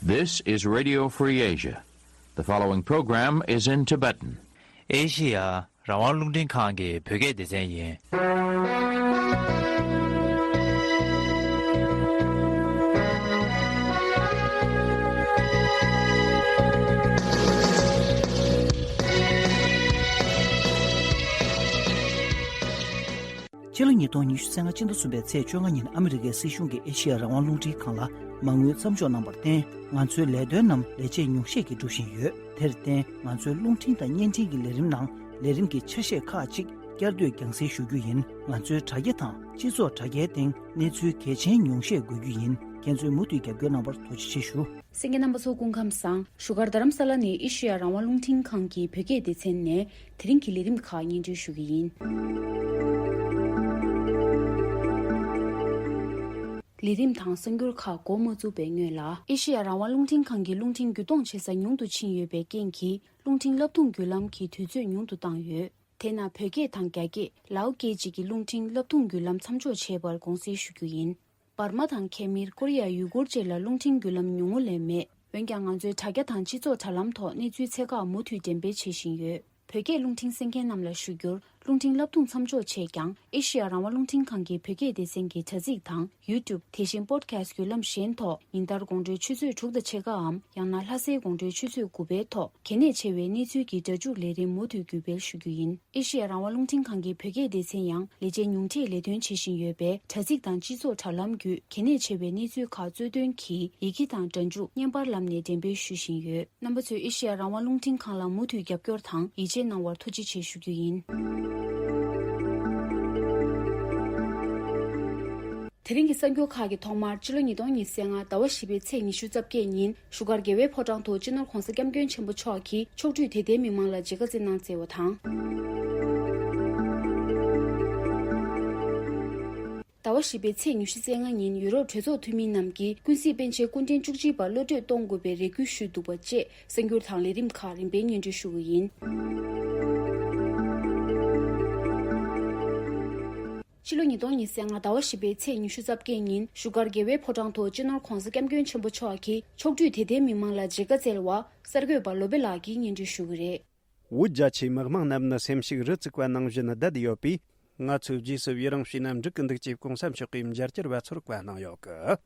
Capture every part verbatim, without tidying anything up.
This is Radio Free Asia. The following program is in Tibetan. ཨེ་ཤི་ཡ་རང་དབང་རླུང་འཕྲིན་ཁང་གི་བོད་སྐད་སྡེ་ཚན་ཡིན། ཕྱི་ལོ་ཉིས་སྟོང་ཉི་ཤུ་རྩ་ལྔ་སྤྱི་ཟླ་གསུམ་པའི་ཚེས་བཅོ་ལྔ་ཉིན་ཨ་མི་རི་ཀའི་སྲིད་གཞུང་གིས་ཨེ་ཤི་ཡ་རང་དབང་རླུང་འཕྲིན་ཁང་ལ་མ་དངུལ་མཚམས་འཇོག་གནང་བར་བརྟེན། ང་ཚོའི་ལས་དོན་རྣམས་ལས་བྱེད་ཉུང་ཤས་ཀྱིས་སྒྲུབ་བཞིན་ཡོད། དེར་བརྟེན། ང་ཚོའི་རླུང་འཕྲིན་དང་བརྙན་འཕྲིན་གྱི་ལས་རིམ་ནང་ལས་རིམ་གྱི་ཆ་ཤས་ཁག་ཅིག་བསྐྱར་ཟློས་རྒྱང་སྲིང་ཞུ་རྒྱུ་ཡིན། ང་ཚོའི་དྲ་རྒྱ་དང་སྤྱི་ཚོགས་དྲ་རྒྱའི་སྟེང་གནས་ཚུལ་གལ་ཆེན་ཉུང་ཤས་འགོད་རྒྱུ་ཡིན། ཁྱེད་ཚོས་མུ་མཐུད་རྒྱབ་སྐྱོར་གནང་བར་ཐུགས་རྗེ་ཆེ་ཞུ། གསན་མཁན་རྣམ་པ་ཚོ་སྐུ་ཁམས་བཟང་། བཞུགས་སྒར་རྡ་རམ་ས་ལ་ནས་ཨེ་ཤེ་ཡ་རང་དབང་རླུང་འཕྲིན་ཁང་གི་བོད་སྐད་སྡེ་ཚན་ནས་དེ་རིང་གི་ལས་རིམ་ཁག་སྙན་སྒྲོན་ཞུ་གི་ཡིན། ལས་རིམ་དང་གསར་འགྱུར་ཁག་འགོ་མ་བཙུགས་པའི་སྔོན་ལ། ཨེ་ཤེ་ཡ་རང་དབང་རླུང་འཕྲིན་ཁང་གི་རླུང་འཕྲིན་བརྒྱུད་གཏོང་བྱེད་ས་ཉུང་དུ་ཕྱིན་ཡོད་པའི་རྐྱེན་གྱིས། རླུང་འཕྲིན་བསླབ་ཐོངས་བརྒྱུད་ལམ་གྱི་དུས་ཚོད་ཉུང་དུ་བཏང་ཡོད། དེས་ན་བོད་སྐད་དང་རྒྱ་སྐད། ལའོ་སྐད་བཅས་ཀྱི་རླུང་འཕྲིན་བསླབ་ཐོངས་བརྒྱུད་ལམ་མཚམས་འཇོག་བྱས་པར་དགོངས་སེལ་ཞུ་རྒྱུ་ཡིན། འབར་མ་དང་ཁེ་མིར། ཀོ་རི་ཡ། ཡུ་གུར་བཅས་ལ་རླུང་འཕྲིན་བརྒྱུད་ལམ་ཉུང་ངུ་ལས་མེད། འོན་ཀྱང་ང་ཚོའི་དྲ་རྒྱ་དང་སྤྱི་ཚོགས་དྲ་ལམ་ཐོག་གནས་ཚུལ་ཚད་བཀག་མུ་མཐུད་འགྲེམས་སྤེལ་བྱེད་བཞིན་ཡོད། བོད་སྐད་རླུང་འཕྲིན་གསན་མཁན་རྣམས་ལ་ཞུ་རྒྱུར། རླུང་འཕྲིན་བསླབ་ཐོངས་མཚམས་འཇོག་བྱས་ཀྱང་། ཨེ་ཤེ་ཡ་རང་དབང་རླུང་འཕྲིན་ཁང་གི་བོད་སྐད་སྡེ་ཚན་གྱི་དྲ་ཚིགས་དང་ཡུ་ཊུབ། དེ་བཞིན་པོ་ཌི་ཁེ་སི་ཊི་བརྒྱུད་ལམ་གཞན་ཐོག་ཉིན་ལྟར་དགོང་དྲོའི་ཆུ་ཚོད་དྲུག་དང་ཕྱེད་ཀའམ། ཡང་ན་ལྷ་སའི་དགོང་དྲོའི་ཆུ་ཚོད་དགུ་པའི་ཐོག་གལ་གནད་ཆེ་བའི་གནས་ཚུལ་གྱི་སྒྲ་འཇུག་ལས་རིམ་མུ་མཐུད་བརྒྱུད་སྤེལ་ཞུ་རྒྱུ་ཡིན། ཨེ་ཤེ་ཡ་རང་དབང་རླུང་འཕྲིན་ཁང་གི་བོད་སྐད་སྡེ་ཚན་ཡང་ལས་བྱེད་ཉུང་འཕྲིས་ལས་དོན་བྱེད་བཞིན་ཡོད་པས། དྲ་ཚིགས་དང་སྤྱི་ཚོགས་དྲ་ལམ་བརྒྱུད་གལ་གནད་ཆེ་བའི་གནས་ཚུལ་ཁག་གཙོ་དོན་གྱིས་ཡི་གེ་དང་སྒྲ་འཇུག་བརྙན་པར་ལམ་ནས་འགྲེམས་སྤེལ་ཞུ་བཞིན་ཡོད། རྣམ་པ་ཚོས་ཨེ་ཤེ་ཡ་རང་དབང་རླུང་འཕྲིན་ཁང་ལ་མུ་མཐུད་རྒྱབ་སྐྱོར་དང་ཡིད་ཆེས་གནང་བར་ཐུགས་རྗེ་ཆེ་ཞུ་རྒྱུ་ཡིན། དེ་རིང་གི་གསར་འགྱུར་ཁག་གི་ཐོག་མར་ཕྱི་ལོ་ཉིས་སྟོང་ཉི་ཤུ་རྩ་ལྔ་ཟླ་བ་བཞི་པའི་ཚེས་ཉི་ཤུ་རྩ་བརྒྱད་ཉིན་བཞུགས་སྒར་རྒྱལ་བའི་ཕོ་བྲང་དུ་སྤྱི་ནོར་༧གོང་ས་༧སྐྱབས་མགོན་ཆེན་པོ་མཆོག་གིས་ཕྱོགས་བསྡུས་དད་ལྡན་མི་མང་ལ་མཇལ་ཁ་བསྩལ་གནང་མཛད་པ་དང་། ཟླ་བ་བཞི་པའི་ཚེས་ཉི་ཤུ་རྩ་ལྔ་ཉིན་ཡུ་རོབ་གྲོས་ཚོགས་འཐུས་མི་རྣམས་ཀྱིས་ཀུན་གཟིགས་པཎ་ཆེན་སྐུ་ཕྲེང་བཅུ་གཅིག་པར་བློ་གྲོས་གཏོང་དགོས་པའི་རེ་སྐུལ་ཞུས་འདུག་པ་བཅས་གསར་འགྱུར་དང་ལས་རིམ་ཁག་རིམ་པས་སྙན་སྒྲོན་ཞུ་གི་ཡིན། ཕྱི་ལོ་ཉིས་སྟོང་ཉི་ཤུ་རྩ་ལྔ་ཟླ་བ་བཞི་པའི་ཚེས་ཉི་ཤུ་རྩ་བརྒྱད་ཉིན་བཞུགས་སྒར་རྒྱལ་བའི་ཕོ་བྲང་དུ་སྤྱི་ནོར་༧གོང་ས་༧སྐྱབས་མགོན་ཆེན་པོ་མཆོག་གིས་ཕྱོགས་བསྡུས་དད་ལྡན་མི་མང་ལ་མཇལ་ཁ་བསྩལ་བ་གསར་འགོད་པ་བློ་བྷེ་ལགས་ཀྱིས་སྙན་སྒྲོན་ཞུ་གི་རེད། བོད་རྒྱ་ཆེའི་མི་དམངས་རྣམས་ནི་སེམས་ཤུགས་རི་བཙུགས་པ་ནང་བཞིན་བརྡལ་ཡོད་པས། ང་ཚོས་རྗེས་སུ་ཡི་རང་བྱས་ན་འགྲིག་གི་འདུག་ཅེས་གོང་ས་མཆོག་གིས་མཇལ་བཅར་བ་ཚོར་བཀའ་གནང་ཡོད་སྐད།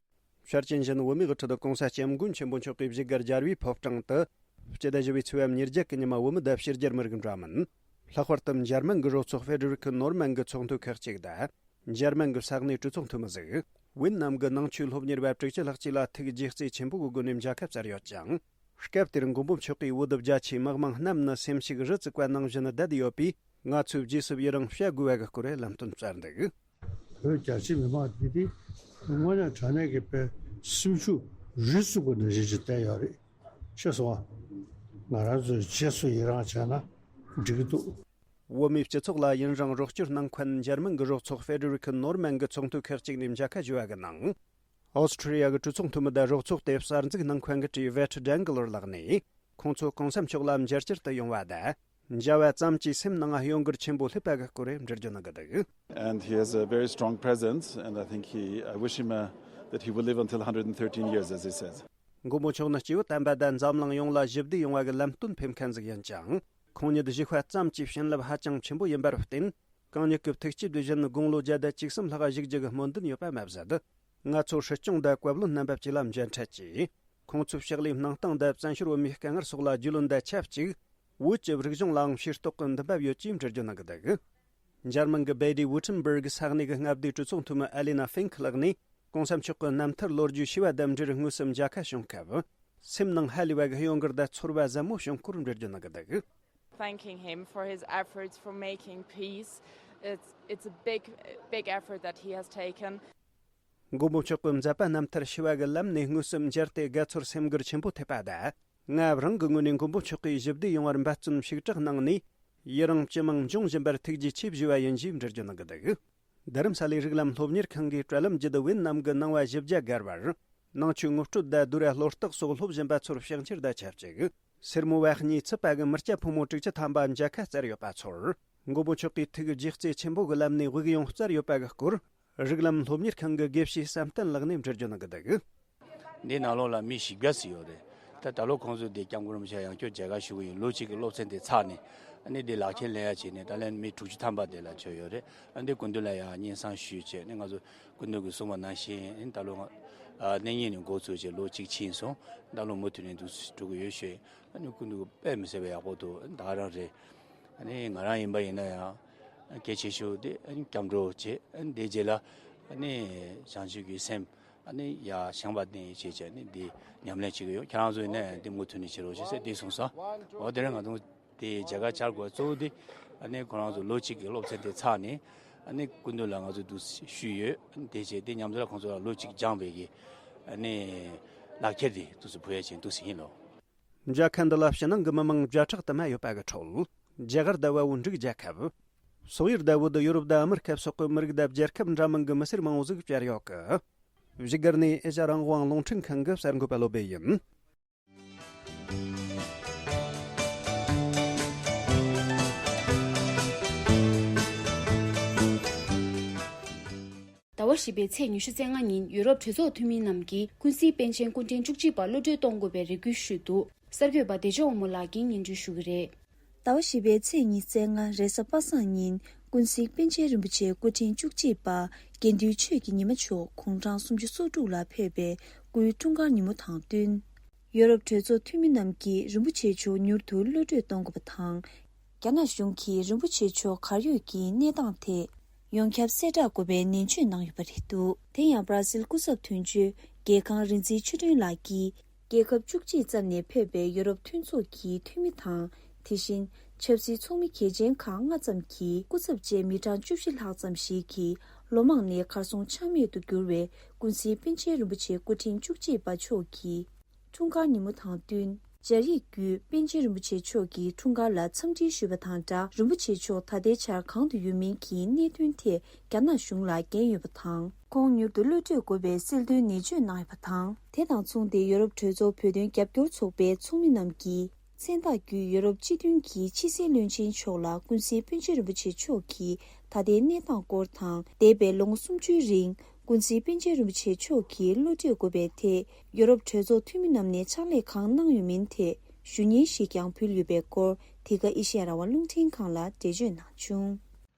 ཆར་ཅན་བཞིན་བོད་མིའི་དབུ་ཁྲིད་གོང་ས་སྐྱབས་མགོན་ཆེན་པོ་མཆོག་གིས་བཞུགས་སྒར་རྒྱལ་བའི་ཕོ་བྲང་དུ། སྤྱི་ཟླ་བཞི་པའི་ཚེས་པ་ཉེར་བརྒྱད་ཀྱི་ཉི་མ་བོད་མི་དང་ཕྱི་རྒྱལ་མི་རིགས་འདྲ་མིན། ལྷག་པར་དུ་འཇར་མན་གྱི་རོགས་ཚོགས་ཧྥེ་ཌེ་རིག་ནོར་མན་གྱི་ཚོགས་འཐུས་ཁག་ཅིག་དང་། འཇར་མན་གྱི་ས་གནས་གྲོས་ཚོགས་འཐུས་མི་ཟིག་ཝེད་ནམ་གྱི་ནང་ཆོས་སློབ་གཉེར་བ་དྲུག་ཅུ་ལྷག་ཅིག་ལ་ཐུགས་རྗེ་བརྩེ་ཆེན་པོ་གི་སྒོ་ནས་མཇལ་ཁ་བསྩལ་ཡོད་ཅིང་། སྐབས་དེར་མགོན་པོ་མཆོག་གིས་བོད་རྒྱ་ཆེའི་མི་དམངས་རྣམས་ནི་སེམས་ཤུགས་རི་བཙུགས་པ་ནང་བཞིན་བརྡལ་ཡོད་པས། ང་ཚོས་རྗེས་སུ་ཡི་རང་བྱ་དགོས་པ་གི་སྐོར་ལམ་སྟོན་བསྩལ་འདུག་བོད་རྒྱ་ཆེའི་མི་མང་འདི་དེ་དངོས་གནས་དྲང་གནས་ཀྱི་དཔེ་སེམས་ཤུགས་རི་བཙུགས་པ་ནང་བཞིན་ཅིག་བསྡད་ཡོད་རེད། ཤེས་སོང་ང་། ང་རང་ཚོས་རྗེས་སུ་ཡི་རང་བྱས་ན་འགྲིག་གི་འདུག་བོད་མིའི་སྤྱི་ཚོགས་ལ་ཡུན་རིང་རོགས་སྐྱོར་གནང་མཁན་འཇར་མན་གྱི་རོགས་ཚོགས་ཧྥེ་ཌེ་རིག་ནོར་མན་གྱི་ཚོགས་འཐུས་ཁག་ཅིག་ནས་མཇལ་ཁ་ཞུ་བ་གི་ནང་། ཨོ་སི་ཁྲི་ལི་ཡ་གི་གྲོས་ཚོགས་འཐུས་མི་དང་རོགས་ཚོགས་དེ་གསར་འཛུགས་གནང་མཁན་གྱི་བཀྲིས་ཝེ་ཊི་ཌེང་གི་ལོར་ལགས་ནས། ཁོང་ཚོ་གོང་ས་མཆོག་ལ་མཇལ་བཅར་དུ་ཡོང་བ་དང་། མཇལ་བ་ཙམ་གྱིས་སེམས་ནང་གཡོ་འགུལ་ཆེན་པོ་སླེབས་པ་གི་སྐོར་འགྲེལ་བརྗོད་གནང་གི་འདུག And he has a very strong presence, and I think he, I wish him uh, that he will live until one hundred thirteen years, as he says. མགོན་པོ་མཆོག་ནི་སྐྱེས་བུ་དམ་པ་དང་འཛམ་གླིང་ཡོངས་ལ་ཞི་བདེ་ཡོང་བ་གི་ལམ་སྟོན་ཕེབས་མཁན་ཟིག་ཡིན་ཅིང་། ཁོང་ཉིད་བཞུགས་པ་ཙམ་གྱིས་བྱིན་རླབས་ཧ་ཅང་ཆེན་པོ་ཡིན་པར་བརྟེན། གང་ཉིད་ཀྱི་ཐུགས་བསྐྱེད་བཞིན་དགུང་ལོ་བརྒྱ་དང་བཅུ་གསུམ་ལྷག་བཞུགས་རྒྱུ་གི་སྨོན་འདུན་ཡོད་པ་མ་ཟད། ང་ཚོ་སྲིད་སྐྱོང་དང་བཀའ་བློན་རྣམ་པ་བཅས་ལ་མཇལ་འཕྲད་ཀྱིས། ཁོང་ཚོའི་ཕྱག་ལས་གནང་སྟངས་དང་བཙན་བྱོལ་བོད་མིའི་དཀའ་ངལ་སོགས་ལ་རྒྱུས་ལོན་དང་ཆབས་ཅིག་བོད་ཀྱི་རིག་གཞུང་ལའང་ཤེས་རྟོགས་ཀྱི་འདུན་པ་ཡོད་ཅེས་འགྲེལ་བརྗོད་གནང་གི་འདུག་འཇར་མན་གྱི་བེ་ཌི་ཝུ་ཊེན་སྦུར་གི་ས་གནས་ཀྱི་མངའ་སྡེའི་གྲོས་ཚོགས་འཐུས་མི་ཨ་ལི་ན་ཧྥིང་ཁི་ལགས་ནས། གོང་ས་མཆོག་གི་རྣམ་ཐར་ལོ་རྒྱུས་ཞུས་པ་དང་འབྲེལ་དངོས་སུ་མཇལ་ཁ་བྱུང་སྐབས། སེམས་ནང་ཧ་ལས་པ་གི་གཡོ་འགུལ་དང་ཚོར་བ་ཟབ་མོ་བྱུང་སྐོར་འགྲེལ་བརྗོད་གནང་གི་འདུག Thanking him for his efforts for making peace. It's, it's a big, big effort that he has taken. མགོན་པོ་མཆོག་གི་མཛད་པ་རྣམ་ཐར་ཞུ་བ་གི་ལམ་ནས་དངོས་སུ་མཇལ་ཏེ་དགའ་ཚོར་སེམས་འགུལ་ཆེན་པོ་ཐེབས་པ་དང་། ང་རང་གི་ངོས་ནས་མགོན་པོ་མཆོག་གིས་ཞི་བདེ་ཡོང་བར་འབད་བརྩོན་ཞིག་དྲག་གནང་ནས། ཡི་རང་ཇི་མང་འབྱུང་བཞིན་པར་ཐུགས་རྗེ་ཆེ་ཞུ་བ་ཡིན་ཞེས་འགྲེལ་བརྗོད་གནང་གི་འདུག་རྡ་རམ་ས་ལའི་རིགས་ལམ་སློབ་གཉེར་ཁང་གིས་དྲ་ལམ་བརྒྱུད་ཝེད་ནམ་གྱི་ནང་པ་བཞི་བརྒྱ་བརྒལ་བར། ནང་ཆོས་ངོ་སྤྲོད་དང་བསྡུར་བ་ལྷོ་རྟགས་སོགས་སློབ་བཞིན་པ་ཚོར་ཕྱག་འཁྱེར་དང་ཆབས་ཅིག་སེར་མོ་བ་གཉིས་ཚུད་པ་གི་མི་སྐྱ་ཕོ་མོ་དྲུག་ཅུ་ཐམ་པ་མཇལ་ཁ་བསྩལ་ཡོད་པ་ཚོར། མགོན་པོ་མཆོག་གིས་ཐུགས་རྗེ་བརྩེ་ཆེན་པོ་གི་ལམ་ནས་དབུགས་དབྱུང་བསྩལ་ཡོད་པ་གི་སྐོར། རིགས་ལམ་སློབ་གཉེར་ཁང་གི་དགེ་བཤེས་བསམ་གཏན་ལགས་ནས་འགྲེལ་བརྗོད་གནང་གི་འདུག་འདི་ནང་ལོགས་ལ་མི་བཞི་བརྒྱ་ཙམ་ཡོད་རེད། ད་ད་ལོ་ཁོང་ཚོས་འདི་སྐྱབས་མགོན་རིན་པོ་ཆེ་ཡང་བསྐྱར་མཇལ་ཁ་ཞུ་གི་ཡོད། ལོ་གཅིག་གི་སློབ་ཚན་དེ་ཚར་ནས་ཨ་ནི་འདི་ལག་ཁྱེར་ལེན་ཡ་བྱས་ནས་ད་ལན་མི་དྲུག་ཅུ་ཐམ་པ་དེ་ལ་བྱོན་ཡོད་རེད། ཨ་འདི་སྐུ་མདུན་ལ་ཡང་སྙན་སེང་ཞུས་བྱས་ནས་ང་ཚོ་སྐུ་མདུན་གྱིས་གསུངས་པ་ནང་བཞིན་ཨ་ནི་ད་ལོ་ང་ཨ་གནངས་ཉིན་ནས་འགོ་ཚུགས་བྱས་ལོ་གཅིག་ཕྱིན་སོང་། ད་ལོ་མུ་མཐུད་ནས་འདུག་འགྲོ་གི་ཡོད་ཞུས། ཨ་ནི་སྐུ་མདུན་གྱིས་དཔེ་མི་སྲིད་པའི་ཡག་པོ་འདུག་ད་ག་རང་རེད། ཨ་ནི་ང་རང་ཡིན་པ་ཡིན་ན་ཡང་གལ་ཆེ་ཤོས་དེ་ཨ་ནི་སྐྱབས་འགྲོ་བྱེད། ཨ་ནི་དེ་རྗེས་ལ་ཨ་ནི་བྱང་ཆུབ་ཀྱི་སེམས་ཨ་ནི་ཡར་བཞེངས་པ་ནས་བྱས་བྱས་ནས་འདི་ཉམས་ལེན་བྱེད་ཀྱི་ཡོད། ཁྱེད་རང་ཚོ་ཡིན་ན་ཡང་འདི་མུ་མཐུད་ནས་བྱེད་རོགས་བྱེད་ཟེར་འདི་གསུངས་སོང་། འོ་དེ་རིང་ང་ཚོ་དེ་མཇལ་ཁ་བཅར་དགོས་གཙོ་བོ་དེ་ཨ་ནི་ཁོ་རང་ཚོ་ལོ་གཅིག་གི་སློབ་ཚན་དེ་ཚར་ནས་ཨ་ནི་སྐུ་མདུན་ལ་ང་ཚོ་འདུག་ཞུས་ཡོད། ཨ་ནི་དེ་བྱས་དེ་མཉམ་དུ་ལ་ཁོང་ཚོ་ལ་ལོ་གཅིག་སྦྱངས་པའི་གི་ཨ་ནི་ལག་ཁྱེར་དེ་འདུག་སེ་ཕུལ་ཡ་བྱས་འདུག་སེ་ཡིན་ལོ། མཇལ་ཁ་འདི་ལ་ཕྱི་ནང་གི་མི་མང་བརྒྱ་ཕྲག་དུ་མ་ཡོད་པ་གི་ཁྲོད། རྒྱ་གར་ཟླ་བ་བོ་འབྲུག་རྒྱལ་ཁབ། སོག་ཡུལ་ཟླ་བོ་དུ་ཡོ་རོབ་དང་ཨ་མི་རི་ཁ་སོགས་ཀྱི་མི་རིགས་དང་རྒྱལ་ཁབ་འདྲ་མིན་གྱི་མི་སེར་མང་བོ་ཟིག་བཅར་ཡོད་གི། བཞུགས་སྒར་ནས་ཨེ་ཤ་རང་དབང་རླུང་འཕྲིན་ཁང་གི་གསར་འགོད་པ་བློ་བྷེ་ཡིན། ཟླ་བ་བཞི་པའི་ཚེས་ཉི་ཤུ་རྩ་ལྔ་ཉིན་ཡུ་རོབ་གྲོས་ཚོགས་འཐུས་མི་རྣམས་ཀྱིས་ཀུན་གཟིགས་པཎ་ཆེན་སྐུ་ཕྲེང་བཅུ་གཅིག་པ་གློད་གྲོལ་གཏོང་དགོས་པའི་རེ་སྐུལ་ཞུས་འདུག་གསར་འགོད་པ་བདེ་མཆོག་དབང་མོ་ལགས་ཀྱིས་སྙན་སྒྲོན་ཞུ་གི་རེད། ཟླ་བ་བཞི་པའི་ཚེས་ཉི་ཤུ་རྩ་ལྔ་རེས་གཟའ་པ་སངས་ཉིན་ཀུན་གཟིགས་པཎ་ཆེན་རིན་པོ་ཆེ་སྐུ་ཕྲེང་བཅུ་གཅིག་པ་དགེ་འདུན་ཆོས་ཀྱི་ཉི་མ་མཆོག་དགུང་གྲངས་སུམ་ཅུ་སོ་དྲུག་ལ་ཕེབས་པའི་སྐུའི་འཁྲུངས་སྐར་ཉིན་མོ་དང་བསྟུན། ཡོ་རོབ་གྲོས་ཚོགས་འཐུས་མི་རྣམས་ཀྱིས་རིན་པོ་ཆེ་མཆོག་མྱུར་དུ་གློད་གྲོལ་གཏོང་དགོས་པ་དང་། རྒྱ་ནག་གཞུང་གིས་རིན་པོ་ཆེ་མཆོག་གར་ཡོད་ཀྱི་གནས་སྟངས་ཐད་ཡོངས་ཁྱབ་གསལ་བསྒྲགས་དགོས་པའི་ནན་བརྗོད་གནང་ཡོད་པ་རེད་འདུག་དེ་ཡང་སྦྲ་སིལ་སྐུ་ཚབ་དོན་གཅོད་རྒྱལ་ཁང་རིག་འཛིན་ཆོས་སྒྲོན་ལགས་ཀྱིས། རྒྱལ་ཁབ་བཅུ་གཅིག་ཙམ་ནས་ཕེབས་པའི་ཡོ་རོབ་མཐུན་ཚོགས་ཀྱི་འཐུས་མི་དང་། དེ་བཞིན་ཆབ་སྲིད་ཚོགས་མི་གལ་ཆེན་ཁག་ལྔ་ཙམ་གྱི་སྐུ་ཚབ་བཅས་མི་གྲངས་བཅུ་བཞི་ལྷག་ཙམ་ཞིག་གིས་ལོ་མང་ནས་གར་སོང་ཆ་མེད་དུ་གྱུར་བའི་ཀུན་གཟིགས་པཎ་ཆེན་རིན་པོ་ཆེ་སྐུ་ཕྲེང་བཅུ་གཅིག་པ་མཆོག་གི་འཁྲུངས་སྐར་ཉིན་མོ་དང་བསྟུན། སྦྱར་ཡིག་བརྒྱུད་པཎ་ཆེན་རིན་པོ་ཆེ་མཆོག་གི་འཁྲུངས་སྐར་ལ་འཚམས་འདྲི་ཞུས་པ་དང་སྦྲགས། རིན་པོ་ཆེ་མཆོག་ད་ལྟའི་ཆར་གང་དུ་ཡོད་མིན་གྱི་གནད་དོན་ཐད་རྒྱ་ནག་གཞུང་ལ་འགན་ཡོད་པ་དང་། ཁོང་མྱུར་དུ་གློད་གྲོལ་དགོས་པའི་གསལ་སྟོན་ནན་བརྗོད་གནང་ཡོད་པ་དང་། དེ་དང་མཚུངས་ཏེ་ཡོ་རོབ་གྲོས་ཚོགས་བོད་དོན་རྒྱབ་སྐྱོར་ཚོགས་པའི་ཚོགས་མི་རྣམས་ཀྱིས་མཚན་རྟགས་བརྒྱུད་ཡོ་རོབ་སྤྱི་མཐུན་གྱི་ཕྱི་སྲིད་བློན་ཆེན་མཆོག་ལ་ཀུན་གཟིགས་པཎ་ཆེན་རིན་པོ་ཆེ་མཆོག་གི་ད་ལྟའི་གནས་སྟངས་སྐོར་དང་། འདས་པའི་ལོ་ངོ་སུམ་ཅུའི་རིང་ཀུན་གཟིགས་པཎ་ཆེན་རིན་པོ་ཆེ་མཆོག་གི་གློད་གྲོལ་དགོས་པའི་ཐད་ཡོ་རོབ་གྲོས་ཚོགས་འཐུས་མི་རྣམས་ནས་ཕྱག་ལས་གང་གནང་ཡོད་མིན་ཐད་ཞུ་སྙན་ཞིག་ཀྱང་ཕུལ་ཡོད་པའི་སྐོར་འདི་ག་ཨེ་ཤེ་ཡ་རང་དབང་རླུང་འཕྲིན་ཁང་ལ་འགྲེལ་བརྗོད་གནང་བྱུང་།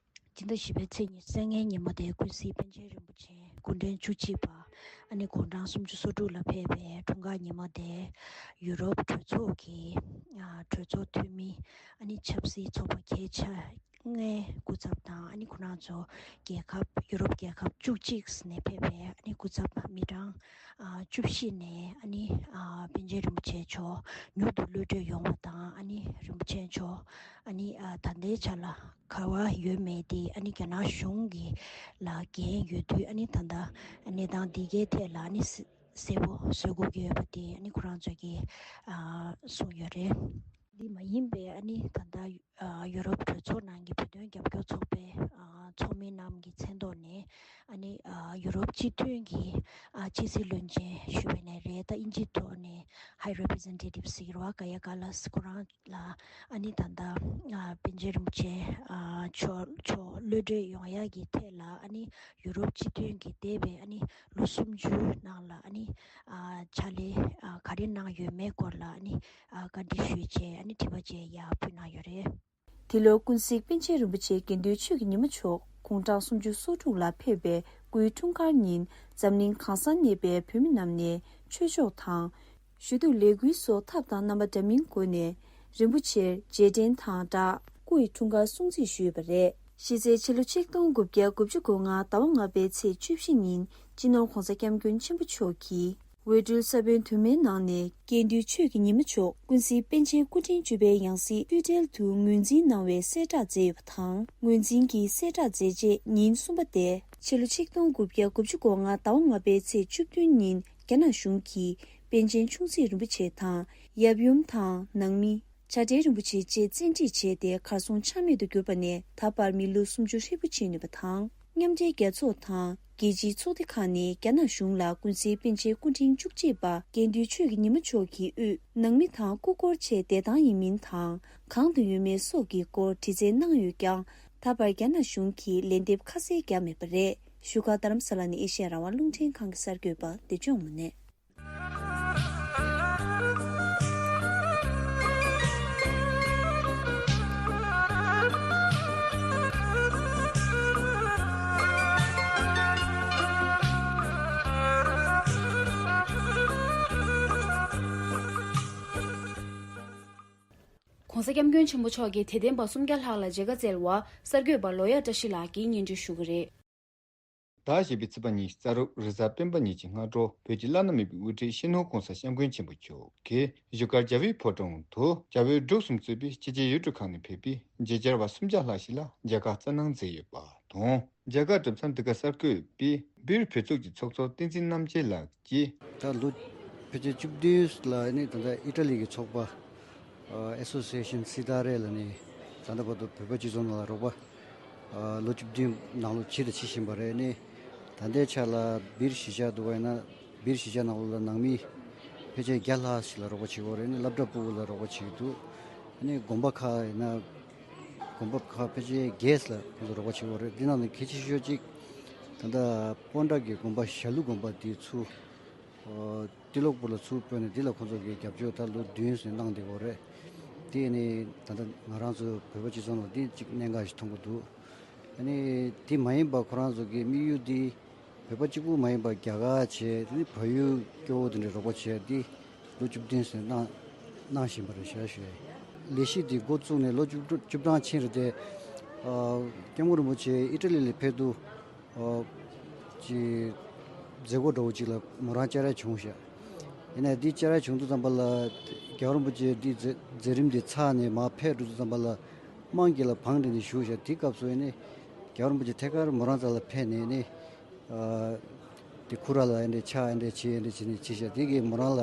སྤྱི་ཟླ་བཞི་པའི་ཚེས་ཉི་ཤུ་རྩ་ལྔའི་ཉིན་མོ་དེ་ཀུན་གཟིགས་པཎ་ཆེན་རིན་པོ་ཆེ་སྐུ་ཕྲེང་བཅུ་གཅིག་པ་ཨ་ནི་དགུང་གྲངས་སུམ་ཅུ་སོ་དྲུག་ལ་ཕེབས་པའི་འཁྲུངས་སྐར་ཉིན་མོ་དེ་ཡུ་རོབ་གྲོས་ཚོགས་ཀྱི་ཨ་གྲོས་ཚོགས་འཐུས་མི་ཨ་ནི་ཆབ་སྲིད་ཚོགས་པ་གལ་ཆེ་ལྔའི་སྐུ་ཚབ་དང་ཨ་ནི་ཁོ་རང་ཚོ་རྒྱལ་ཁབ་ཡུ་རོབ་རྒྱལ་ཁབ་བཅུ་གཅིག་ནས་ཕེབས་པའི་ཨ་ནི་སྐུ་ཚབ་མི་གྲངས་ཨ་བཅུ་བཞི་ནས་ཨ་ནི་ཨ་པཎ་ཆེན་རིན་པོ་ཆེ་མཆོག་མྱུར་དུ་གློད་གྲོལ་ཡོང་བ་དང་ཨ་ནི་རིན་པོ་ཆེ་མཆོག་ཨ་ནི་ཨ་ད་ལྟའི་ཆ་ལ་ག་པར་ཡོད་མེད་དེ་ཨ་ནི་རྒྱ་ནག་གཞུང་གི་ལ་འགན་ཡོད་དུས་ཨ་ནི་ད་ལྟ་གནས་སྟངས་འདི་གའི་ཐད་ལ་ཨ་ནི་གསལ་པོ་བཟོ་དགོས་ཀྱི་ཡོད་པ་དེ་ཨ་ནི་ཁོ་རང་ཚོ་གིས་ཨ་གསུངས་ཡོད་རེད། འདི་མ་ཡིན་པའི་ཨ་ནི་ད་ལྟ་ཨ་ཡུ་རོབ་གྲོས་ཚོགས་ནང་གི་བོད་དོན་རྒྱབ་སྐྱོར་ཚོགས་པའི་ཨ་ཚོགས་མི་རྣམས་ཀྱི་མཚན་ཐོག་ནས་ཨ་ནི་ཨ་ཡུ་རོབ་སྤྱི་མཐུན་གྱི་ཨ་ཕྱི་སྲིད་བློན་ཆེན་ཞུ་བའི་ནས་རེད། ད་ཨིན་ཇིའི་ཐོག་ནས་High Representative ཟེར་གྱི་རེད་བ། ག་ཡ་ག་ལ་སི་ཁོ་རང་ལ་ཨ་ནི་ད་ལྟ་ཨ་པཎ་ཆེན་རིན་པོ་ཆེ་ཨ་མཆོག་མཆོག་གློད་གྲོལ་ཡོང་ཡག་གི་ཐད་ལ་ཨ་ནི་ཡུ་རོབ་སྤྱི་མཐུན་གྱི་འདས་པའི་ཨ་ནི་ལོ་སུམ་ཅུའི་ནང་ལ་ཨ་ནི་ཨ་ཕྱག་ལས་ཨ་ག་རེ་གནང་ཡོད་མེད་སྐོར་ལ་ཨ་ནི་ཨ་བཀའ་འདྲི་ཞུས་བྱས་ཨ་ནི་དྲི་བ་བཅས་ཡར་ཕུལ་གནང་ཡོད་རེད། འདི་ལོ་ཀུན་གཟིགས་པཎ་ཆེན་རིན་པོ་ཆེ་དགེ་འདུན་ཆོས་ཀྱི་ཉི་མ་མཆོག་དགུང་གྲངས་སུམ་ཅུ་སོ་དྲུག་ལ་ཕེབས་པའི་སྐུའི་འཁྲུངས་སྐར་ཉིན་འཛམ་གླིང་གང་སར་གནས་པའི་བོད་མི་རྣམས་ནས་ཆོས་ཕྱོགས་དང་། ཞུ་གཏུག་ལས་འགུལ་སོགས་ཐབས་དང་རྣམ་པ་འདྲ་མིན་སྒོ་ནས་རིན་པོ་ཆེར་རྗེས་དྲན་དང་སྦྲགས་སྐུ་ཡི་འཁྲུངས་སྐར་སྲུང་བརྩི་ཞུས་པ་རེད། གཞི་རྩའི་ཕྱི་ལོ་ཆིག་སྟོང་དགུ་བརྒྱ་དགུ་བཅུ་གོ་ལྔ་ཟླ་བ་ལྔ་པའི་ཚེས་བཅུ་བཞི་ཉིན་སྤྱི་ནོར་༧གོང་ས་༧སྐྱབས་མགོན་ཆེན་པོ་མཆོག་གིས་འོས་སྦྲུལ་ས་བོན་དུ་མའི་ནང་ནས་དགེ་འདུན་ཆོས་ཀྱི་ཉི་མ་མཆོག་ཀུན་གཟིགས་པཎ་ཆེན་སྐུ་ཕྲེང་བཅུ་པའི་ཡང་སྲིད་དབུ་གྲལ་དུ་ངོས་འཛིན་གནང་བའི་གསལ་བསྒྲགས་མཛད་ཡོད་པ་དང་། ངོས་འཛིན་གྱི་གསལ་བསྒྲགས་མཛད་རྗེས་ཉིན་གསུམ་པ་སྟེ་ཕྱི་ལོ་ཆིག་སྟོང་དགུ་བརྒྱ་དགུ་བཅུ་གོ་ལྔ་ཟླ་བ་ལྔ་པའི་ཚེས་བཅུ་བདུན་ཉིན་རྒྱ་ནག་གཞུང་གིས་པཎ་ཆེན་ཆུང་སྲིད་རིན་པོ་ཆེ་དང་ཡབ་ཡུམ་དང་ནང་མི། བྱ་བྲལ་རིན་པོ་ཆེ་བཅས་བཙན་ཁྲིད་བྱས་ཏེ་གར་སོང་ཆ་མེད་དུ་གྱུར་པ་ནས་ད་བར་མི་ལོ་སུམ་ཅུ་ཧྲིལ་པོ་ཕྱིན་ཡོད་པ་དང་། མཉམ་འབྲེལ་རྒྱལ་ཚོགས་དང་རྒྱལ་སྤྱིའི་ཚོགས་སྡེ་ཁག་ནས་རྒྱ་ནག་གཞུང་ལ་ཀུན་གཟིགས་པཎ་ཆེན་སྐུ་ཕྲེང་བཅུ་གཅིག་པ་དགེ་འདུན་ཆོས་ཀྱི་ཉི་མ་མཆོག་གི་དབུས་ནང་མི་དང་སྐུ་འཁོར་ཆེད་བསྡད་སྟངས་ཡིན་མིན་དང་། གང་དུ་ཡོད་མེད་སོགས་ཀྱི་སྐོར་དྲི་རྩད་གནང་ཡོད་ཀྱང་། ད་བར་རྒྱ་ནག་གཞུང་གིས་ལན་འདེབས་ཁ་གསལ་བརྒྱབ་མེད་པ་རེད། བཞུགས་སྒར་རྡ་རམ་ས་ལ་ནས་ཨེ་ཤེ་ཡ་རང་དབང་རླུང་འཕྲིན་ཁང་གི་གསར་འགོད་པ་བདེ་སྐྱོང་དངོས་གནས། ༸གོང་ས་༸སྐྱབས་མགོན་ཆེན་པོ་མཆོག་གིས་དད་ལྡན་པ་སུམ་བརྒྱ་ལྷག་ལ་མཇལ་ཁ་བསྩལ་བར་གསར་འགོད་པ་ལོ་ཡག་བཀྲ་ཤིས་ལགས་ཀྱིས་སྙན་སྒྲོན་ཞུ་གི་རེད། ཟླ་བཞི་པའི་ཚེས་པ་ཉི་ཤུ་རྩ་དྲུག་རེས་གཟའ་སྤེན་པ་ཉིན་གྱི་སྔ་དྲོ་བོད་ཀྱི་བླ་ན་མེད་པའི་དབུ་ཁྲིད་སྤྱི་ནོར་༸གོང་ས་༸སྐྱབས་མགོན་ཆེན་པོ་མཆོག་གིས་བཞུགས་སྒར་རྒྱལ་བའི་ཕོ་བྲང་དུ་རྒྱལ་བའི་འབྲུག་གསུམ་གཙོས་པའི་ཕྱི་རྒྱལ་ཡུལ་གྲུ་ཁག་ནས་ཕེབས་པའི་མཇལ་བཅར་བ་སུམ་བརྒྱ་ལྷག་ཞིག་ལ་མཇལ་ཁ་སྩལ་གནང་མཛད་ཡོད་པ་དང་། མཇལ་ཁ་གྲུབ་མཚམས་འདི་ག་གསར་འགོད་པས་སྦིར་བོད་ཚོགས་ཀྱི་ཚོགས་གཙོ་བསྟན་འཛིན་རྣམ་རྒྱལ་ལགས་ཀྱིས། ད་ལོ་ཕལ་ཆེར་བཅུ་བདུན་ལ་ནི་ད་ལྟ་ཨི་ཊ་ལི་གི་ཚོགས་པ་Association Sitare ལ་ནི་ད་ལྟ་བར་དུ་བོད་པ་སྤྱི་ཚོགས་ནང་ལ་རོགས་པ་ལོ་བཅུ་བདུན་ནང་ལོགས་བྱས་དང་བྱེད་བཞིན་པ་རེད། ནི་ད་ལྟའི་ཆ་ལ་སྦིར་གཞིས་ཆགས་འདུག་པ་ཡིན་ན་སྦིར་གཞིས་ཆགས་ནང་ལོགས་ལ་ནང་མི་ཕལ་ཆེར་བརྒྱ་ལྷག་ཞིག་ལ་རོགས་པ་བྱེད་ཀྱི་ཡོད་རེད། ནི་སློབ་གྲྭ་ཕྲུ་གུ་ལ་རོགས་པ་བྱེད་ཀྱི་འདུག་ནི་དགོན་པ་ཁག་ཡིན་ན་དགོན་པ་ཁག་ཕལ་ཆེར་བརྒྱད་ལ་ཁོང་ཚོ་རོགས་པ་བྱེད་ཀྱི་ཡོད་རེད། འདི་ནང་ནས་གལ་ཆེ་ཤོས་གཅིག་ད་ལྟ་སྤོན་ཊ་གི་དགོན་པ་ཞྭ་ལུ་དགོན་པ་དེ་ཚུར་ཏི་ལོག་པུར་ལ་ཚུར་སྤོས་ནས་འདི་ལ་ཁོང་ཚོ་གིས་རྒྱབ་སྐྱོར་ད་ལོ་བདུན་ཙམ་གནང་བསྡད་ཡོད་རེད། དེ་ནི་ད་ལྟ་ང་རང་ཚོ་བོད་པ་སྤྱི་ཚོགས་ནང་འདི་གཅིག་གནད་འགག་ཞིག་མཐོང་གི་འདུག་ཨ་ནི་དེ་མ་ཡིན་པ་ཁོ་རང་ཚོ་གི་དམིགས་ཡུལ་འདི་བོད་པ་གཅིག་པུ་མ་ཡིན་པ་རྒྱ་གར་བྱས་དེ་ནི་བལ་ཡུལ་སྐྱོ་བོ་དེ་འདྲའི་རོགས་པ་བྱས་འདི་ལོ་བཅུ་བདུན་ཙམ་གནང་གནང་བཞིན་པ་རེད་ཤག་ཞུ་ཡ་ཡིན། ལས་གཞི་འདི་འགོ་བཙུགས་ནས་ལོ་བཅུ་བཅུ་གྲངས་ཕྱིན་རེད་དེ། སྐྱབས་མགོན་རིན་པོ་ཆེ་ཨི་ཊ་ལི་ལ་ཕེབས་དུས། ཨོ། ཅིག་མཛད་སྒོ་འདྲ་བོ་ཅིག་ལ་མོ་རང་བཅར་ཡ་བྱུང་ཤག་ཡིན་ནའི་འདི་བཅར་ཡ་བྱུང་དུས་ཙམ་པ་ལ་རྒྱལ་བ་རིན་པོ་ཆེ་འདི་མཛད་མཛད་རིམ་འདི་ཚར་ནས་མར་ཕེབས་འགྲོ་དུས་ཙམ་པ་ལ་དམངས་ཀྱི་ལ་བང་སྒྲིག་ནས་བཞུགས་ཤག་དེ་སྐབས་སུ་ཡིན་ནའི་རྒྱལ་བ་རིན་པོ་ཆེ་ཐད་ཀར་མོ་རང་རྩ་ལ་ཕེབས་ནས་ནི། ཨ། དེ་ཁུ་ར་ལ་ཨེ་འདྲས་ཕྱག་ཨེ་འདྲས་བྱེད་ཨེ་འདྲས་བྱེད་ནས་བྱེད་ཤག་དེ་གིས་མོ་རང་ལ།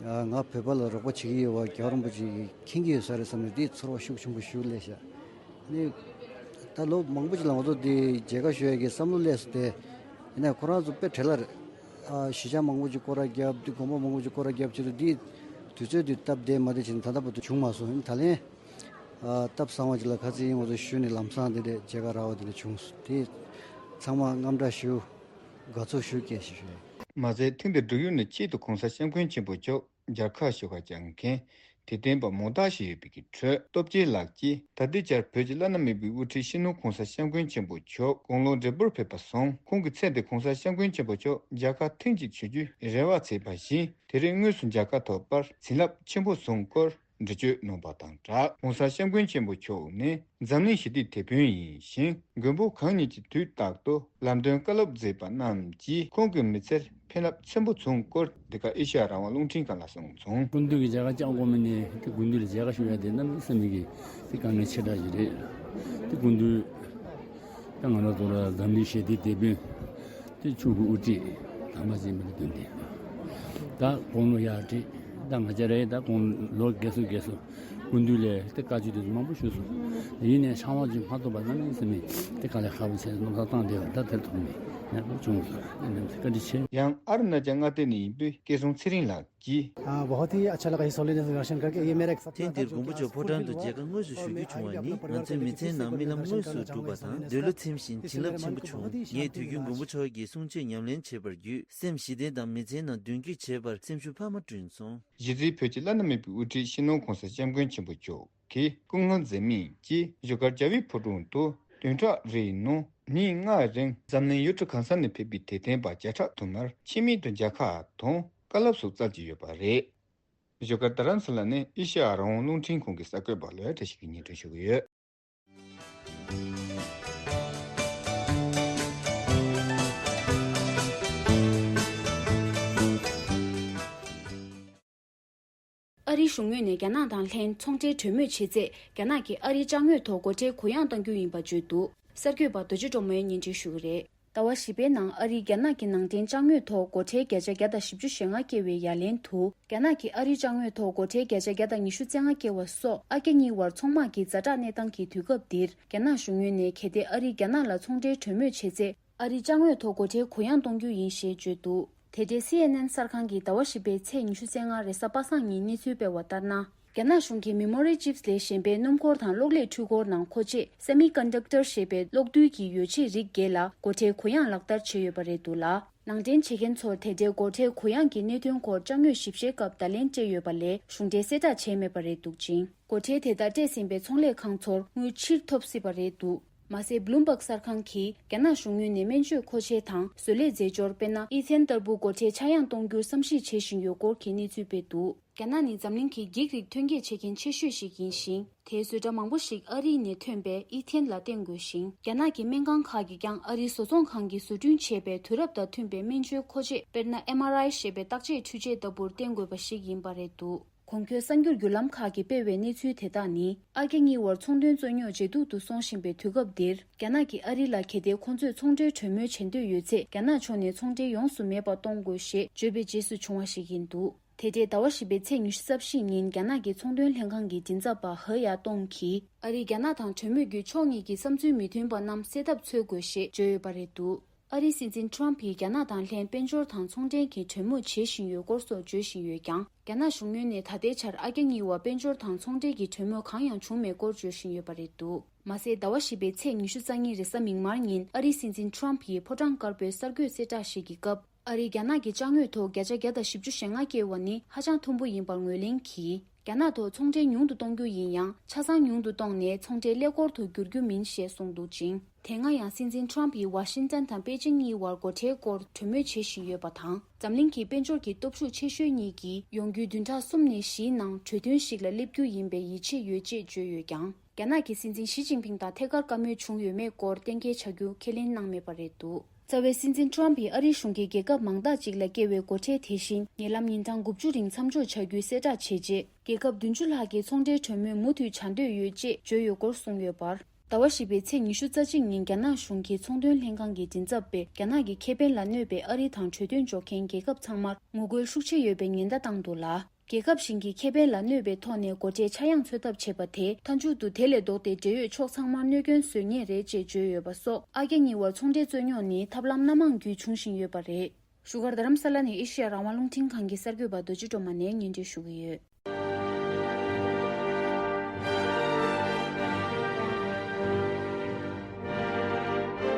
ཨ། ང་བོད་པ་ལ་རོགས་པ་བྱེད་ཀྱི་ཡོད་པ་རྒྱལ་བ་རིན་པོ་ཆེ་གིས་མཁྱེན་གྱི་ཡོད་ས་རེད་བསམ་ནས་དེ་ཚོར་བ་ཤུགས་ཆེན་པོ་ཞིག་སླེབས་ཤག་ནི། ད་ལོ་མང་པོ་ཅིག་ལ་ང་ཚོ་དེ་མཇལ་ཁ་ཞུ་ཡ་གི་བསམ་བློ་སླེབས་སོང་སྟེ། ཡིན་ནའི་ཁོ་རང་ཚོ་དཔེ་བྲེལ་ལ་རེད། ཨ། གཞིས་ཆགས་མང་པོ་ཅིག་སྐོར་ར་བརྒྱབ་དེ་དགོན་པ་མང་པོ་ཅིག་སྐོར་ར་བརྒྱབ་བྱས་ཏེ་དེ་དུས་ཚོད་དེ་སྟབས་བདེ་མ་བདེ་བྱས་ནས་ད་ལྟ་བར་དུ་བྱུང་མ་སོང་། ཡིན་ད་ལན། ཨ། སྟབས་བཟང་བ་ཅིག་ལ་ཁ་སང་ང་ཚོ་ཞུས་ནས་ལམ་སང་དེ་འདྲས་མཇལ་ཁ་རག་པ་དེ་འདྲས་བྱུང་སོང་། དེ་ཚང་མ་དངངས་སྐྲག་ཞུ། དགའ་ཚོར་ཞུ་སྐད་ཞིག་ཞུ། མ་ཚད་ཐེངས་འདིར་འབྲུག་ཡུལ་ནས་ཆེད་དུ་༸གོང་ས་༸སྐྱབས་མགོན་ཆེན་པོ་མཆོག་མཇལ་ཁ་ཞུ་གར་བཅར་མཁན་དད་ལྡན་པ་མང་དག་ཞིག་ཡོད་པའི་གི་ཁྲོད། སྟོབས་རྒྱལ་ལགས་ཀྱིས་ད་ལྟའི་ཆར་བོད་ཀྱི་བླ་ན་མེད་པའི་དབུ་ཁྲིད་སྤྱི་ནོར་༸གོང་ས་༸སྐྱབས་མགོན་ཆེན་པོ་མཆོག་དགུང་ལོ་བགྲེས་པོར་ཕེབས་པ་སོང་ཁོང་གི་ཚེ་འདིར་༸གོང་ས་༸སྐྱབས་མགོན་ཆེན་པོ་མཆོག་མཇལ་ཁ་ཐེངས་གཅིག་ཞུ་རྒྱུའི་རེ་བ་བྱས་པ་བཞིན་དེ་རིང་དངོས་སུ་མཇལ་ཁ་ཐོབ་པར་བྱིན་རླབས་ཆེན་པོ་བྱུང་སྐོར། འགྲེལ་བརྗོད་གནང་པ་དང་སྦྲགས། ༸གོང་ས་༸སྐྱབས་མགོན་ཆེན་པོ་མཆོག་ནི་འཛམ་གླིང་ཞི་བདེའི་དེད་དཔོན་ཡིན་ཞིང་། མགོན་པོ་གང་ཉིད་ཀྱིས་དུས་རྟག་ཏུ་ལམ་སྟོན་བཀའ་སློབ་མཛད་པ་རྣམས་ཀྱིས་ཁོང་གི་མི་ཚེར་ཕན་རླབས་ཆེན་པོ་བྱུང་སྐོར་འདི་ག་ཨེ་ཤ་ཡ་རང་དབང་རླུང་འཕྲིན་ཁང་ལ་གསུངས་སོང་། སྐུ་མདུན་གྱི་མཇལ་ཁ་བཅར་དགོས་མིན་ནི་དེ་སྐུ་མདུན་ལ་མཇལ་ཁ་ཞུ་ཡ་དེ་གནམ་མེད་ས་མེད་ཀྱི་དེ་དཀའ་ངལ་ཆེ་དྲགས་ཞིག་རེད། དེ་སྐུ་མདུན་ད་ང་རང་ཚོ་ལ་འཛམ་གླིང་ཞི་བདེའི་དེད་དཔོན། དེ་ཕྱུག་གི་དབུ་ཁྲིད་དང་མ་བྱས་མི་ལ་སྟོན་ཏེ། ད་དགུང་ལོ་ཡར་ཁྲིད་ད་ང་བཅས་རའི་ད་དགུང་ལོ་རྒས་སོ་རྒས་སོ་སྐུ་མདུན་ལས་དེ་བཀའ་ཆོས་དེ་ཚོ་མང་པོ་ཞུས་སོང་། ཡིན་ནའི་ཕྱག་དབང་ཅིག་མ་ཐོབ་པ་ན་ནི་སེམས་མི་དེ་དཀའ་ལས་ཁག་པོ་བྱས་མནོ་བསམ་བཏང་བསྡད་པ་ད་དེར་ཐུག་ནས་ཡག་པོ་བྱུང་སོང་། ཡིན་ནའི་བཀའ་དྲིན་ཆེ། ཡང་ཨ་རུ་ན་ཅལ་མངའ་སྡེ་ནས་ཡིན་པའི་སྐལ་བཟང་ཚེ་རིང་ལགས། ཀྱིས། हाँ, बहुत ही अच्छा लगा इस होलीडेज के दर्शन करके। ये मेरा एक सपना था, ཐེངས་འདིར་མགོན་པོ་མཆོག་ཕོ་བྲང་དུ་མཇལ་ཁ་དངོས་སུ་ཞུ་རྒྱུ་བྱུང་བ་ནི་ང་ཚོའི་མི་ཚེའི་ནང་རྨི་ལམ་དངོས་སུ་འགྲུབ་པ་དང་འདོད་བློ་ཚིམ་ཞིང་བྱིན་རླབས་ཆེན་པོ་བྱུང་། ངས་དུས་རྒྱུན་མགོན་པོ་མཆོག་གི་གསུང་ཆོས་ཉམས་ལེན་བྱེད་པར་བརྒྱུད་སེམས་ཞི་བདེ་དང་མི་ཚེའི་ནང་མདུན་སྐྱོད་བྱེད་པར་སེམས་ཤུགས་འཕར་མ་བསྐྲུན་སོང་། གཞི་རྩའི་བོད་ཀྱི་བླ་ན་མེད་པའི་དབུ་ཁྲིད་སྤྱི་ནོར་༸གོང་ས་༸སྐྱབས་མགོན་ཆེན་པོ་མཆོག་གིས་སྐུ་ངལ་འཛེམས་མིན་གྱིས་བཞུགས་སྒར་རྒྱལ་བའི་ཕོ་བྲང་དུ་བདུན་ཕྲག་རེའི་ནང་ཉིན་ལྔའི་རིང་འཛམ་གླིང་ཡུལ་གྲུ་གང་ས་ནས་ཕེབས་པའི་དད་ལྡན་པ་བརྒྱ་ཕྲག་དུ་མར་ཆེད་དམིགས་དུ་མཇལ་ཁ་དང་བཀའ་སློབ་སོགས་སྩལ་གྱི་ཡོད་པ་རེད། བཞུགས་སྒར་རྡ་རམ་ས་ལ་ནས་ཨེ་ཤ་ཡ་རང་དབང་རླུང་འཕྲིན་ཁང་གི་གསར་འགོད་པ་ལོ་ཡ་བཀྲ་ཤིས་ཀྱིས་སྙན་སྒྲོན་ཞུ་གི་ཡོད། ཨ་རིའི་གཞུང་ངོས་ནས་རྒྱ་ནག་དང་ལྷན་ཚོང་འབྲེལ་གྲོས་མོལ་བྱས་ཚེ་རྒྱ་ནག་གིས་ཨ་རིའི་ཅ་དངོས་ཐོག་སྒོ་ཁྲལ་གུ་ཡངས་གཏང་རྒྱུ་ཡིན་པ་བརྗོད་འདུག་གསར་འགོད་པ་རྡོ་རྗེ་སྒྲོལ་མས་སྙན་སྒྲོན་ཞུ་གི་རེད། ཟླ་བ་བཞི་པའི་ནང་ཨ་རིས་རྒྱ་ནག་གི་ནང་འདྲེན་ཅ་དངོས་ཐོག་སྒོ་ཁྲལ་བརྒྱ་ཆ་བརྒྱ་དང་བཞི་བཅུ་ཞེ་ལྔ་བཀལ་བའི་ཡ་ལན་དུ། རྒྱ་ནག་གིས་ཨ་རིའི་ཅ་དངོས་ཐོག་སྒོ་ཁྲལ་བརྒྱ་ཆ་བརྒྱ་དང་ཉི་ཤུ་རྩ་ལྔ་བཀལ་བ་སོགས་ཨ་རྒྱ་གཉིས་བར་ཚོང་དམག་གི་ཛ་དྲག་གནས་སྟངས་ཀྱི་དུས་སྐབས་འདིར། རྒྱ་ནག་གཞུང་ངོས་ནས་གལ་ཏེ་ཨ་རིས་རྒྱ་ནག་ལ་ཚོང་འབྲེལ་གྲོས་མོལ་བྱས་ཚེ། ཨ་རིའི་ཅ་དངོས་ཐོག་སྒོ་ཁྲལ་གུ་ཡངས་གཏོང་རྒྱུ་ཡིན་ཞེས་བརྗོད་འདུག་དེ་འབྲེལ་སི་ཨེན་ཨེན་གསར་ཁང་གིས་ཟླ་བ་བཞི་པའི་ཚེས་ཉི་ཤུ་རྩ་ལྔ་རེས་གཟའ་པ་སངས་ཉིན་གནས་ཚུལ་སྤེལ་བ་ལྟར་ན། རྒྱ་ནག་གཞུང་གིས་Memory Chips ལས་གཞན་པའི་སྣུམ་འཁོར་དང་གློག་ཀླད་འཕྲུལ་འཁོར་ནང་མཁོ་ཆས་Semiconductor ཞེས་པའི་གློག་རྡུལ་གྱི་ཡོ་ཆས་རིགས་བརྒྱད་ལ་སྒོ་ཁྲལ་གུ་ཡངས་ལག་བསྟར་བྱས་ཡོད་པ་རེད་འདུག་ལ། ནང་འདྲེན་བྱེད་མཁན་ཚོར་དེ་འབྲེལ་སྒོ་ཁྲལ་གུ་ཡངས་ཀྱི་གནད་དོན་སྐོར་ཅ་དངོས་ཞིབ་བཤེར་སྐབས་བརྡ་ལན་སྤྲད་ཡོད་པ་ལས་གཞུང་འབྲེལ་གསལ་བསྒྲགས་བྱས་མེད་པ་རེད་འདུག་ཅིང་། སྒོ་ཁྲལ་དེ་དག་སྤྲད་ཟིན་པའི་ཚོང་ལས་ཁང་ཚོར་དངུལ་ཕྱིར་ཐོབ་སྲིད་པ་རེད་འདུག་མ་ཟད་Bloomberg གསར་ཁང་གིས་རྒྱ་ནག་གཞུང་ངོས་ནས་སྨན་བཅོས་མཁོ་ཆས་དང་བཟོ་ལས་རྫས་སྦྱོར་དཔེར་ན་ཨི་ཐན་ལྟ་བུ་སྒོ་ཁྲལ་ཆག་ཡང་གཏོང་རྒྱུར་བསམ་གཞིག་བྱེད་བཞིན་ཡོད་སྐོར་གྱི་གནས་ཚུལ་སྤེལ་འདུག་རྒྱ་ནག་ནི་འཛམ་གླིང་གི་འགྱིག་རིགས་ཐོན་སྐྱེད་བྱེད་མཁན་ཆེ་ཤོས་ཤིག་ཡིན་ཞིང་། དེའི་བཟོ་གྲྭ་མང་པོ་ཞིག་ཨ་རི་ནས་ཐོན་པའི་ཨི་ཐན་ལ་བརྟེན་དགོས་ཤིང་། རྒྱ་ནག་གི་སྨན་ཁང་ཁག་གིས་ཀྱང་ཨ་རིའི་བཟོ་ཚོང་ཁང་གིས་བཟོ་སྐྲུན་བྱས་པའི་དུས་རབས་དང་མཐུན་པའི་སྨན་བཅོས་མཁོ་ཆས་དཔེར་ན་ཨེམ་ཨར་ཨའི་ཞེས་པའི་བརྟག་དཔྱད་འཕྲུལ་ཆས་ལྟ་བུར་བརྟེན་དགོས་པ་ཞིག་ཡིན་པ་རེད་འདུག་གོང་འཁོད་གསར་འགྱུར་བརྒྱུད་ལམ་ཁག་གིས་སྤེལ་བའི་གནས་ཚུལ་དེ་དག་ནི། ཨ་རྒྱ་གཉིས་བར་ཚོང་དོན་རྩོད་རྙོག་ཇེ་སྡུག་ཏུ་སོང་བཞིན་པའི་དུས་སྐབས་འདིར། རྒྱ་ནག་གིས་ཨ་རི་ལ་གལ་ཏེ་ཁོང་ཚོས་ཚོང་འབྲེལ་གྲོས་མོལ་བྱེད་འདོད་ཡོད་ཚེ། རྒྱ་ནག་ཕྱོགས་ནས་ཚོང་འབྲེལ་ཡོངས་སུ་མེད་པ་གཏོང་དགོས་ཞེས་བརྗོད་པའི་རྗེས་སུ་བྱུང་བ་ཞིག་ཡིན་འདུག་དེ་འབྲེལ་ཟླ་བ་བཞི་པའི་ཚེས་ཉི་ཤུ་རྩ་བཞི་ཉིན་རྒྱ་ནག་གི་ཚོང་དོན་ལྷན་ཁང་གི་མགྲིན་ཚབ་པ་ཧེ་ཡ་ཏོང་གིས། ཨ་རིས་རྒྱ་ནག་དང་གྲོས་མོལ་བརྒྱུད་ཕྱོགས་གཉིས་ཀྱི་བསམ་ཚུལ་མི་མཐུན་པ་རྣམས་སེལ་ཐབས་འཚོལ་དགོས་ཞེས་བརྗོད་ཡོད་པ་རེད་འདུག་ཨ་རིའི་སྲིད་འཛིན་ཊརམ་ཕིས་རྒྱ་ནག་དང་ལྷན་དཔལ་འབྱོར་དང་ཚོང་འབྲེལ་གྱི་གྲོས་མོལ་བྱེད་བཞིན་ཡོད་སྐོར་སོགས་བརྗོད་བཞིན་ཡོད་ཀྱང་། རྒྱ་ནག་གཞུང་ངོས་ནས་ད་ལྟའི་ཆར་ཨ་རྒྱ་གཉིས་བར་དཔལ་འབྱོར་དང་ཚོང་འབྲེལ་གྱི་གྲོས་མོལ་གང་ཡང་བྱུང་མེད་སྐོར་བརྗོད་བཞིན་ཡོད་པ་རེད་འདུག་མ་ཟད། ཟླ་བ་བཞི་པའི་ཚེས་ཉི་ཤུ་རྩ་གཉིས་རེས་གཟའ་མིག་དམར་ཉིན་ཨ་རིའི་སྲིད་འཛིན་ཊརམ་ཕིས་ཕོ་བྲང་དཀར་པོའི་གསར་འགོད་གསལ་བསྒྲགས་ཤིག་གི་སྐབས། ཨ་རིས་རྒྱ་ནག་གི་ཅ་དངོས་ཐོག་བརྒྱ་ཆ་བརྒྱ་དང་བཞི་བཅུ་ཞེ་ལྔ་སྐྱེལ་བ་ནི་ཧ་ཅང་མཐོན་པོ་ཡིན་པར་ངོས་ལེན་གྱིས། རྒྱ་ནག་ཐོག་ཚོང་འབྲེལ་ཉུང་དུ་གཏོང་རྒྱུ་ཡིན་ཡང་། ཆ་ཚང་ཉུང་དུ་བཏང་ནས་ཚོང་འབྲེལ་ཀླད་ཀོར་དུ་བསྒྱུར་རྒྱུ་མིན་ཞེས་གསུངས་འདུག་ཅིང་། དེ་སྔ་ཡང་སྲིད་འཛིན་ཊརམ་ཕིས་ཝ་ཤིང་ཏན་དང་པེ་ཅིང་གཉིས་བར་སྒོ་ཁྲལ་སྐོར་གྲོས་མོལ་བྱེད་བཞིན་ཡོད་པ་དང་། འཛམ་གླིང་གི་དཔལ་འབྱོར་གྱི་སྟོབས་ཤུགས་ཆེ་ཤོས་གཉིས་ཀྱིས་ཡོང་རྒྱུའི་བདུན་ཕྲག་གསུམ་ནས་བཞིའི་ནང་གྲོས་མཐུན་ཞིག་ལ་སླེབས་རྒྱུ་ཡིན་པའི་ཡིད་ཆེས་ཡོད་ཅེས་བརྗོད་ཡོད་ཀྱང་། རྒྱ་ནག་གི་སྲིད་འཛིན་ཞི་ཅིན་ཕིང་དང་ཐད་ཀར་བཀའ་མོལ་བྱུང་ཡོད་མེད་སྐོར་གཏན་འཁེལ་བྱ་རྒྱུ་ཁས་ལེན་གནང་མེད་པ་རེད་འདུག་རྩ་བའི་སྲིད་འཛིན་ཊརམ་ཕིས་ཨ་རིའི་གཞུང་གིས་རྒྱལ་ཁབ་མང་དག་ཅིག་ལ་བཀལ་བའི་སྒོ་ཁྲལ་དེ་བཞིན་ཉེ་ལམ་ཉིན་གྲངས་དགུ་བཅུ་རིང་མཚམས་འཇོག་བྱ་རྒྱུའི་གསལ་བསྒྲགས་བྱས་རྗེས། རྒྱལ་ཁབ་བདུན་ཅུ་ལྷག་གིས་ཚོང་འབྲེལ་གྲོས་མོལ་མུ་མཐུད་བྱ་འདོད་ཡོད་ཅེས་བརྗོད་ཡོད་སྐོར་གསུངས་ཡོད་པར། ཟླ་བ་བཞི་པའི་ཚེས་ཉི་ཤུ་རྩ་གཅིག་ཉིན་རྒྱ་ནག་གཞུང་གི་ཚོང་དོན་ལྷན་ཁང་གི་མགྲིན་ཚབ་པས་རྒྱ་ནག་གི་ཁེ་ཕན་ལ་གནོད་པའི་ཨ་རི་དང་གྲོས་མཐུན་འཇོག་མཁན་རྒྱལ་ཁབ་ཚང་མར་ངོ་རྒོལ་ཤུགས་ཆེ་ཡོད་པའི་ཉེན་བརྡ་བཏང་འདུག་ལ། རྒྱལ་ཁབ་གཞན་གྱི་ཁེ་ཕན་ལ་གནོད་པའི་ཐོག་ནས་སྒོ་ཁྲལ་ཆག་ཡང་འཚོལ་ཐབས་བྱེད་པ་དེས་མཐའ་མཇུག་ཏུ་དེ་ལས་ལྡོག་སྟེ་འབྲེལ་ཡོད་ཕྱོགས་ཚང་མར་གནོད་སྐྱོན་བཟོ་ངེས་རེད་ཅེས་བརྗོད་ཡོད་པ་སོགས། ཨ་རྒྱ་གཉིས་བར་ཚོང་འབྲེལ་རྩོད་རྙོག་ནི་ཐབས་ལམ་སྣ་མང་བརྒྱུད་འབྱུང་བཞིན་ཡོད་པ་རེད། བཞུགས་སྒར་རྡ་རམ་ས་ལ་ནས་ཨེ་ཤེ་ཡ་རང་དབང་རླུང་འཕྲིན་ཁང་གི་གསར་འགོད་པ་རྡོ་རྗེ་སྒྲོལ་མ་ནས་སྙན་སྒྲོན་ཞུ་གི་ཡོད།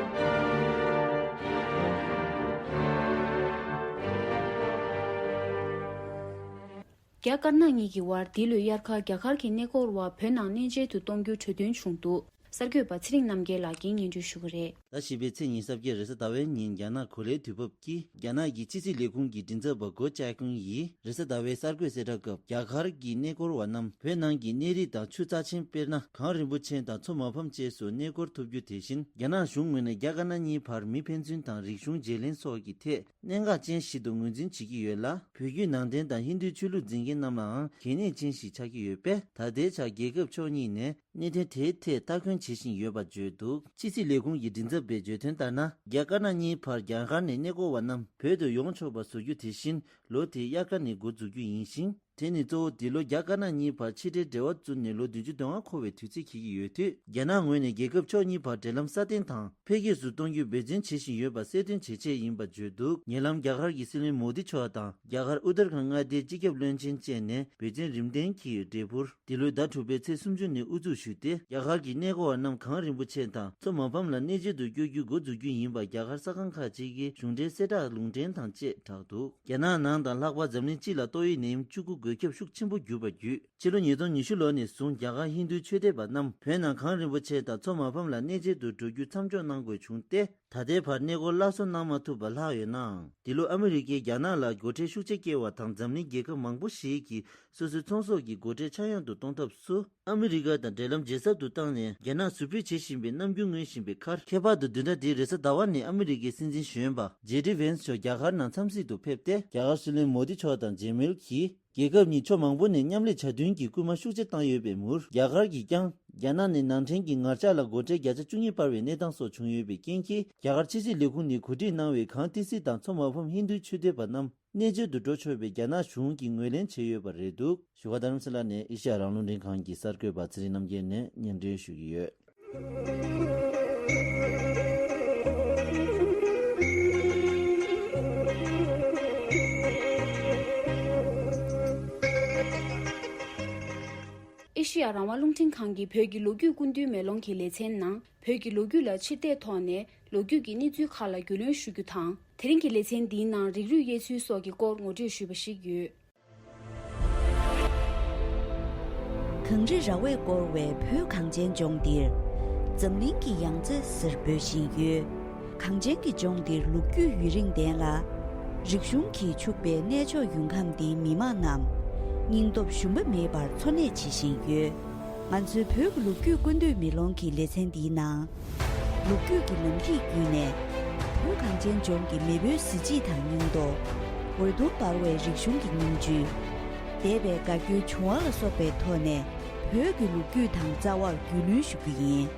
རྒྱ་དཀར་ནག་གཉིས་ཀྱི་དབར་འདི་ལོའི་དབྱར་ཁར་རྒྱ་གར་གྱི་གནས་སྐོར་བ་བོད་ནང་གནས་མཇལ་དུ་གཏོང་རྒྱུ་གྲོས་མཐུན་བྱུང་འདུག་གསར་འགོད་པ་ཚེ་རིང་རྣམ་རྒྱལ་ལགས་ཀྱིས་སྙན་སྒྲོན་ཞུ་གི་རེད། ཟླ་བཞི་པའི་ཚེས་ཉི་ཤུ་རྩ་བརྒྱད་རེས་གཟའ་ཟླ་བའི་ཉིན་རྒྱ་ནག་གོ་ལའི་དུས་བབ་ཀྱིས་རྒྱ་ནག་གི་ཕྱི་སྲིད་ལས་ཁུངས་ཀྱི་མགྲིན་ཚབ་པ་གོ་ཅཱ་ཀུང་ཡིས་རེས་གཟའ་ཟླ་བའི་གསར་འགོད་གསལ་བསྒྲགས་སྐབས། རྒྱ་གར་གྱི་གནས་སྐོར་བ་རྣམས་བོད་ནང་གི་གནས་རི་དང་ཆུ་རྩ་ཆེན་དཔེར་ན་གངས་རིན་པོ་ཆེ་དང་མཚོ་མ་ཕམ་བཅས་སུ་གནས་སྐོར་ཐུབ་རྒྱུ། དེ་བཞིན་རྒྱ་ནག་གཞུང་ངོས་ནས་རྒྱ་དཀར་ནག་གཉིས་བར་མི་ཕན་ཚུན་དང་རིག་གཞུང་བརྗེ་ལེན་སོགས་ཀྱི་ཐད་གནད་འགག་ཅན་ཞིག་ཏུ་ངོས་འཛིན་བྱེད་ཀྱི་ཡོད་ལ། བོད་བརྒྱུད་ནང་བསྟན་དང་ཧིན་རྡུའི་ཆོས་ལུགས་འཛིན་མཁན་རྣམས་ལའང་གལ་གནད་ཅན་ཞིག་ཆགས་ཀྱི་ཡོད་པས། ད་ལྟའི་ཆར་རྒྱལ་ཁབ་ཕྱོགས་གཉིས་ནས་གནད་དོན་དེའི་ཐད་ལྟ་སྐྱོང་བྱེད་བཞིན་ཡོད་པ་བརྗོད་འདུག་ཕྱི་སྲིད་ལས་ཁུངས་ཀྱི་མགྲིན་ཚབ་པས་བརྗོད་དོན་ལྟར་ན། རྒྱ་དཀར་ནག་གཉིས་བར་རྒྱ་གར་ནས་གནས་སྐོར་བ་རྣམས་བོད་དུ་ཡོང་ཆོག་པ་བཟོ་རྒྱུ་དེ་བཞིན་ལོ་དེའི་དབྱར་ཁ་ནས་འགོ་འཛུགས་རྒྱུ་ཡིན་ཞིང་། དེ་ནི་གཙོ་བོ་འདི་ལོ་རྒྱ་དཀར་ནག་གཉིས་བར་ཕྱི་འབྲེལ་འབྲེལ་བ་བཙུགས་ནས་ལོ་བདུན་ཅུ་དོན་ལྔ་འཁོར་བའི་དུས་ཚིགས་འཁེལ་གྱི་ཡོད་དུས། རྒྱ་ནག་ངོས་ནས་རྒྱལ་ཁབ་ཕྱོགས་གཉིས་བར་འབྲེལ་ལམ་སྲ་བརྟན་དང་འཕེལ་རྒྱས་སུ་གཏོང་རྒྱུར་འབད་བརྩོན་བྱེད་བཞིན་ཡོད་པ་གསལ་སྟོན་བྱེད་ཆེད་ཡིན་པར་བརྗོད་འདུག་ཉེ་ལམ་རྒྱ་གར་གྱི་སྲིད་བློན་མོ་དི་མཆོག་དང་རྒྱ་གར་ཨུ་ཏར་ཁཱན་མངའ་སྡེའི་སྤྱི་ཁྱབ་བློན་ཆེན་བཅས་ནས་འབད་བརྩོན་རིམ་ལྡན་གྱིས་འབྲས་བུར། འདི་ལོའི་ཟླ་དྲུག་པའི་ཚེས་སུམ་ཅུ་ནས་དབུ་འཛུགས་ཞུས་ཏེ། རྒྱ་གར་གྱི་གནས་སྐོར་བ་རྣམས་གངས་རིན་པོ་ཆེ་དང་མཚོ་མ་ཕམ་ལ་གནས་མཇལ་དུ་བསྐྱོད་རྒྱུའི་འགོ་འཛུགས་རྒྱུ་ཡིན་པ་རྒྱ་གར་གསར་ཁང་ཁག་ཅིག་གིས་གཞུང་འབྲེལ་གསལ་བསྒྲགས་ལུང་འདྲེན་དང་བཅས་བསྒྲགས་འདུག་རྒྱ་ནག་ནང་དང་ལྷག་པར་འཛམ་གླིང་སྤྱི་ལ་ཏོག་དབྱིབས་ནད་ཡམས་བཅུ་དགུ་འགོས་ཁྱབ་ཤུགས་ཆེན་པོ་གྱུར་པ་བརྒྱུད། ཕྱི་ལོ་ཉིས་སྟོང་ཉི་ཤུ་ལོ་ནས་བཟུང་རྒྱ་གར་ཧིན་རྡུའི་ཆོས་དད་པ་རྣམས་བོད་ནང་གངས་རིན་པོ་ཆེ་དང་མཚོ་མ་ཕམ་ལ་གནས་མཇལ་དུ་འགྲོ་རྒྱུ་མཚམས་འཇོག་གནང་དགོས་བྱུང་སྟེ། ད་ལྟའི་བར་གནས་སྐོར་སླར་གསོ་གནང་མ་ཐུབ་པ་ལྷག་ཡོད་ནའང་། འདི་ལོ་ཨ་མི་རི་ཀས་རྒྱ་ནག་ལ་སྒོ་ཁྲལ་ཤུགས་ཆེ་བཀལ་བ་དང་། འཛམ་གླིང་རྒྱལ་ཁབ་མང་པོ་ཞིག་གིས་སོ་སོའི་ཚོང་ཟོག་གི་སྒོ་ཁྲལ་ཆག་ཡང་དུ་གཏོང་ཐབས་སུ། ཨ་མི་རི་ཀ་དང་འབྲེལ་ལམ་ཇེ་ཟབ་ཏུ་བཏང་ནས། རྒྱ་ནག་ཟུར་ཕུད་བྱེད་བཞིན་པའི་རྣམ་འགྱུར་མངོན་བཞིན་པའི་ཁར། ཁྱད་པར་དུ་བདུན་ཕྲག་འདིའི་རེས་གཟའ་ཟླ་བ་ནས་ཨ་མི་རི་ཀའི་སྲིད་འཛིན་གཞོན་པ་ཇེ་ཌི་ཝན་སི་མཆོག་རྒྱ་གར་ནང་འཚམས་གཟིགས་དུ་ཕེབས་ཏེ། རྒྱ་གར་སྲིད་བློན་མོ་དི་མཆོག་དང་མཇལ་མོལ་གྱིས། རྒྱལ་ཁབ་གཉིས་ཕྱོགས་མང་པོ་ནས་མཉམ་ལས་བྱ་འདུན་གྱི་སྐུལ་མ་ཤུགས་ཆེ་བཏང་ཡོད་པའི་མུར། རྒྱ་གར་གྱིས་ཀྱང་རྒྱ་ནག་ནས་ནང་འདྲེན་གྱི་ངར་ལྕགས་ལ་སྒོ་ཁྲལ་བརྒྱ་ཆ་བཅུ་གཉིས་སྤར་བའི་གནས་སྟངས་སོགས་བྱུང་ཡོད་པའི་རྐྱེན་གྱིས། རྒྱ་གར་ཕྱི་སྲིད་ལས་ཁུངས་ནས་གོ་སྒྲིག་གནང་བའི་གངས་ཏི་སེ་དང་མཚོ་མ་ཕམ་ཧིན་རྡུའི་ཆོས་དད་པ་རྣམས་གནས་མཇལ་དུ་འགྲོ་ཆོག་པའི་རྒྱ་ནག་གཞུང་གིས་ངོས་ལེན་བྱས་ཡོད་པ་རེད་འདུག་བཞུགས་སྒར་རྡ་རམ་ས་ལ་ནས་ཨེ་ཤ་ཡ་རང་དབང་རླུང་འཕྲིན་ཁང་གི་གསར་འགོད་པ་ཚེ་རིང་རྣམ་རྒྱལ་ནས་སྙན་སྒྲོན་ཞུ་གི་ཡོད། ཨེ་ཤེ་ཡ་རང་དབང་རླུང་འཕྲིན་ཁང་གི་བོད་ཀྱི་ལོ་རྒྱུས་སྐུ་མདུན་མེ་ལོང་གི་ལེ་ཚན་ནང་། བོད་ཀྱི་ལོ་རྒྱུས་ལ་ཕྱིར་བལྟས་ཐོག་ནས་ལོ་རྒྱུས་ཀྱི་གནས་ཚུལ་ཁག་ལ་རྒྱུས་ལོན་ཞུ་རྒྱུ་དང་། དེ་རིང་གི་ལེ་ཚན་འདིའི་ནང་རིགས་རུས་དབྱེ་ཚུལ་སོགས་ཀྱི་སྐོར་ངོ་སྤྲོད་ཞུས་པ་ཞིག་ཡོད། གངས་རི་ར་བས་བསྐོར་བའི་བོད་གངས་ཅན་ལྗོངས་འདིར། འཛམ་གླིང་གི་ཡང་རྩེ་ཟེར་འབོད་བཞིན་ཡོད། གངས་ཅན་གྱི་ལྗོངས་འདིར་ལོ་རྒྱུས་ཡུན་རིང་ལྡན་ལ། རིག་གཞུང་གིས་ཕྱུག་པའི་གནས་མཆོག་ཡུལ་ཁམས་འདིའི་མི་དམངས་རྣམས་སྙིང་སྟོབས་ཞུམ་པ་མེད་པར་འཚོ་གནས་བྱེད་བཞིན་ཡོད། ང་ཚོའི་བོད་ཀྱི་ལོ་རྒྱུས་ཀུན་བཏུས་མེ་ལོང་གི་ལེ་ཚན་འདིའི་ནང་། ལོ་རྒྱུས་ཀྱི་ལམ་ཐིག་བརྒྱུད་ནས། བོད་གངས་ཅན་ལྗོངས་ཀྱི་མེས་པོའི་གཟི་བརྗིད་དང་སྙིང་སྟོབས། འོད་སྟོང་འབར་བའི་རིག་གཞུང་གི་སྙིང་བཅུད། འདས་པའི་དགའ་སྐྱོའི་བྱུང་བ་ལ་སོགས་པའི་ཐོག་ནས། བོད་ཀྱི་ལོ་རྒྱུས་དང་རྩ་བར་རྒྱུས་ལོན་ཞུ་རྒྱུ་ཡིན།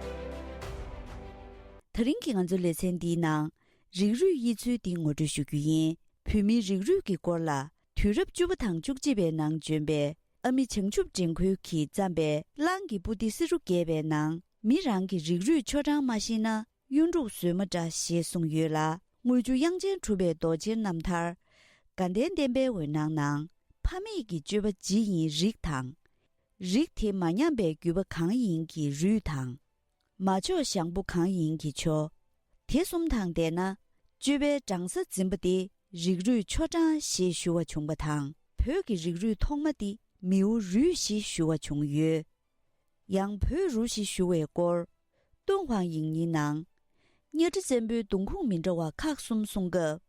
དེ་རིང་གི་ང་ཚོའི་ལེ་ཚན་འདིའི་ནང་། རིགས་རུས་དབྱེ་ཚུལ་འདི་ངོ་སྤྲོད་ཞུ་རྒྱུ་ཡིན། བོད་མིའི་རིགས་རུས་ཀྱི་སྐོར་ལ། དུས་རབས་བཅུ་པ་དང་བཅུ་གཅིག་པའི་ནང་བྱོན་པའི་ཨ་མི་བྱང་ཆུབ་འདྲེན་མཁན་གྱིས་བརྩམས་པའི་གླང་གི་པོ་ཏི་བསེ་རུ་བརྒྱད་པའི་ནང་། མི་རང་གི་རིགས་རུས་ཆོ་འབྲང་མ་ཤེས་ན། གཡུ་འབྲུག་བཟོས་མ་འདྲ་ཞེས་གསུངས་ཡོད་ལ། དངུལ་ཆུ་དབྱངས་ཅན་གྲུབ་པའི་རྡོ་གཅལ་རྣམ་ཐར། དགའ་ལྡན་བསྟན་པའི་འོད་སྣང་ནང་། ཕ་མེས་ཀྱི་སྤྱོད་པ་ཇི་ཡིན་རིགས་དང་། རིགས་དེ་མ་ཉམས་པའི་རྒྱུ་བ་གང་ཡིན་གྱི་རུས་དང་། མ་ཆོག་ཞང་པོ་གང་ཡིན་གྱི་ཆོ། དེ་གསུམ་དང་ལྡན་ན། སྤྱོད་པའི་འབྲང་ས་འཛིན་པ་སྟེ་རིགས་རུས་ཆོ་འབྲང་ཞེས་ཞུ་བ་བྱུང་བ་དང་། བོད་ཀྱི་རིགས་རུས་ཐོག་མ་སྟེ་མིའུ་རུས་ཞེས་ཞུ་བ་བྱུང་ཡོད། ཡང་བོད་རུ་ཞེས་ཞུ་བའི་སྐོར། ཏུན་ཧོང་ཡིག་རྙིང་ནང་། གཉའ་ཁྲི་བཙན་པོའི་གདུང་ཁུངས་མི་འདྲ་བ་ཁག་གསུམ་གསུང་སྐབས།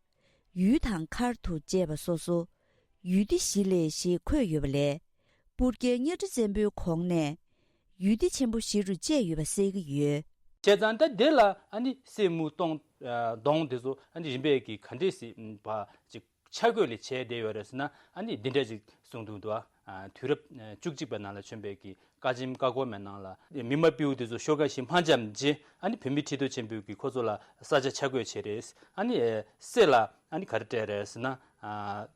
ཡུལ་དང་མཁར་དུ་བཅད་པ་སོ་སོ། ཡུལ་སྡེ་བཞི་ལས་ཞེས་འཁོད་ཡོད་པ་ལས། སྤུར་རྒྱལ་གཉའ་ཁྲི་བཙན་པོའི་གོང་ནས། ཡུལ་སྡེ་ཆེན་པོ་བཞི་རུ་བཅད་ཡོད་པ་གསལ་གྱི་ཡོད། བྱས་ཙང་ད་དེ་ལ་ཨ་ནི་སྲས་མོ་སྟོང་གདོང་དེ་ཚོ་ཨ་ནི་རིམ་པས་ཀྱི་ག་འདྲས་སྲིད་པ་ཅིག་ཆ་བགོས་ལས་བྱས་བསྡད་ཡོད་རེད་ཟེར་ན། ཨ་ནི་འདི་འདྲ་ཅིག་གསུངས་འདུག་འདུག་ཨ། དུས་རབས་བཅུ་གཅིག་པའི་ནང་ལ་བྱོན་པའི་གི་བཀའ་ཆེམས་བཀའ་འཁོར་མའི་ནང་ལ། མི་མ་སྤྲེའུ་དེ་ཚོ་ཤོ་ཀ་ཤི་མ་འཇམ་རྗེས་ཨ་ནི་བོད་མི་ཁྲི་ཐོག་ཆེན་པོས་ཀྱི་ཁོ་ཚོ་ལ་ས་ཆ་ཆ་བགོས་བྱས་རེད། ཨ་ནི་སྲས་ལ་ཨ་ནི་ག་རེ་སྤྲད་རེད་ཟེར་ན།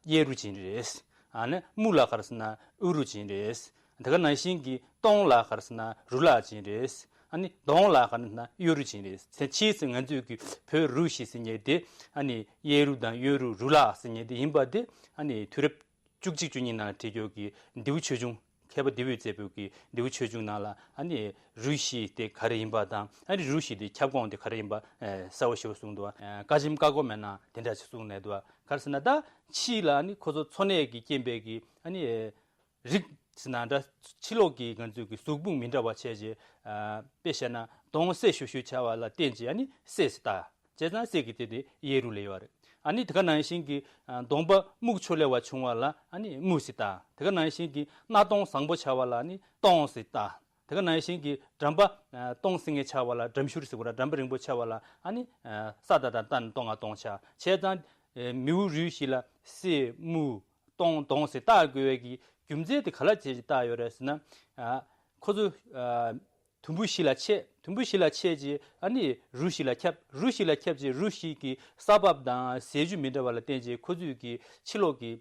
གཡས་རུ་བྱིན་རེད། ཨ་ནི་མོ་ལ་ག་རེ་ཟེར་ན་དབུ་རུ་བྱིན་རེད། དེ་ག་ནང་བཞིན་གྱི་སྟོང་ལ་ག་རེ་ཟེར་ན་རུ་ལག་བྱིན་རེད། ཨ་ནི་གདོང་ལ་ག་རེ་ཟེར་ན་གཡོན་རུ་བྱིན་རེད། ཕྱིས་སུ་ང་ཚོས་ཀྱི་བོད་རུ་ཞེས་ཟེར་མཁན་དེ་ཨ་ནི་གཡས་རུ་དང་གཡོན་རུ་རུ་ལག་ཟེར་མཁན་དེ་ཡིན་པ་དེ་ཨ་ནི་དུས་རབས་བཅུ་གཅིག་བཅུ་གཉིས་ནང་བྲིས་ཡོད་ཀྱི་ལྡེའུ་ཆོས་འབྱུང་། མཁས་པ་ལྡེའུ་བཙན་པོ་གི་ལྡེའུ་ཆོས་འབྱུང་ནང་ལ་ཨ་ནི་རུས་ཞེས་དེ་ག་རེ་ཡིན་པ་དང་། ཨ་ནི་རུས་ཞེས་དེ་ཁྱབ་ཁོངས་དེ་ག་རེ་ཡིན་པ་གསལ་པོ་ཞེ་པོ་གསུངས་འདུག། བཀའ་ཆེམས་བཀའ་འཁོར་མའི་ནང་དེ་འདྲ་ཞིག་གསུངས་གནང་འདུག། ག་རེ་ཟེར་ན་ད་ཕྱིས་ལ་ཨ་ནི་ཁོ་ཚོ་འཚོ་གནས་ཀྱི་རྐྱེན་པས་ཀྱི་ཨ་ནི་རིགས་ཟེར་ན་འདྲ། ཕྱི་ལོགས་ཀྱི་ང་ཚོའི་གི་གཟུགས་ཕུང་མི་འདྲ་བ་བྱས་རྗེས། དཔེ་བཤད་ན་གདོང་སེར་ཞུ་ཞུ་ཆགས་པ་ལ་བརྟེན་བྱས་ཨ་ནི་སེར་ཟེར་བཏགས། བྱས་ཙང་སེར་གྱི་དེ་དེ་གཡས་རུ་ལ་ཡོད་རེད། ཨ་ནི་དེ་ག་ནང་བཞིན་གྱི་གདོང་པ་སྨུག་ཕྱོགས་ལས་བ་བྱུང་བ་ལ་ཨ་ནི་སྨུག་ཟེར་བཏགས། དེ་ག་ནང་བཞིན་གྱི་སྣ་གདོང་བཟང་པོ་ཆགས་པ་ལ་ཨ་ནི་སྟོང་ཟེར་བཏགས། དེ་ག་ནང་བཞིན་གྱི་འགྲམ་པ་སྟོང་ཟེར་མཁན་ཆགས་པ་ལ་འགྲམ་ཤུར་ཟེར་བ་ར། འགྲམ་པ་རིང་པོ་ཆགས་པ་ལ་ཨ་ནི་ས་ད་བཏགས་སྟ་ན་སྟོང་ང་སྟོང་ཆགས། བྱས་ཙང་མིའུ་རུས་ཞེས་ལ་སེར་སྨུག་སྟོང་གདོང་ཟེར་བཏགས་དགོས་པའི་གི་རྒྱུ་མཚན་དེ་ག་ལ་བྱས་ཀྱི་བཏགས་ཡོད་རེད་ཟེར་ན། ཁོ་ཚོ་དུམ་བུ་བཞི་ལ་ཕྱེ། དུམ་བུ་བཞི་ལ་ཕྱེ་རྗེས་ཨ་ནི་རུས་ཞིག་ལ་ཁྱབ། རུས་ཞིག་ལ་ཁྱབ་རྗེས་རུས་ཞིག་གི་ས་བབ་དང་ཟས་བཅུད་མི་འདྲ་བ་ལ་བརྟེན་རྗེས་ཁོ་ཚོས་ཀྱི་ཕྱི་ལོགས་ཀྱི་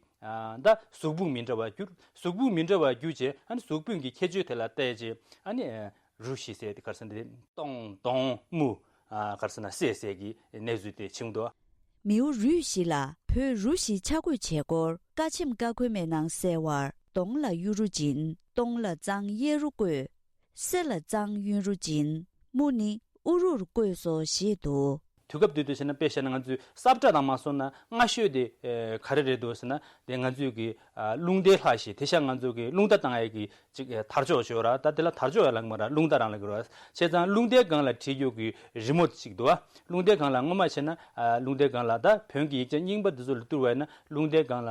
ད་གཟུགས་ཕུང་མི་འདྲ་བར་གྱུར། གཟུགས་ཕུང་མི་འདྲ་བར་གྱུར་རྗེས་ཨ་ནི་གཟུགས་ཕུང་གི་ཁྱད་ཆོས་དེ་ལ་བལྟས་རྗེས་ཨ་ནི་རུས་ཞེས་ཟེར་ཏེ་ག་རེ་ཟེར་ན་དེ་སྟོང་གདོང་སྨུག་ག་རེ་ཟེར་ན་སེར་ཟེར་གྱི་གནས་ཚུལ་དེ་བྱུང་འདུག། མིའུ་རུས་ཞེས་ལ་བོད་རུ་ཞེས་ཆ་བགོས་བྱས་སྐོར་བཀའ་ཆེམས་བཀའ་འཁོར་མའི་ནང་གསལ་བར། གདོང་ལ་གཡུ་རུ་སྦྱིན། སྟོང་ལ་གཙང་གཡས་རུ་བཀོད། སེར་ལ་གཙང་གཡོན་རུ་སྦྱིན། སྨུག་ནི་དབུ་རུར་བཀོད་སོ་ཞེས་འདུག། དུས་སྐབས་དེ་དུས་བྱས་ན་དཔེ་བཤད་ན་ང་ཚོས་ས་བཀྲ་དང་མ་སོང་ན་སྔ་ཤོས་དེ་ག་རེ་རེད་འདུག་ཟེར་ན། དེ་ང་ཚོས་ཀྱི་རླུང་རྟའི་ལྷ་ཞེས་དེང་སང་ང་ཚོ་གི་རླུང་རྟ་བཏང་ཡས་ཀྱི་ཅིག་དར་ལྕོག་ཞོར་ར། ད་དེ་ལ་དར་ལྕོག་ཡང་ལབ་མ་ར། རླུང་རྟ་རང་ལ་གི་ར། བྱས་ཙང་རླུང་རྟའི་སྒང་ལ་བྲིས་ཡོད་ཀྱི་རི་མོ་ཅིག་འདུག་བ། རླུང་རྟའི་སྒང་ལ་སྔོན་མ་བྱས་ན་རླུང་རྟའི་སྒང་ལ་ད་བོན་གྱི་ཡིག་ཆ་རྙིང་པ་འདི་ཚོ་ལ་བསྡུར་བ་ཡིན་ན་རླུང་རྟའི་སྒང་ལ་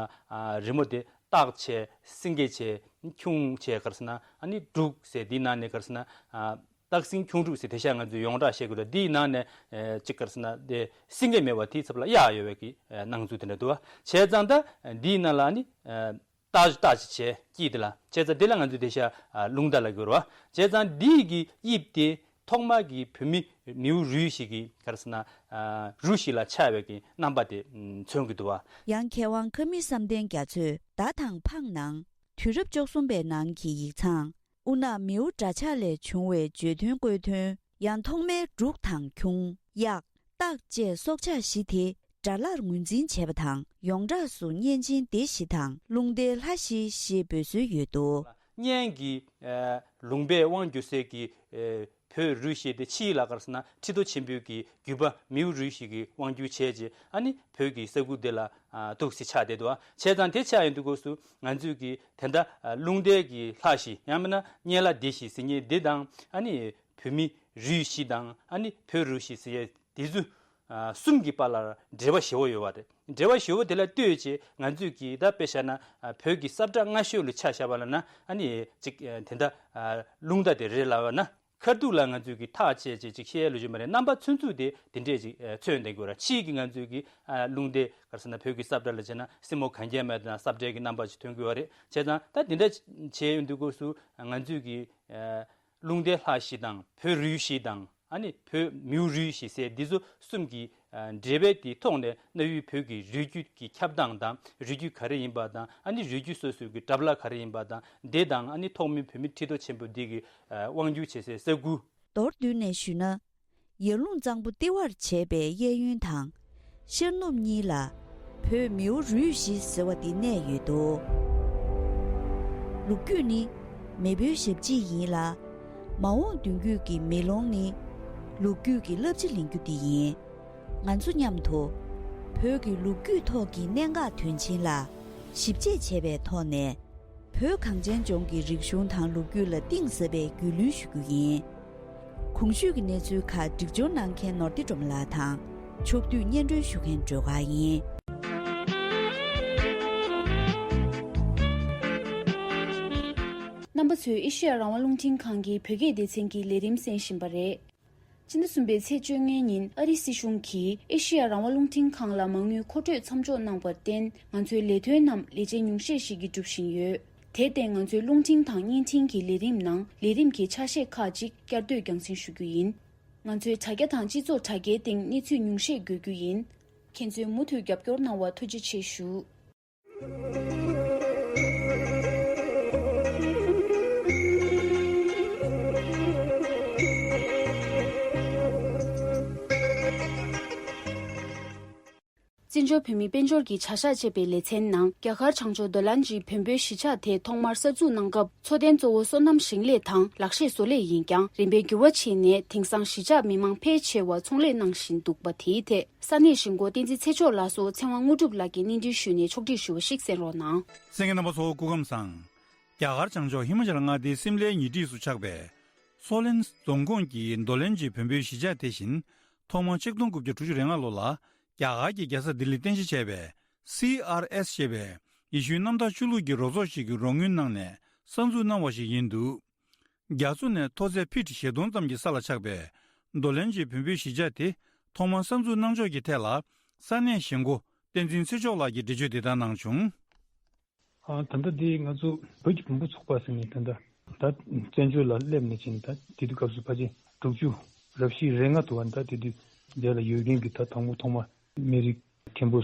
རི་མོ་དེ་སྟག་བྱས། སེང་གེ་བྱས། ཁྱུང་བྱས། ག་རེ་ཟེར་ན་ཨ་ནི་འབྲུག་ཟེར། འདིའི་ནང་ནས་ག་རེ་ཟེར་ན་སྟག་སེང་ཁྱུང་འབྲུག་ཟེར་དེང་སང་ང་ཚོས་ཡོངས་གྲགས་བཤད་ཀྱི་རེད། འདིའི་ནང་ནས་ཅིག་ག་རེ་ཟེར་ན་དེ་སེང་གེ་མེད་པ་དེའི་ཚབ་ལ་གཡག་ཡོད་པའི་གི་སྣང་ཚུལ་དེ་འདྲ་འདུག་བ། བྱས་ཙང་ད་འདིའི་ནང་ལ་ཨ་ནི་སྟག་སྟག་ཅིག་བྱས་དཀྱིལ་དེ་ལ། བྱས་ཙང་དེ་ལ་ང་ཚོས་དེང་སང་རླུང་རྟ་ལབ་ཀྱི་རེད་བ། བྱས་ཙང་འདིའི་གི་དབྱིབས་དེ་ཐོག་མ་གི་བོད་མི་མིའུ་རུས་ཤིག་གི་ག་རེ་ཟེར་ན་རུས་ཤིག་ལ་ཆགས་པའི་གི་རྣམ་པ་དེ་མཚོན་གྱི་འདུག་བ། ཡང་མཁས་དབང་ཁ་མིག་བསམ་གཏན་རྒྱ་མཚོས་མདའ་དང་འཕང་ནང་དུས་རབས་བཅུ་གསུམ་པའི་ནང་གི་ཡིག་ཚང་། དབུ་ནག་མིའུ་འདྲ་ཆགས་ལས་བྱུང་བའི་བརྗོད་དོན་བཀོད་དོན། ཡང་ཐོག་མའི་འབྲུག་དང་ཁྱུང་། གཡག་སྟག་བཅས་སྲོག་ཆགས་བཞི་དེ་དགྲ་ལྷར་ངོས་འཛིན་བྱས་པ་དང་། ཡོངས་གྲགས་སུ་གཉན་ཆེན་སྡེ་བཞི་དང་རླུང་རྟའི་ལྷ་བཞི་ཞེས་འབོད་སྲོལ་ཡོད་འདུག། གཉན་གྱི་ལུང་པས་དབང་བསྒྱུར་སའི་གི་བོད་རུས་ཤིག་དེ་ཕྱིས་ལ་ག་རེ་ཟེར་ན་ཁྲི་ཐོག་ཆེན་པོའི་གི་རྒྱུད་པ་མིའུ་རུས་ཤིག་གིས་དབང་བསྒྱུར་བྱས་རྗེས་ཨ་ནི་བོད་ཀྱི་ས་ཁུལ་དེ་ལ་འདུག་སེ་ཆགས་བསྡད་འདུག། བྱས་ཙང་དེ་ཆགས་ཡོང་དུས་སྐབས་སུ་ང་ཚོས་ཀྱི་དེ་འདྲ་རླུང་རྟའི་གི་ལྷ་བཞི་ཡང་མིན་ན་གཉན་ལྷ་སྡེ་བཞི་ཟེར་མཁན་འདི་དང་ཨ་ནི་བོད་མི་ རུས་བཞི་དང་ཨ་ནི་བོད་རུས་བཞི་ཟེར་ཡས་དེ་ཚོ་ཨ་གསུམ་གྱི་བར་ལ་འབྲེལ་བ་ཞེ་པོ་ཡོད་པ་རེད། འབྲེལ་བ་ཞེ་པོ་དེ་ལ་ལྟོས་བྱས་ང་ཚོས་ཀྱིས་ད་དཔེ་བཞག་ན་ཨ་བོད་ཀྱི་ས་བཀྲ་སྔ་ཤོས་ལ་ཆ་བཞག་པ་ལ་ན་ཨ་ནི་ཅིག་ཨ་དེ་འདྲ་ཨ་རླུང་རྟ་དེ་རེད་ལབ་པ་ན། ཁ་ཐུག་ལ་ང་ཚོས་ཀྱིས་ཐག་བཅད་བྱས་ཅིག་བཤད་ཡ་ལོ་རྒྱུས་མ་རེད། རྣམ་པ་ཚུན་ཚོད་དེ་དེ་འདྲས་ཅིག་ཨ་མཚོན་བསྡད་དགོས་ར། ཕྱིས་ཀྱི་ང་ཚོས་ཀྱིས་ཨ་རླུང་རྟའི་ག་རེ་ཟེར་ན་བོད་ཀྱི་ས་བཀྲ་ལ་བྱས་ན་སྲིན་མོ་གན་རྐྱལ་མ་དང་ས་བཀྲའི་གི་རྣམ་པ་ཅིག་ཐོན་གྱི་ཡོད་རེད། བྱས་ཙང་ད་དེ་འདྲ་བྱས་ཡོང་དུས་སྐབས་སུ་ང་ཚོས་ཀྱིས་ཨ་རླུང་རྟའི་ལྷ་བཞི་དང་བོད་རུས་བཞི་དང་ཨ་ནི་བོད་མིའུ་རུས་བཞི་ཟེར་འདི་ཚོ་གསུམ་གྱི་ཨ་འབྲེལ་བའི་དེའི་ཐོག་ནས་གནའ་བོའི་བོད་ཀྱི་རུས་རྒྱུད་ཀྱི་ཁྱབ་སྟངས་དང་རུས་རྒྱུད་ག་རེ་ཡིན་པ་དང་ཨ་ནི་རུས་རྒྱུད་སོ་སོའི་གི་གྲབས་ལ་ག་རེ་ཡིན་པ་དང་འདི་དང་ཨ་ནི་ཐོག་མའི་བོད་མི་ཁྲི་ཐོག་ཆེན་པོ་འདི་གི་ཨ་དབང་སྒྱུར་བྱེད་སའི་ས་ཁུལ། མདོར་བསྡུས་ནས་ཞུས་ན། ཡར་ཀླུང་གཙང་པོ་ལྟེ་བར་བྱས་པའི་གཡས་གཡོན་དང་། ཤར་ནུབ་གཉིས་ལ་བོད་མིའུ་རུས་བཞི་ཟེར་བ་འདི་གནས་ཡོད་དོ། ལོ་རྒྱུས་ནི་མེས་པོའི་ཞབས་རྗེས་ཡིན་ལ། མ་འོངས་མདུན་སྐྱོད་ཀྱི་མེ་ལོང་ནི་ལོ་རྒྱུས་ཀྱི་བསླབ་བྱ་ལེན་རྒྱུ་འདི་ཡིན། ང་ཚོ་མཉམ་དུ་བོད་ཀྱི་ལོ་རྒྱུས་ཐོག་གི་གནད་འགག་དོན་ཆེན་ལ་ཞིབ་དཔྱད་བྱས་པའི་ཐོག་ནས། བོད་གངས་ཅན་ལྗོངས་ཀྱི་རིག་གཞུང་དང་ལོ་རྒྱུས་ལ་གཏིང་ཟབ་པའི་རྒྱུས་ལོན་ཞུ་རྒྱུ་ཡིན། གོང་ཞུས་ཀྱི་གནས་ཚུལ་ཁག་སྒྲིག་སྦྱོར་གནང་མཁན་ནོར་བདེ་སྒྲོལ་མ་ལགས་དང་ཕྱོགས་བསྡུས་སྙན་སྒྲོན་ཞུ་མཁན་སྒྲོལ་དཀར་ཡིན། རྣམ་པ་ཚོས་ཨེ་ཤེ་ཡ་རང་དབང་རླུང་འཕྲིན་ཁང་གི་བོད་སྐད་སྡེ་ཚན་གྱི་ལས་རིམ་གསན་བཞིན་པ་རེད། སྤྱི་ཟླ་གསུམ་པའི་ཚེས་བཅོ་ལྔའི་ཉིན་ཨ་རིའི་སྲིད་གཞུང་གིས་ཨེ་ཤེ་ཡ་རང་དབང་རླུང་འཕྲིན་ཁང་ལ་མ་དངུལ་མཁོ་སྤྲོད་མཚམས་འཇོག་གནང་བར་བརྟེན་ང་ཚོའི་ལས་དོན་རྣམས་ལས་བྱེད་ཉུང་ཤས་ཤིག་གིས་སྒྲུབ་བཞིན་ཡོད། དེར་བརྟེན་ང་ཚོའི་རླུང་འཕྲིན་དང་བརྙན་འཕྲིན་གྱི་ལས་རིམ་ནང་ལས་རིམ་གྱི་ཆ་ཤས་ཁག་ཅིག་བསྐྱར་ཟློས་རྒྱང་སྲིང་ཞུ་རྒྱུ་ཡིན། ང་ཚོའི་དྲ་རྒྱ་དང་སྤྱི་ཚོགས་དྲ་རྒྱའི་སྟེང་གནས་ཚུལ་ཉུང་ཤས་འགོད་རྒྱུ་ཡིན། ཁྱེད་ཚོས་མུ་མཐུད་རྒྱབ་སྐྱོར་གནང་བར་ཐུགས་རྗེ་ཆེ་ཞུ། བཙན་བྱོལ་བོད་མིའི་དཔལ་འབྱོར་གྱི་བྱ་གཞག་ཅེས་པའི་ལེ་ཚན་ནང་རྒྱ་གར་བྱང་ཕྱོགས་མདོ་ལན་གྱི་བོན་པོའི་གཞིས་ཆགས་དེ་ཐོག་མར་གསར་འཛུགས་གནང་སྐབས་འཚོ་རྟེན་གཙོ་བོ་སོ་ནམ་ཞིང་ལས་དང་ལག་ཤེས་བཟོ་ལས་ཡིན་ཀྱང་རིམ་པས་འགྱུར་བ་ཕྱིན་ནས་དེང་སང་གཞིས་ཆགས་མི་མང་ཕལ་ཆེ་བ་ཚོང་ལས་གནང་བཞིན་འདུག་པ་དེའི་ཐད་ས་གནས་གཞིས་འགོ་བསྟན་འཛིན་ཚེ་མཆོག་ལགས་སུ་ཚེ་དབང་དངོས་གྲུབ་ལགས་ཀྱིས་གནས་འདྲི་ཞུས་ནས་ཕྱོགས་སྒྲིག་ཞུས་པ་ཞིག་གསན་རོགས་གནང་། གསན་མཁན་རྣམ་པ་ཚོ་སྐུ་ཁམས་བཟང་། རྒྱ་གར་བྱང་ཕྱོགས་ཧི་མ་ཅལ་མངའ་སྡེའི་སིམ་ལའི་ཉེ་འཁྲིས་སུ་ཆགས་པའི་སོ་ལན་རྫོང་ཁོངས་ཀྱི་མདོ་ལན་གྱི་བོན་པོའི་གཞིས་ཆགས་དེ་བཞིན་ཐོག་མར་ཆིག་སྟོང་དགུ་བརྒྱ་དྲུག་ཅུ་རེ་ལྔ་ལོ་ལ་རྒྱ་གར་གྱི་རྒྱལ་ས་ལྡི་ལིར་རྟེན་གཞི་བྱས་པའི་སི་ཨར་ཨེས་ཞེས་པའི་ཡེ་ཤུའི་གནམ་བདག་ཆོས་ལུགས་ཀྱི་རོགས་ཚོགས་ཤིག་གི་རོགས་དངུལ་གནང་ནས་གསར་འཛུགས་གནང་བ་ཞིག་ཡིན་འདུག་རྒྱ་མཚོ་ནས་མཐོ་ཚད་ཕིཊ་བཞི་སྟོང་ཙམ་གྱི་ས་ལ་ཆགས་པའི་མདོ་ལན་གྱི་བོན་པོའི་གཞིས་ཆགས་དེ་ཐོག་མར་གསར་འཛུགས་གནང་ཕྱོགས་ཀྱི་ཐད་ལ་ས་གནས་གཞིས་འགོ་བསྟན་འཛིན་ཚེ་མཆོག་ལགས་ཀྱིས་འགྲེལ་བརྗོད་འདི་ལྟར་གནང་བྱུང་། ཨ། ད་ལྟ་འདི་ང་ཚོ་བོད་ཀྱི་བོན་པོ་ཚོགས་པ་ཟེར་ནས་ད་ལྟ་ད་བཙན་བྱོལ་ལ་སླེབས་ནས་ཕྱིན་ད་དེ་དུས་སྐབས་སུ་ཕལ་ཆེར་དྲུག་ཅུ་རེ་བཞི་རེ་ལྔ་འདུག་པ། ད་དེ་དུས་དེ་ལ་ཡོད་མཁན་གྱི་ད་དང་པོ་ཐོག་མ་མི་རིགས་མཁན་པོ་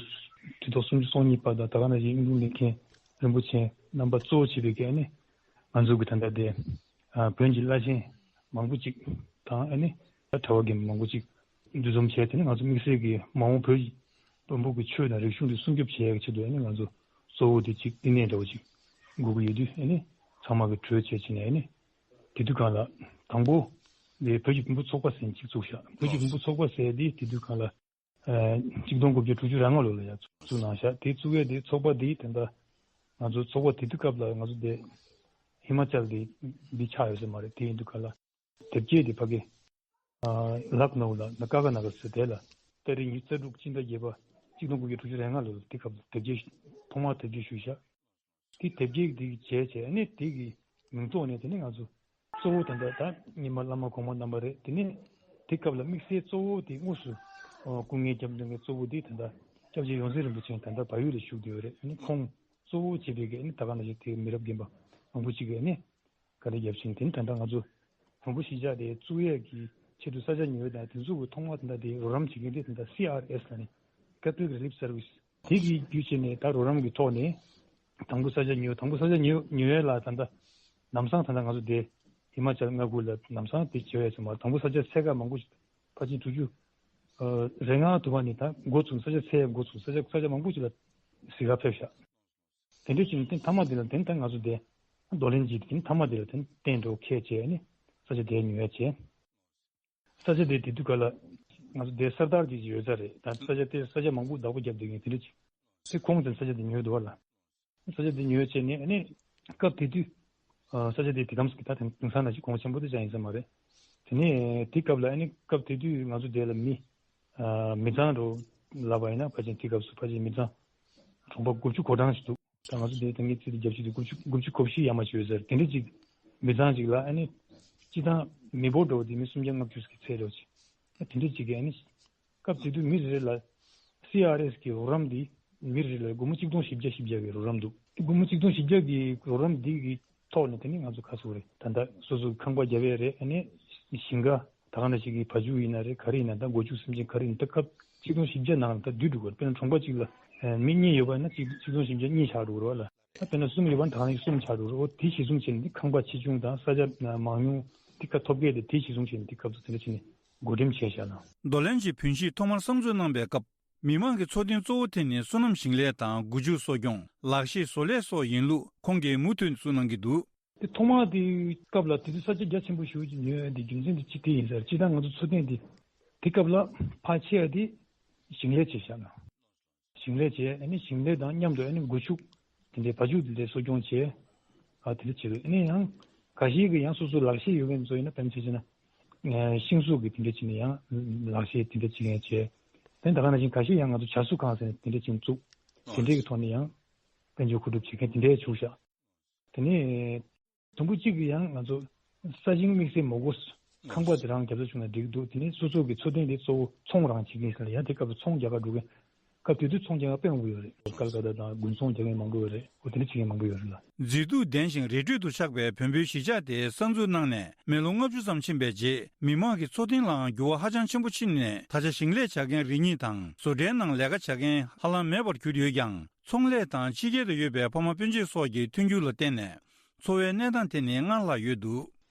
ཁྲི་ཐོག་སུམ་ཅུ་སོ་གཉིས་པ་དང་ད་ག་ནང་བཞིན་དབྱིངས་ལུང་ལས་མཁན་རིན་པོ་ཆེ་རྣམ་པ་གཙོ་བོ་བྱས་པའི་གི་ཨ་ནི་ང་ཚོ་གི་ད་ལྟ་དེ་ཨ་བོན་གྱི་བླ་ཆེན་མང་པོ་ཅིག་དང་ཨ་ནི་ད་གྲྭ་པ་རྒན་པ་མང་པོ་ཅིག་འདུ་འཛོམས་བྱས་དེ་ནི་ང་ཚོ་དམིགས་བསལ་གྱི་མ་འོངས་བོད་བོན་པོ་གི་ཆོས་དང་རིག་གཞུང་དེ་སྲུང་སྐྱོབ་བྱེད་ཡག་གི་ཆེད་དུ་ཨ་ནི་ང་ཚོ་གཙོ་བོ་དེ་གཅིག་བསྟི་གནས་འདྲ་བོ་ཅིག་དགོས་ཀྱི་ཡོད་དུས་ཨ་ནི་ཚང་མ་གི་གྲོས་བྱས་བྱས་ནས་ཨ་ནི་དེ་དུས་སྒང་ལ་དང་པོ་དེ་བོད་ཀྱི་བོན་པོ་ཚོགས་པ་ཟེར་གཅིག་བཙུགས་ཤག་བོད་ཀྱི་བོན་པོ་ཚོགས་པ་ཟེར་དེ་དེ་དུས་སྒང་ལ་ཨ་གཅིག་སྟོང་དགུ་བརྒྱ་དྲུག་ཅུ་རེ་ལྔ་ལོ་ལ་ཡ་བཙུགས་གནང་ཤག་དེ་བཙུགས་ཡས་དེ་ཚོགས་པ་དེ་ད་ལྟ་ང་ཚོ་ཚོགས་པ་དེ་དུས་སྐབས་ལ་ང་ཚོ་དེ་ཧི་མ་ཅལ་དེ་འདི་ཆགས་ཡོད་ས་མ་རེད། དེ་ཡིན་དུས་སྒང་ལ། དེབ་སྐྱེལ་དེ་ཕ་གི། ཨ། ལག་ནའུ་ལ་ན་ཀ་ཀ་ན་ག་ཟེར་དེ་ལ་ཏ་རིག་ཉི་ཤུ་རྩ་དྲུག་སྤྱི་ཟླ་བརྒྱད་པ་གཅིག་སྟོང་དགུ་བརྒྱ་དྲུག་ཅུ་རེ་ལྔ་ལོ་ལ་དེ་སྐབས་དེབ་སྐྱེལ་ཐོག་མར་དེབ་སྐྱེལ་ཞུས་ཤག་དེ་དེབ་སྐྱེལ་དེ་བྱས་བྱས་ཨ་ནི་དེ་གི་མིང་ཐོག་ནས་དེ་ནི་ང་ཚོ་གཙོ་བོ་ད་ལྟ་ད་རྙིང་མ་བླ་མ་གོང་མ་རྣམ་པ་རེད། དེ་ནི་དེ་སྐབས་ལ་དམིགས་བསལ་གཙོ་བོ་དེ་དངོས་སུ་ཨ་སྐུ་ངལ་རྒྱབ་མྱོང་མཁན་གཙོ་བོ་དེ་ད་ལྟ་སྐྱབས་རྗེ་ཡོངས་འཛིན་རིན་པོ་ཆེ་ད་ལྟ་བལ་ཡུལ་ལ་བཞུགས་བསྡད་ཡོད་རེད། ཨ་ནི་ཁོང་གཙོ་བོ་བྱས་པའི་གི་ཨ་ནི་ད་ག་ནང་བཞིན་དེ་མི་རབས་རྒན་པ་མང་པོ་ཅིག་གིས་ཨ་ནི། བཀའ་འདྲི་རྒྱབ་ཕྱིན་དེ་ནི་ད་ལྟ་ང་ཚོ་བོན་པོ་གཞིས་ཆགས་དེ་བཙུགས་ཡས་ཀྱི་ཆེད་དུ་ས་ཆ་ཉོས་དང་དེ་ཚོ་གི་ཐོག་མ་ད་ལྟ་དེ་རོགས་རམ་བྱེད་མཁན་དེ་ད་ལྟ་སི་ཨར་ཨེས་ལ་ནི་Catholic Relief Service དེ་གི་བརྒྱུད་བྱས་ནས་ད་རོགས་རམ་གྱི་ཐོག་ནས་དང་པོ་ས་ཆ་ཉོས། དང་པོ་ས་ཆ་ཉོས་ཉོ་ཡས་ལ་ད་ལྟ་ལམ་སང་ད་ལྟ་ང་ཚོ་དེ་ཧི་མ་ཅལ་མངའ་ཁུལ་ལ་ལམ་སང་དེ་བྱེད་ཡས་ཚང་མ་དང་པོ་ས་ཆ་ཚད་བཀག་མང་པོ་ཞིག་ཕལ་ཆེར་དྲུག་ཅུ་རེ་ལྔ་དུ་བ་ནས་ད་འགོ་བཙུགས། ས་ཆ་ཚད་ཡས་འགོ་བཙུགས། ས་ཆ་ས་ཆ་མང་པོ་ཞིག་ལ་གཟིགས་གར་ཕེབས་ཤག་དེ་འདྲ་བྱས་ནས་དེ་མཐའ་མ་དེ་ལ་དེ་ད་ང་ཚོ་དེ་རྡོ་ལེན་གྱི་དེ་མཐའ་མ་དེ་ལ་དེ་བརྟན་འགྲོ་ཁས་བྱས་ནས་ས་ཆ་དེ་ཉོ་ཡ་བྱས། ས་ཆ་དེ་དེ་དུས་ག་ལ་ང་ཚོ་དེ་སར་དར་དེ་ཡོད་ས་རེད། ད་ས་ཆ་དེ་ས་ཆ་མང་པོ་བདག་པོ་རྒྱབ་བསྡད་མཁན་དེ་འདྲ་ཅིག་སེ་ཁོང་དེ་ས་ཆ་དེ་ཉོས་འདུག་བ་ལ། ས་ཆ་དེ་ཉོས་བྱས་ནས་ཨ་ནི་སྐབས་དེ་དུས་ས་ཆ་དེ་དེ་གམ་སྐྱིད་ད་དེང་སང་ན་ཅིག་གོང་ཆེན་པོ་དེ་ཅང་ཡིན་ས་མ་རེད། དེ་ནས་དེ་སྐབས་ལ་ཨ་ནི་སྐབས་དེ་དུས་ང་ཚོ་དེ་ལ་མི་ཨ་མི་ཚང་རུ་ལབ་པ་ཡིན་ན་ཕལ་ཆེར་དེ་སྐབས་སུ་ཕལ་ཆེར་མི་ཚང་གྲོང་པ་དགུ་བཅུ་གོ་གྲངས་ཤིག་འདུག་ད་ང་ཚོ་དེ་ད་གིན་ཚིག་དེ་རྒྱབ་ཤིག་དེ་དགུ་བཅུ་དགུ་བཅུ་གོ་བཞི་ཡར་མར་ཞིག་ཡོད་ཟེར། དེ་འདྲ་ཅིག་མི་ཚང་ཅིག་ལ་ཨ་ནི་སྤྱི་བཏང་མི་འབོར་འདྲ་བོ་དེ་མི་སུམ་བརྒྱ་ལྔ་བཅུ་ཞིག་གི་ཚད་འདྲ་བོ་ཅིག་ཨ་དེ་འདྲ་ཅིག་གིས་ཨ་ནི། སྐབས་དེ་དུས་མི་རེ་རེ་ལ་སི་ཨར་ཨེས་ཀྱི་རོགས་རམ་འདི་མི་རེ་རེ་ལ་སྒོར་མོ་གཅིག་སྟོང་བཞི་བརྒྱ་བཞི་བརྒྱ་གི་རོགས་རམ་འདུག་སྒོར་མོ་གཅིག་སྟོང་བཞི་བརྒྱ་གི་རོགས་རམ་འདི་གི་ཐོག་ནས་དེ་ནི་ང་ཚོ་ཁ་གསོ་རེད། ད་ལྟ་སོ་སོ་ཁང་པ་རྒྱབ་ཡས་རེད། ཨ་ནི་ཞིང་ཁ་ད་ག་ནང་བཞིན་གྱི་བ་ཕྱུགས་ཡིན་ན་རེད། ག་རེ་ཡིན་ན་ད་སྒོ་ཕྱུགས་སེམས་ཅན་ག་རེ་ཡིན་ན་ད་སྐབས་གཅིག་སྟོང་བཞི་བརྒྱ་ནང་ལ་ད་བསྡུས་འགྲོ་གི་རེད། དཔེར་ན་གྲོང་པ་གཅིག་ལ་མི་གཉིས་ཡོད་པ་ཡིན་ན་གཅིག་གཅིག་སྟོང་བཞི་བརྒྱ་གཉིས་ཆགས་འགྲོ་གི་རེད་བ་ལ། ད་དཔེར་ན་གསུམ་ཡོད་པ་ན་ད་ག་ནང་བཞིན་གསུམ་ཆགས་འགྲོ་གི་རེད། འོ་དེ་གཞི་བཟུང་བྱས་ནས་ཁང་པ་ཆེ་ཆུང་དང་ས་ཆ་མང་ཉུང་དེ་ཁ་ཐོབ་སྐལ་དེ་དེ་གཞི་བཟུང་བྱས་ནས་དེ་སྐབས་སུ་དེ་འདྲ་བྱས་ནས་བགོ་འགྲེམས་བྱས་བཞག་ན། རྡོར་གླིང་གི་བོན་གཞིས་ཐོག་མར་གསར་འཛུགས་གནང་པའི་སྐབས། མི་མང་གི་འཚོ་རྟེན་གཙོ་བོ་དེ་ནི་སོ་ནམ་ཞིང་ལས་དང་སྒོ་ཕྱུགས་གསོ་སྐྱོང་། ལག་ཤེས་བཟོ་ལས་སོགས་ཡིན་ལུགས་ཁོང་གིས་མུ་མཐུད་གསུངས་གནང་གི་འདུག་དེ་ཐོག་མར་དེ་སྐབས་ལ་དེ་དུས་ས་ཆ་རྒྱ་ཆེན་པོ་ཞེ་པོ་ཅིག་ཉོས་ཡོད། དེ་རྒྱུ་མཚན་དེ་གཅིག་དེ་ཡིན་ས་རེད། སྤྱིར་བཏང་ང་ཚོ་འཚོ་རྟེན་དེ་དེ་སྐབས་ལ་ཕལ་ཆེ་བ་དེ་ཞིང་ལས་བྱས་བཞག་ན། ཞིང་ལས་བྱས། ཨ་ནི་ཞིང་ལས་དང་མཉམ་དུ་ཨ་ནི་སྒོ་ཕྱུགས་དེ་འདྲའི་བ་ཕྱུགས་དེ་འདྲའི་གསོ་སྐྱོང་བྱས། ཨ་དེ་འདྲ་བྱེད་དགོས། ཨ་ནི་ཡང་ཁ་ཤས་ཀྱིས་ཡང་སོ་སོའི་ལག་ཤེས་ཡོད་མཁན་ཚོ་ཡིན་ན་དཔེར་ན་ཆ་བཞག་ན། ཤིང་བཟོ་གི་དེ་འདྲ་བྱས་ནས་ཡང་ལག་ཤེས་དེ་འདྲ་བྱེད་མཁན་བྱས། དེ་ད་ག་ནང་བཞིན་ཁ་ཤས་ཡང་ང་ཚོ་བྱ་གསོ་ཁང་ཟེར་ནས་དེ་འདྲ་ཅིག་བཙུགས། དེ་འདྲའི་གི་ཐོག་ནས་ཡང་དཔལ་འབྱོར་མཁོ་སྒྲུབ་བྱེད་མཁན་དེ་འདྲ་བྱུང་ཤག་དེ་ནས་དུམ་བུ་གཅིག་གིས་ཡང་ང་ཚོ་ས་ཞིང་དམིགས་བསལ་མ་དགོས། ཁང་པ་དེ་རང་རྒྱབ་ས་བྱུང་ན་འགྲིག་འདུག་དེ་ནས་སོ་སོ་གི་འཚོ་རྟེན་དེ་གཙོ་བོ་ཚོང་རང་བྱེད་མཁན་ཟེར་ལ་ཡང་དེ་སྐབས་སུ་ཚོང་རྒྱག་ག་འགྲོ་མཁན། སྐབས་དེ་དུས་ཚོང་རྒྱག་མཁན་དཔེ་མང་པོ་ཡོད་རེད། ཀལ་ཀ་ཏ་དང་དགུན་ཚོང་རྒྱག་མཁན་མང་པོ་ཡོད་རེད། འོ་དེ་འདྲ་བྱེད་མཁན་མང་པོ་ཡོད་རེད་ལ། མཛེས་སྡུག་ལྡན་ཞིང་རི་ཁྲོད་དུ་ཆགས་པའི་བོན་པོའི་གཞིས་ཆགས་དེ་གསར་འཛུགས་གནང་ནས་མི་ལོ་ལྔ་བཅུ་ཙམ་ཕྱིན་པའི་རྗེས། མི་མང་གི་འཚོ་རྟེན་ལའང་འགྱུར་བ་ཧ་ཅང་ཆེན་པོ་ཕྱིན་ནས། ད་ཆ་ཞིང་ལས་བྱ་མཁན་རེ་གཉིས་དང་བཟོ་གྲྭའི་ནང་ལས་ཀ་བྱ་མཁན་ཧ་ལམ་མེད་པར་གྱུར་ཡོད་ཀྱང་། ཚོང་ལས་དང་ཕྱི་རྒྱལ་དུ་ཡོད་པའི་ཕ་མ་སྤུན་མཆེད་སོགས་ཀྱི་མཐུན་འགྱུར་ལ་བརྟེན་ནས། འཚོ་བའི་གནས་སྟངས་དེ་ནི་སྔར་ལྷག་ཡོད་འདུག་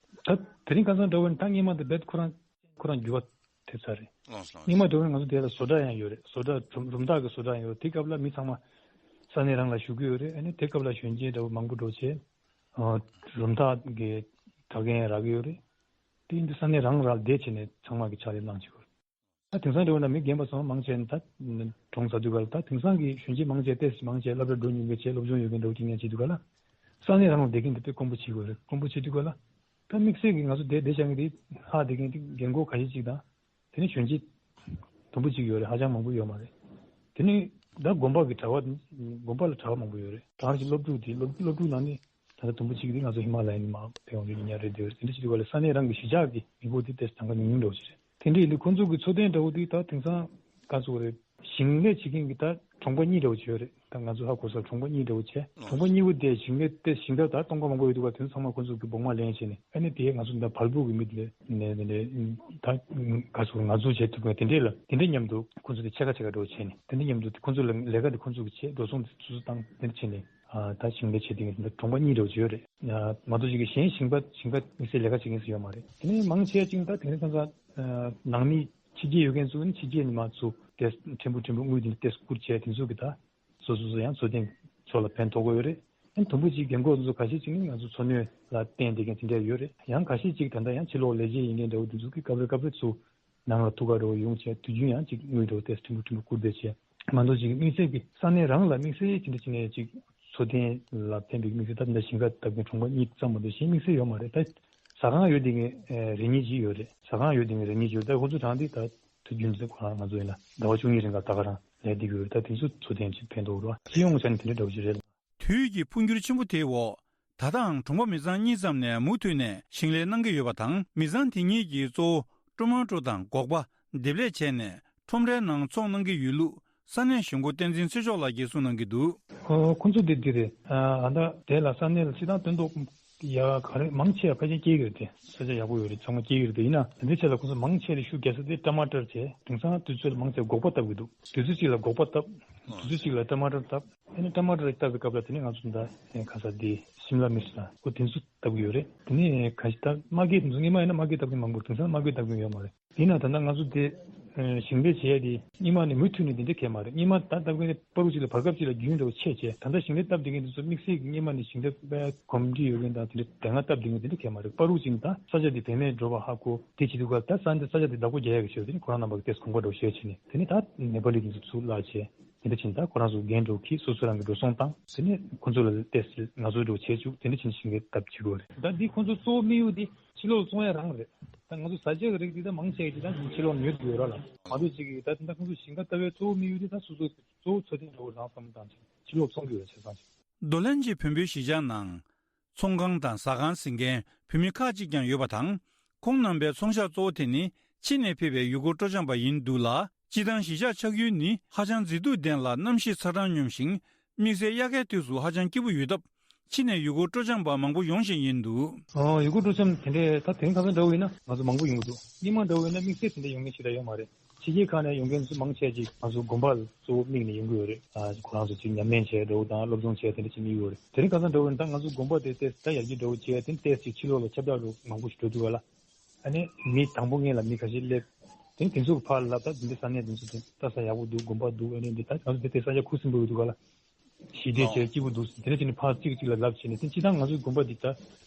ད་དེ་རིང་ཁ་སང་འདྲ་བོ་ནི་ད་སྔོན་མ་དང་རྦད་ཁོ་རང་ཁོ་རང་འགྱུར་བ་ཐེབས་ཚར་རེད། ལོངས་སུ་སྔོན་མ་འདྲ་བོ་ནི་ང་ཚོ་དེ་ལ་བཟོ་གྲྭ་ཡང་ཡོད་རེད། བཟོ་གྲྭ་རུམ་རུམ་བཏགས་ཀྱི་བཟོ་གྲྭ་ཡང་ཡོད་རེད། དེ་སྐབས་ལ་མི་ཚང་མ་ས་གནས་རང་ལ་བཞུགས་ཀྱི་ཡོད་རེད། ཨ་ནི་དེ་སྐབས་ལ་གཞོན་སྐྱེས་འདྲ་བོ་མང་པོ་འདྲ་བོ་བྱས། ཨ་རུམ་བཏགས་ཀྱི་གྲྭ་རྒན་རག་གི་ཡོད་རེད། དེ་ཡིན་དུས་ས་གནས་རང་རང་བསྡད་བྱས་ནས་ཚང་མ་གི་ཕྱག་ལས་གནང་བྱེད་དགོས་རེད། ད་དེང་སང་འདྲ་བོ་ན་མི་རྒན་པ་ཚང་མ་མང་ཆེ་ད་གྲོངས་ཚར་དུས་ག་ལ། ད་དེང་སང་གི་གཞོན་སྐྱེས་མང་ཆེ་ཏོག་ཙམ་མང་ཆེ་སློབ་གྲྭ་འགྲོ་མྱོང་མཁན་བྱས། སློབ་སྦྱོང་ཡོད་མཁན་འདྲ་བོ་ཅིག་ངས་བྱེད་དུས་ག་ལ། ས་གནས་རང་ལ་བསྡད་མཁན་དེ་དཔེ་དཀོན་པོ་བྱེད་དགོས་རེད། དཀོན་པོ་བྱེད་དུས་ག་ལ། ད་དམིགས་བསལ་གྱི་ང་ཚོ་དེ་བསྡད་བཞག་མཁན་དེ་ལྷག་བསྡད་མཁན་དེ་རྒན་གོག་ཁ་ཤས་ཅིག་དང་། དེ་ནས་གཞོན་སྐྱེས་དུམ་བུ་གཅིག་ཡོད་རེད། ཧ་ཅང་མང་པོ་ཡོད་མ་རེད། དེ་ནས་ད་དགོན་པ་གི་གྲྭ་བ། དགོན་པ་ལ་གྲྭ་བ་མང་པོ་ཡོད་རེད། གང་ཞིག་སློབ་ཕྲུག་དེ་སློབ་སློབ་ཕྲུག་ནང་ནས་ད་ལྟ་དུམ་བུ་གཅིག་དེ་ང་ཚོ་ཧི་མ་ལ་ཡ་ནས་མར་ཕེབས་ཡོང་དུས་ཉག་རེད་དེ་རེད། དེ་འདྲ་ཞིག་དུས་ག་ལ་ས་གནས་རང་གི་གཞིས་ཆགས་ཀྱི་མི་འབོར་དེ་ཏོག་ཙམ་གྲངས་ཀ་ཉུང་ཉུང་འདྲ་བོ་ཞིག་རེད། དེ་འདྲ་ཡིན་དུས་ཁོང་ཚོ་གི་འཚོ་རྟེན་འདྲ་བོ་དེ་ད་དེང་སང་ག་ཚོད་རེད། ཞིང་ལས་བྱེད་མཁན་གྱི་ད་གྲོང་པ་གཉིས་འདྲ་བོ་ཅིག་ཡོད་རེད། ད་ང་ཚོ་ཧ་གོ་སར་གྲོང་པ་གཉིས་འདྲ་བོ་བྱས། གྲོང་པ་གཉིས་པོ་དེ་ཞིང་ལས་དེ་ཞིང་ཐབ་ད་སྟོང་པ་མང་པོ་ཡོད་དུས་ག་དེ་ཚོ་ཚང་མ་ཁོང་ཚོ་གི་སྦུག་མ་ལེན་བྱས་ནས། ཨ་ནི་དེ་ང་ཚོ་འདི་བལ་སྦུག་གི་མི་དེ་ནས་དེ་འདྲ་ད་ག་ཚོད་ང་ཚོ་བྱེད་ཐུབ་མཁན་དེ་འདྲས་ལ། དེ་འདྲ་མཉམ་དུ་ཁོང་ཚོ་དེ་ཕྱེད་ཀ་ཕྱེད་ཀ་འདྲ་བོ་བྱས་ནས། དེ་འདྲ་མཉམ་དུ་ཁོང་ཚོ་ལ་ལས་ཀ་དེ་ཁོང་ཚོ་གི་བྱས། འགྲོ་སོང་དེ་སོ་སོ་བཏང་། དེ་འདྲ་བྱས་ནས། ཨ་ད་ཞིང་ལས་བྱེད་མཁན་དེ་འདྲ་གྲོང་པ་གཉིས་འདྲ་བོ་ཅིག་ཡོད་རེད། ཨ་མ་གཏོགས་ཅིག་གི་གཞན་ཞིང་པ་ཞིང་པ་དམིགས་བསལ་ལས་ཀ་བྱེད་མཁན་སུ་ཡོད་མ་རེད། དེ་ནས་མང་ཆེ་ཅིག་ད་དེང་སང་ད་ནང་མི་ཕྱི་རྒྱལ་ཡོད་མཁན་ཚོ་ནི་ཕྱི་རྒྱལ་ནས་མར་ཚུར་དེ་ཕྲན་བུ་ཕྲན་བུ་དངུལ་དེ་འདྲ་བསྐུར་བྱས། དེ་ཚོ་གི་ད་སོ་སོ་སོ་ཡང་འཚོ་རྟེན་ཕྱོགས་ལ་ཕན་ཐོགས་ཀྱི་ཡོད་རེད། ཨ་ནི་དུམ་བུ་གཅིག་རྒན་གོག་ཚོ་ཁ་ཤས་ཅིག་ནི་ང་ཚོ་འཚོ་སྣོན་ལ་བརྟེན་བསྡད་མཁན་དེ་འདྲ་ཡོད་རེད། ཡང་ཁ་ཤས་ཅིག་ད་ལྟ་ཡང་ཕྱི་ལོགས་ལས་བྱེད་ཡིན་མཁན་འདྲ་བོ་དེ་ཚོ་གི་སྐབས་རེ་སྐབས་རེ་ཚུར་ནང་ལ་ཐུག་ག་འགྲོ་ཡོང་བྱས། དུས་རྒྱུན་ཡང་ཅིག་དངུལ་འགྲོ་ཏེ་ཕྲན་བུ་ཕྲན་བུ་བསྐུར་བསྡད་བྱས། མ་གཏོགས་ཅིག་དམིགས་བསལ་གྱི་ས་གནས་རང་ལ་དམིགས་བསལ་ཅིག་འདྲ་ཅིག་ནས་ཅིག་འཚོ་རྟེན་ལ་ཕན་པའི་དམིགས་བསལ་ད་འདི་འདྲ་ཞིང་ཁ་བཏབ་མཁན་གྲོང་པ་གཉིས་ཙམ་མ་གཏོགས་གཞན་དམིགས་བསལ་ཡོད་མ་རེད། ད་ཟ་ཁང་ཡོད་བསྡད་མཁན་རེ་གཉིས་ཅིག་ཡོད་རེད། ཟ་ཁང་ཡོད་བསྡད་མཁན་རེ་གཉིས་ཅིག་ཡོད། ད་ཁོང་ཚོ་གྲངས་འདི་ད་དུས་རྒྱུན་དུ་ཁོ་རང་ང་ཚོ་ཡིན་ན་ཟླ་བ་བཅུ་གཉིས་རིང་ལ་ད་ག་རང་ལས་བསྡད་ཀྱི་ཡོད་རེད། ད་དེ་ཚོ་འཚོ་རྟེན་ཅིག་ཕན་ཐོགས་རེད་བ། སྤྱི་ཡོངས་ཆ་ནས་དེ་འདྲ་འདྲ་བོ་ཅིག་རེད། དུས་ཀྱི་འཕོ་འགྱུར་ཆེན་པོ་དེའི་འོག་ད་ལྟའང་གྲོང་པ་མི་ཚང་གཉིས་ཙམ་ནས་མུ་མཐུད་ནས་ཞིང་ལས་གནང་གི་ཡོད་པ་དང་། མི་ཚང་དེ་གཉིས་ཀྱིས་གཙོ་བོ་ཊོ་མ་ཊོ་དང་སྒོག་པ་འདེབས་ལས་བྱས་ནས་ཁྲོམ་རའི་ནང་ཚོང་གནང་གི་ཡོད་ལུགས་ས་གནས་གཞུང་སྒོ་བསྟན་འཛིན་ཚེ་མཆོག་ལགས་ཀྱིས་གསུངས་གནང་གི་འདུག་ཁོ་ཁོང་ཚོ་དེ་འདི་རེད། ཨ་ད་དེ་ལ་ས་གནས་ལ་སྤྱི་བཏང་སྟོན་ཐོག་ཡ་ག་རེ་མང་ཆེ་བ་ཕལ་ཆེར་སྐྱེ་གི་རེད་དེ། ས་ཆ་ཡག་པོ་ཡོད་རེད། ཚང་མ་སྐྱེ་གི་རེད་དེ། ཡིན་ན་དེ་འདྲའི་ཆེད་ལ་ཁོང་ཚོ་མང་ཆེ་རེ་ཤུགས་རྒྱག་ས་དེ་ཊ་མ་ཊར་བྱས། དེང་སང་དུས་ཚོད་ལ་མང་ཆེ་སྒོག་པ་བཏབ་གི་འདུག་དུས་ཚོད་གཅིག་ལ་སྒོག་པ་བཏབ། དུས་ཚོད་གཅིག་ལ་ཊ་མ་ཊར་བཏབ། དེ་ནས་ཊ་མ་ཊར་བཏབ་པའི་སྐབས་ལ་དེ་ནས་ང་ཚོ་ད་དེ་ཁ་ས་དེ་ཤིམ་ལ་མིར་ཆ་དང་ཁོ་དེ་ཚོ་བཏབ་གི་ཡོད་རེད། དེ་ནས་ཁ་ཤས་ད་མ་གི་དེ་ཚོ་སྔོན་མ་ཡིན་ན་མ་གི་བཏབ་མཁན་མང་པོ་རེད། དེང་སང་མ་གི་བཏབ་མཁན་ཡོད་མ་རེད། ཡིན་ན་ད་ལྟ་ང་ཚོ་དེ་ཞིང་ལས་བྱེད་ཡ་དེ་སྔོན་མ་ནས་མུ་མཐུད་ནས་དེ་འདྲ་གས་མ་རེད། སྔོན་མ་ད་བཏབ་མཁན་དེ་བར་དུ་གཅིག་ལ་བར་སྐབས་གཅིག་ལ་རྒྱུན་འདྲ་བོ་ཆད་བྱས། ད་ལྟ་ཞིང་ལས་བཏབ་བསྡད་མཁན་དེ་ཚོ་དམིགས་བསལ་གྱི་སྔོན་མ་ནས་ཞིང་ལས་གོམས་འདྲིས་ཡོད་མཁན་དང་དེ་འདྲ་དེ་སྔ་བཏབ་བསྡད་མཁན་དེ་འདྲ་གས་མ་རེད། བར་དུ་གཅིག་ནས་ད་ས་ཆ་དེ་བེད་མེད་འགྲོ་བ་ཧ་གོ། དེ་བྱེད་དུས་ག་ད་ས་འདི་ས་ཆ་དེ་བདག་པོ་རྒྱག་ཡ་གི་ཆེད་དུ་དེ་ནི་ཁོ་རང་རྣམ་པ་གི་ཏོག་ཙམ་གོམ་པ་འགྲོ་བཤད་བྱས་ནས། དེ་ནི་ད་ནེ་པ་ལི་དེ་ཚོ་ཚུར་བརླག་བྱས། དེ་འདྲ་བྱས་ནས་ད་ཁོ་རང་ཚོ་རྒན་འགྲོ་གིས་སོ་སོ་རང་གི་འགྲོ་སོང་བཏང་། དེ་ནས་ཁོ་ཚོ་ལ་ཏོག་ཙམ་ང་ཚོ་འགྲོ་བྱེད་བཅུག་དེ་འདྲ་བྱས་ནས་ཞིང་ལས་བཏབ་བྱེད་དགོས་རེད། ད་འདི་ཁོ་ཚོ་གཙོ་བོ་དམིགས་ཡུལ་དེ་ཕྱི་ལོགས་ལ་བཙོང་ཡ་རང་རེད། ད་ང་ཚོ་བཟའ་བཅའ་གི་རིགས་འདི་ད་མང་ཆེ་གི་ད་ཕྱི་ལོགས་ཉོས་ཡོད་ར་ལ། མ་གཏོགས་ཅིག་གི་ད་དེ་འདྲ་ཁོང་ཚོ་ཞིང་ཁ་ལྟ་བའི་གཙོ་བོ་དམིགས་ཡུལ་དེ་ད་སོ་སོ་གཙོ་བོ་འཚོ་རྟེན་འདྲ་བོ་རང་བསམ་བློ་བཏང་ཕྱིན་ཕྱི་ལོགས་ཚོང་གི་ཡོད་བྱས་ཙང་ཅིག་རྡོ་ལན་གྱི་བོན་པོའི་གཞིས་ཆགས་ནང་ཚོང་ཁང་དང་ཟ་ཁང་ཟིན་མཁན་བོད་མི་ཁག་ཅིག་ཀྱང་ཡོད་པ་དང་། ཁོང་རྣམ་པའི་ཚོང་ཤག་གཙོ་བོ་དེ་ནི་ཕྱི་ནས་ཕེབས་པའི་ཡུལ་སྐོར་སྤྲོ་འཆམ་པ་ཡིན་འདུག་ལ། སྤྱིར་བཏང་གཞིས་ཆགས་ཆགས་ཡུལ་ནི་ཧ་ཅང་མཛེས་སྡུག་ལྡན་ལ་གནམ་གཤིས་ཚ་གྲང་སྙོམས་ཤིང་། དམིགས་བསལ་དབྱར་ཁའི་དུས་སུ་ཧ་ཅང་སྐྱིད་པོ་ཡོད་སྟབས། ཕྱི་ནས་ཡུལ་སྐོར་སྤྲོ་འཆམ་པ་མང་པོ་ཡོང་བཞིན་ཡིན་འདུག་ཨོ། ཡུལ་སྐོར་སྤྲོ་འཆམ་དེ་འདྲའི་ད་དེང་ཁ་སང་འདྲ་བོ་ཡིན་ན་ང་ཚོ་མང་པོ་ཡོང་གི་འདུག་སྔོན་མ་འདྲ་བོ་ཡིན་ན་དམིགས་བསལ་དེ་འདྲ་ཡོང་མཁན་ཞིག་ད་ཡོད་མ་རེད། ཕྱི་རྒྱལ་ཁག་ནས་ཡོང་མཁན་ཚོ་མང་ཆེ་ཅིག་ང་ཚོ་དགོན་པ་ལ་གཙོ་བོ་དམིགས་ནས་ཡོང་གི་ཡོད་རེད། ཨ། ཁོ་རང་ཚོ་ཅིག་ཉམས་ལེན་བྱས་འདྲ་བོ་དང་སློབ་སྦྱོང་བྱས་དེ་འདྲ་བྱེད་མི་ཡོད་རེད། དེ་རིང་ཁ་སང་འདྲ་བོ་ཡིན་ན་ད་ང་ཚོ་དགོན་པ་དེ་ཏོག་ཙམ་ད་ཡར་རྒྱས་འདྲ་བོ་བྱས་དེ་ཏོག་ཙམ་ཅིག་ཕྱི་ལོགས་ལ་ཁྱབ་བསྒྲགས་འདྲ་བོ་མང་པོ་ཞིག་འགྲོ་འདུག་ག་ལ། ཨ་ནི་མི་དང་པོ་སྔོན་ལ་མི་ཁ་ཤས་སླེབས། དེ་དེ་ཚོ་གི་ཕར་ལ་ད་འདི་འདྲ་ས་གནས་དེ་ཚོ་དེ་ལྟ་ས་ཡག་པོ་འདུག་དགོན་པ་འདུག་ཨ་ནི་འདི་ད་ང་ཚོ་དེ་དེ་ས་ཆ་ཁུ་སིམ་པོ་ཡོད་འདུག་ག་ལ། ཞི་བདེ་བྱས་སྐྱིད་པོ་འདུག་དེ་འདྲ་བྱས་ནས་ཕར་གཅིག་གཅིག་ལ་ལབ་བྱས་ནས་དེ་སྤྱིར་བཏང་ང་ཚོའི་དགོན་པ་འདི་ད་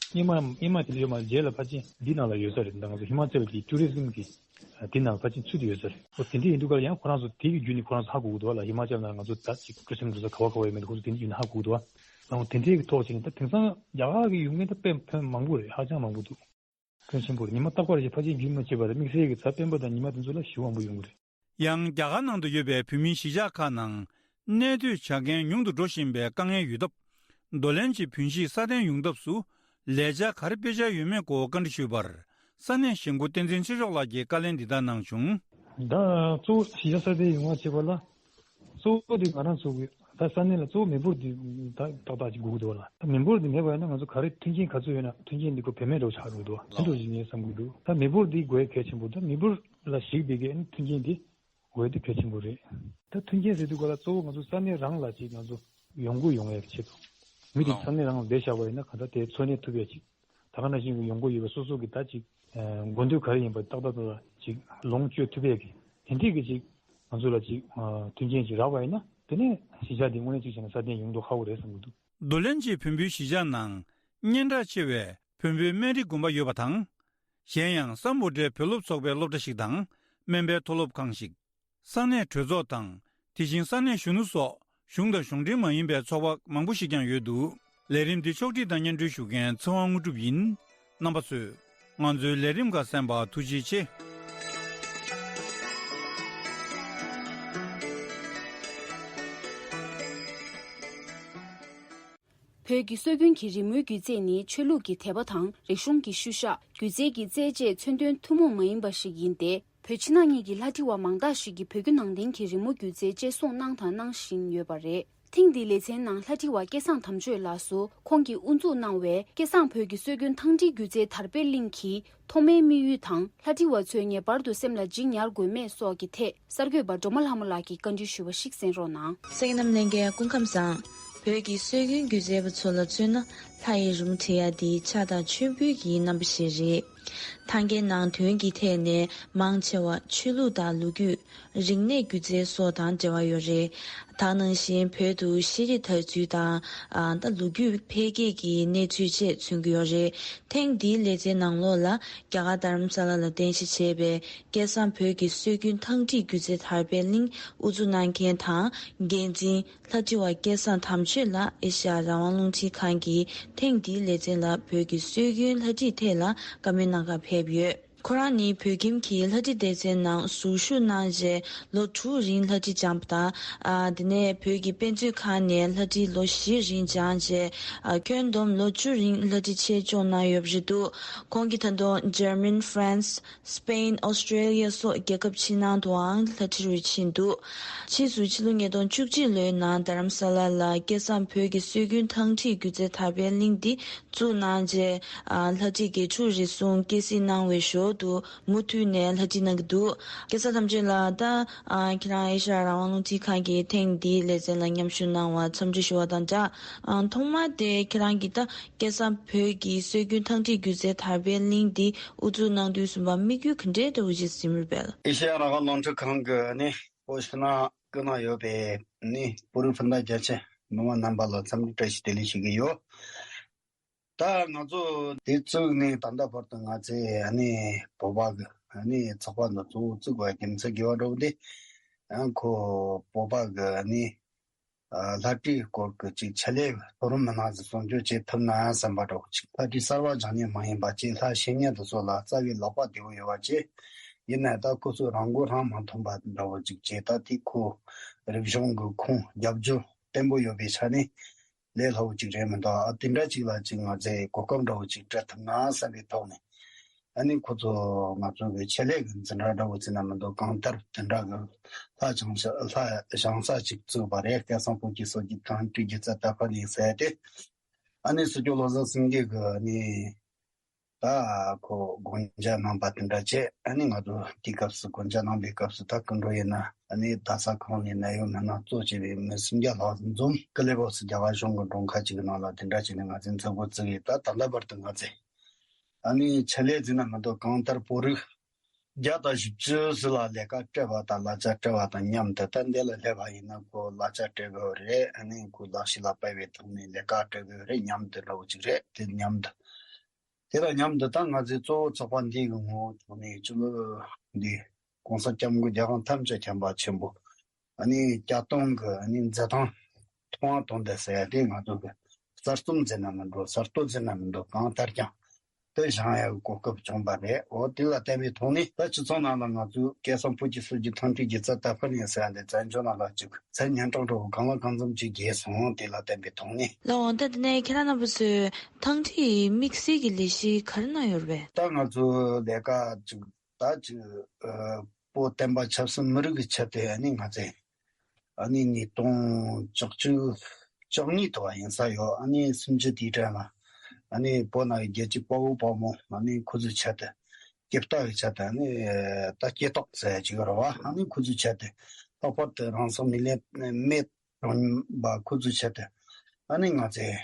སྔོན་མ་སྔོན་མ་དེ་འདྲ་ཡོད་མ་རེད། རྗེས་ལ་ཕལ་ཆེར་འདི་ནང་ལ་ཡོད་ས་རེད། ད་ང་ཚོ་ཧི་མ་ཅལ་གྱི་ཊུ་རི་ཟིམ་གྱི་དེ་ནང་ཕལ་ཆེར་ཚུད་དེ་ཡོད་ས་རེད། ཨོ་དེ་འདྲ་ཡིན་དུས་ག་ལ་ཡང་ཁོ་རང་ཚོ་དེ་གི་བརྒྱུད་ནས་ཁོ་རང་ཚོ་ཧ་གོ་གི་འདུག་བ་ལ། ཧི་མ་ཅལ་ནང་ང་ཚོ་ད་ཅིག་ཊུ་རི་ཟིམ་འགྲོ་ས་ག་བ་ག་བ་ཡོད་མེད་དེ་ཁོ་ཚོ་དེ་འདྲ་བརྒྱུད་ནས་ཧ་གོ་གི་འདུག་བ། ཨོ་དེ་འདྲའི་གི་ཐོག་བྱས་ནས་ད་དེང་སང་རྒྱ་གར་གི་ཡོང་མཁན་ད་དཔེ་ཕོན་མང་པོ་རེད། ཧ་ཅང་མང་པོ་འདུག་ཕོན་ཆེན་པོ་རེད། ཉི་མ་རྟག་པར་ཞིག་ཕལ་ཆེར་རྒྱུན་མ་ཆད་པར་དམིགས་བསལ་གྱི་གཟའ་སྤེན་པ་དང་ཉི་མ་དེ་ཚོ་ལ་ཞེ་པོ་མང་པོ་ཡོང་གི་རེད། ཡང་རྒྱ་གར་ནང་དུ་ཡོད་པའི་བོད་མིའི་གཞིས་ཆགས་ཁག་ནང་གནས་སྡོད་བྱ་མཁན་ཉུང་དུ་འགྲོ་བཞིན་པའི་དཀའ་ངལ་ཡོད་སྟབས། རྡོ་ལན་གྱི་བོན་གཞིས་སྲ་བརྟན་ཡོང་ཐབས་སུ་ལས་འཆར་ག་རེ་སྤེལ་འཆར་ཡོད་མེད་སྐོར་བཀའ་འདྲི་ཞུས་པར། ས་གནས་གཞིས་འགོ་བསྟན་འཛིན་ཆོས་མཆོག་ལགས་ཀྱིས་བཀའ་ལན་འདི་ལྟར་གནང་བྱུང་། ད་གཙོ་བོ་གཞིས་ཆགས་སྲ་བརྟན་ཡོང་བ་བྱེད་པ་ལ། གཙོ་བོ་དེ་ང་རང་ཚོ་གི་ད་ས་གནས་ལ་གཙོ་བོ་མི་འབོར་དེ་ད་ཏག་ཏག་ཅིག་དགོས་ཀྱི་འདུག་ལ། ད་མི་འབོར་དེ་མེད་པ་ཡིན་ན་ང་ཚོ་ག་རེ་མཐུན་རྐྱེན་ག་ཚོད་ཡོད་ན་མཐུན་རྐྱེན་དེ་ཁོ་བེད་མེད་འགྲོ་ཆགས་འགྲོ་འདུག་དེ་འདྲ་ཞིག་ངས་བསམ་གྱི་འདུག་ད་མི་འབོར་དེ་དགོས་གལ་ཆེན་པོ། ད་མི་འབོར་ལ་གཞིགས་པའི་གི་མཐུན་རྐྱེན་དེ་དགོས་དེ་གལ་ཆེན་པོ་རེད། ད་མཐུན་རྐྱེན་ཟེར་དུས་ག་ལ་གཙོ་བོ་ང་ཚོ་ས་གནས་རང་ལ་ཅིག་ང་ཚོ་ཡོང་སྒོ་ཡོང་ཡག་གི་ཆེད་དུ། མི་དེ་ས་གནས་རང་ལ་བསྡད་བཞག་པ་ཡིན་ན་གང་ལྟར་དེ་འཚོ་གནས་ཐུབ་ཡག་ཅིག་ད་ག་ནང་བཞིན་གྱི་ཡོང་སྒོ་ཡོད་པའི་སོ་སོ་གི་ད་ཅིག་ཨ་དགོས་འདོད་ག་རེ་ཡིན་པ་ཏག་ཏག་ཏག་ཏག་ཅིག་ལོངས་སྤྱོད་ཐུབ་ཡས་ཀྱི་དེ་འདྲས་ཀྱི་ཅིག་ང་ཚོ་ལ་ཅིག་ཨ་མཐུན་རྐྱེན་ཅིག་རག་པ་ཡིན་ན་དེ་ནས་གཞིས་ཆགས་འདི་དངོས་གནས་ཅིག་བྱས་ན་སྲ་བརྟན་ཡོང་མདོག་ཁ་པོ་རེད་བསམ་གྱི་འདུག་རྡོ་ལན་གྱི་བོན་པོའི་གཞིས་ཆགས་ནང་སྙན་གྲགས་ཆེ་བའི་བོན་པོའི་སྨན་རིའི་དགོན་པ་ཡོད་པ་དང་། གཞན་ཡང་སམ་བྷོ་ཊའི་བོད་སློབ་ཚོགས་པའི་སློབ་གྲྭ་ཞིག་དང་སྨན་པའི་མཐོ་སློབ་ཁང་ཞིག་ས་གནས་གྲོས་ཚོགས་དང་། དེ་བཞིན་ས་གནས་གཞོན་ནུ་སོགས་གཞུང་དང་གཞུང་འབྲེལ་མ་ཡིན་པའི་ཚོགས་པ་མང་པོ་ཞིག་ཀྱང་ཡོད་འདུག་ལས་རིམ་འདི་ཕྱོགས་སྒྲིག་དང་སྙན་སྒྲོན་ཞུ་མཁན་ཚེ་དབང་དངོས་གྲུབ་ཡིན། རྣམ་པ་ཚོས་ང་ཚོའི་ལས་རིམ་ཁག་གསན་པར་ཐུགས་རྗེ་ཆེ། བོད་ཀྱི་སྲོལ་རྒྱུན་གྱི་རི་མོའི་སྒྱུ་རྩལ་ནི་ཆོས་ལུགས་ཀྱི་དད་པ་དང་རིག་གཞུང་གི་ཤུལ་བཞག་སྒྱུ་རྩལ་གྱི་རྩལ་བཅས་མཚོན་དོན་ཐུན་མོང་མ་ཡིན་པ་ཞིག་ཡིན་ཏེ། བོད་ཕྱི་ནང་གཉིས་ཀྱི་ལྷ་བྲིས་པ་མང་དག་ཞིག་གིས་བོད་བརྒྱུད་ནང་བསྟན་གྱི་རི་མོ་སྒྱུ་རྩལ་དཔྱད་བཟུང་གནང་དང་གནང་བཞིན་ཡོད་པ་རེད། ཐེངས་འདིའི་ལེ་ཚན་ནང་ལྷ་བྲིས་པ་སྐལ་བཟང་དམ་ཆོས་ལགས་སུ་ཁོང་གིས་དབུ་འཛུགས་གནང་བའི་སྐལ་བཟང་བོད་ཀྱི་སྲོལ་རྒྱུན་ཐང་བྲིས་སྒྱུ་རྩལ་དར་སྤེལ་གླིང་གི་ཐོག་མའི་དམིགས་ཡུལ་དང་ལྷ་བྲིས་པ་ཚོས་ངེས་པར་དུ་སེམས་ལ་འཇིགས་ཉར་དགོས་མེད་སོགས་ཀྱི་ཐད་གསར་འགོད་པ་སྒྲོལ་མ་ལྷ་མོ་ལགས་ཀྱིས་བཀའ་འདྲི་ཞུས་པ་ཞིག་གསན་རོགས་གནང་། གསན་མཁན་རྣམས་ལྷན་རྒྱས་སྐུ་ཁམས་བཟང་། བོད་ཀྱི་སྲོལ་རྒྱུན་སྒྱུ་རྩལ་པ་ཚོ་ལ་མཚོན་ན་ལྷ་ཡི་རི་མོ་བྲི་ཡ་འདི་ཆགས་སྡང་མཆོད་འབུལ་གྱི་རྣམ་པ་ཞིག་རེད། ཐང་གའི་ནང་དོན་གྱི་ཐད་ནས་མང་ཆེ་བ་ཆོས་ལུགས་དང་ལོ་རྒྱུས། རིག་གནས་སྒྱུ་རྩལ་སོགས་དང་འབྲེལ་བ་ཡོད་རེད། ད་ག་ནང་བཞིན་བོད་དུ་ཤེས་རིག་དར་ཚུལ་དང་། ཨ། ད་ལོ་རྒྱུས་འཕེལ་རྒྱས་ཀྱི་གནས་ཚུལ་བཅས་མཚོན་གྱི་ཡོད་རེད། ཐེངས་འདིའི་ལེ་ཚན་ནང་ལོགས་ལ་རྒྱ་གར་རྡ་རམ་ས་ལ་ལ་རྟེན་གཞི་བྱས་པའི་སྐལ་བཟང་བོད་ཀྱི་སྲོལ་རྒྱུན་ཐང་བྲིས་སྒྱུ་རྩལ་དར་སྤེལ་གླིང་དབུ་འཛུགས་གནང་མཁན་དང་འགན་འཛིན་ལྷ་བྲིས་པ་སྐལ་བཟང་དམ་ཆོས་ལགས་ཨེ་ཤ་ཡ་རང་དབང་རླུང་འཕྲིན་ཁང་གི་ཐེངས་འདིའི་ལེ་ཚན་ལ་བོད་ཀྱི་སྲོལ་རྒྱུན་ལྷ་བྲིས་ཐད་ལ་བཀའ་མོལ་གནང་གར་ཕེབས་ཡོད། ཁོ་རང་ནི་བོད་ཁྱིམ་གྱི་ལྷ་བྲིས་སྡེ་ཚན་ནང་ཟུར་ཞུགས་གནང་རྗེས་ལོ་དྲུག་རིང་ལྷ་བྲིས་སྦྱངས་པ་དང་། ཨ། དེ་ནས་བོད་ཀྱི་དཔེ་མཛོད་ཁང་ནས་ལྷ་བྲིས་ལོ་བཞི་རིང་སྦྱངས་རྗེས། ཨ། ཁྱོན་བསྡོམས་ལོ་བཅུ་རིང་ལྷ་བྲིས་ཆེད་སྦྱོང་གནང་ཡོད་པ་རེད་འདུག་ཁོང་གིས་ད་དུང་འཇར་མན། ཧྥ་རན་སི། སི་པེན། ཨོ་སི་ཀྲེ་ལི་ཡ་སོགས་རྒྱལ་ཁབ་ཕྱི་ནང་དུའང་ལྷ་བྲིས་རུ་ཕྱིན་འདུག་ཕྱིས་སུ་ཕྱི་ལོ་ཉིས་སྟོང་བཅུ་གཅིག་ལོའི་ནང་རྡ་རམ་ས་ལ་ལ་སྐལ་བཟང་བོད་ཀྱི་སྲོལ་རྒྱུན་ཐང་བྲིས་སྒྱུ་རྩལ་དར་སྤེལ་གླིང་འདི་བཙུགས་གནང་རྗེས། ཨ། ལྷ་བྲིས་དགེ་ཕྲུག་རེ་ཟུང་སྐྱེད་སྲིང་གནང་བའི་ཞོར་དུ་མུ་མཐུད་ནས་ལྷ་བྲིས་གནང་གི་འདུག་སྐལ་བཟང་དམ་ཆོས་ལགས། ད། ཨ། ཁྱེད་རང་ཨེ་ཤ་ཡ་རང་དབང་རླུང་འཕྲིན་ཁང་གི་ཐེངས་འདིའི་ལེ་ཚན་ལ་མཉམ་ཞུགས་གནང་བར་འཚམས་འདྲི་ཞུ་བ་དང་སྦྲགས། ཨ། ཐོག་མར་དེ་ཁྱེད་རང་གིས་ད་སྐལ་བཟང་བོད་ཀྱི་སྲོལ་རྒྱུན་ཐང་བྲིས་སྒྱུ་རྩལ་དར་སྤེལ་གླིང་འདི་དབུ་འཛུགས་གནང་དུས་ཙམ་པ་དམིགས་ཡུལ་ག་འདྲའི་འདྲ་བོ་ཅིག་ཟིན་ཡོད་པས། ཨེ་ཤ་ཡ་རང་དབང་རླུང་འཕྲིན་ཁང་གི་ནི་བོད་ཕྱི་ནང་ཀུན་ན་ཡོད་པའི་ནི་བོད་རིགས་སྤུན་ཟླ་རྒྱ་ཆེ་མི་མང་རྣམ་པ་ལ་འཚམས་འདྲི་བཀྲ་ཤིས་བདེ་ལེགས་ཞུ་གི་ཡོད། ད་ང་ཚོ་དེ་བཙུགས་ནས་ད་ལྟ་བར་དུ་ང་ཚོས་ཨ་ནི་བོད་པ་གི་ཨ་ནི་ཚོགས་པ་འདི་གཙོ་བོ་བཙུགས་པའི་རྒྱུ་མཚན་དགོས་པ་འདྲ་བོ་དེ། ཡང་ཁོ་བོད་པ་གི་ཨ་ནི་ ལྷ་བྲིས་སྐོར་གྱི་ཅིག་ཆེད་ལས་མཐོ་རིམ་མི་སྣ་ཟིག་གསོ་སྐྱོང་བྱེད་ཐུབ་ན་བསམ་པ་འདྲ་བོ་ཅིག་ལྷ་བྲིས་གསར་བ་སྦྱང་མཁན་མ་ཡིན་པ་ཅིག་ལྷ་ཤེས་མཁན་དེ་ཚོ་ལ་རྩ་བའི་ལག་པ་བདེ་བོ་ཡོད་པ་ཅིག་ཡིན་ན་ད་ཁོ་ཚོས་རང་མགོ་རང་མ་ཐོན་པ་འདྲ་བོ་ཅིག་བྱས། ད་དེ་ཁོ་རིག་གཞུང་གི་ཁུངས་རྒྱབ་ལྗོངས་བརྟན་པོ་ཡོད་པའི་ཆ་ནས་ལས་སླ་བོ་ཅིག་རེད་མི་འདུག་ཨ་དེ་འདྲ་ཅིག་ལ་ཅིག་ང་ཚོས་གོ་སྐབས་འདྲ་བོ་ཅིག་སྤྲད་ཐུབ་ན་བསམ་པའི་ཐོག་ནས། ཨ་ནི་ཁོ་ཚོ་ང་ཚོ་གི་ཆེད་ལས་ཀྱི་འཛིན་གྲྭ་འདྲ་བོ་བརྩིས་ན་མི་འདུག་གང་ལྟར་དེ་འདྲ་གི་ལྷ་བྱང་ས་ལྷ་བྱང་ས་ཅིག་བཙུགས་པ་རེད། སྐལ་བཟང་བུ་སྐྱེས་གསོ་རྒྱུ་ཐང་སྤྲུལ་སྒྱུ་རྩལ་ལྟ་ཕ་ནི་ཟེར་ཏེ། ཨ་ནི་སྲིད་སྐྱོང་བློ་བཟང་སེང་གེ་གི་ཨ་ནི་ད་ཁོ་དགོངས་འཆར་གནང་པ་དེ་འདྲ་བྱས། ཨ་ནི་ང་ཚོ་དེའི་སྐབས་སུ་དགོངས་འཆར་གནང་པའི་སྐབས་སུ་ད་སྐུ་མགྲོན་ཡིན་ན་ཨ་ནི་རྡ་ས་ཁང་ནས་ནད་གཡོག་མི་སྣ་གཙོ་བྱས་པའི་མི་སུམ་བརྒྱ་ལྷག་འཛོམས། ཀི་ལེ་བོ་སི་རྒྱ་གར་གཞུང་གི་མགྲོན་ཁང་ཅིག་གི་ནང་ལ་དེ་འདྲ་བྱས་ནས་ང་ཚོས་མཛད་སྒོ་བཙུགས་ཡོད། ད་ད་ལྟ་བར་དུ་ང་ཚོས་ཨ་ནི་ཆེད་ལས་བརྩིས་ན་མི་འདུག་གང་ལྟར་བོད་རིགས་བརྒྱ་དང་བཞི་བཅུ་ཙམ་ལ་ལས་ཀ་སྤྲད་པ་དང་གླ་ཆ་སྤྲད་པ་དང་མཉམ་དུ། ད་འདི་ལ་སླེབས་པ་ཡིན་ན་ཁོ་གླ་ཆ་སྤྲད་དགོས་རེད། ཨ་ནི་ཁོ་ལག་ཤེས་ལ་དཔག་པའི་ཐོག་ནས་ལས་ཀ་སྤྲད་དགོས་རེད། མཉམ་དུ་འདྲ་བོ་ཅིག་རེད། དེ་མཉམ་དུ་དེ་དང་མཉམ་དུ་ད་ང་ཚོའི་གཙོ་བོ་ཚོགས་པ་འདི་གི་ངོ་བོ་ཐོག་ནས་སྤྱི་ལོ་འདི་༸གོང་ས་༸སྐྱབས་མགོན་རྒྱལ་དབང་ཐམས་ཅད་མཁྱེན་པ་ཆེན་པོ་ཨ་ནི་སྐྱབས་སྟོན་གྱི་ཨ་ནི་མཛད་སྟངས་མཐོང་བ་དང་ལྡན་ཟེར་ཡ་དེ་ང་ཚོ་གི་གསར་རྩོམ་ཟེར་ན་མི་འགྲོ། གསར་གཏོད་ཟེར་ན་མི་འགྲོ། གང་ལྟར་ཀྱང་དེ་བཞེངས་ཡ་གི་གོ་སྐབས་བྱུང་བ་རེད། འོ་དེ་ལ་བརྟེན་པའི་ཐོག་ནས་ད་སྤྱི་ཚོགས་ནང་ལ་ང་ཚོས་སྐལ་བཟང་བུ་སྐྱེས་གསོ་རྒྱུ་ཐང་སྤྲུལ་སྒྱུ་རྩལ་ལྟ་ཕ་ནི་ཟེར་ཡ་དེ་བཙན་བྱོལ་ནང་ལ་ཅིག་མཚན་སྙན་གྲགས་འགྲོ་གང་ལ་གང་འཚམ་ཅིག་རྒྱས་སོང་། དེ་ལ་བརྟེན་པའི་ཐོག་ནས། ལགས་འོང་། ད་དེ་ནས་ཁྱེད་རང་རྣམ་པ་ཚོས་ཐང་ཁྲིད་དམིགས་བསལ་གྱི་ལས་གཞི་ག་རེ་གནང་ཡོད་རེད་པས། ད་ང་ཚོ་ལས་ཀ་ཅིག་ད་ཅིག་ཨ་བོད་བསྟན་པ་ཆབ་སྲིད་མི་རིགས་ཀྱི་ཆེད་དུ་ཨ་ནི་ང་ཚོས་ཨ་ནི་ཉིས་སྟོང་བཅུ་གཅིག་བཅུ་གཉིས་དུ་བ་ཡིན་ས་ཡོད། ཨ་ནི་སུམ་ཅུ་དེའི་གྲས་ལ་ཨ་ནི་བོད་ནང་གི་རྒྱལ་གཅེས་དཔའ་བོ་དཔའ་མོ་ཨ་ནི་ཁོ་ཚོའི་ཆེད་དུ་སྐྱེ་རྟགས་ཀྱི་ཆེད་དུ་ཨ་ནི་ད་སྐྱེ་རྟགས་ཟེར་ཡ་ཅིག་ཡོད་རེད་བ། ཨ་ནི་ཁོ་ཚོའི་ཆེད་དུ་ལྷག་པར་དུ་རང་སྲོག་མི་ལེན་མེད་རུང་བ་ཁོ་ཚོའི་ཆེད་དུ་ཨ་ནི་ང་ཚོས་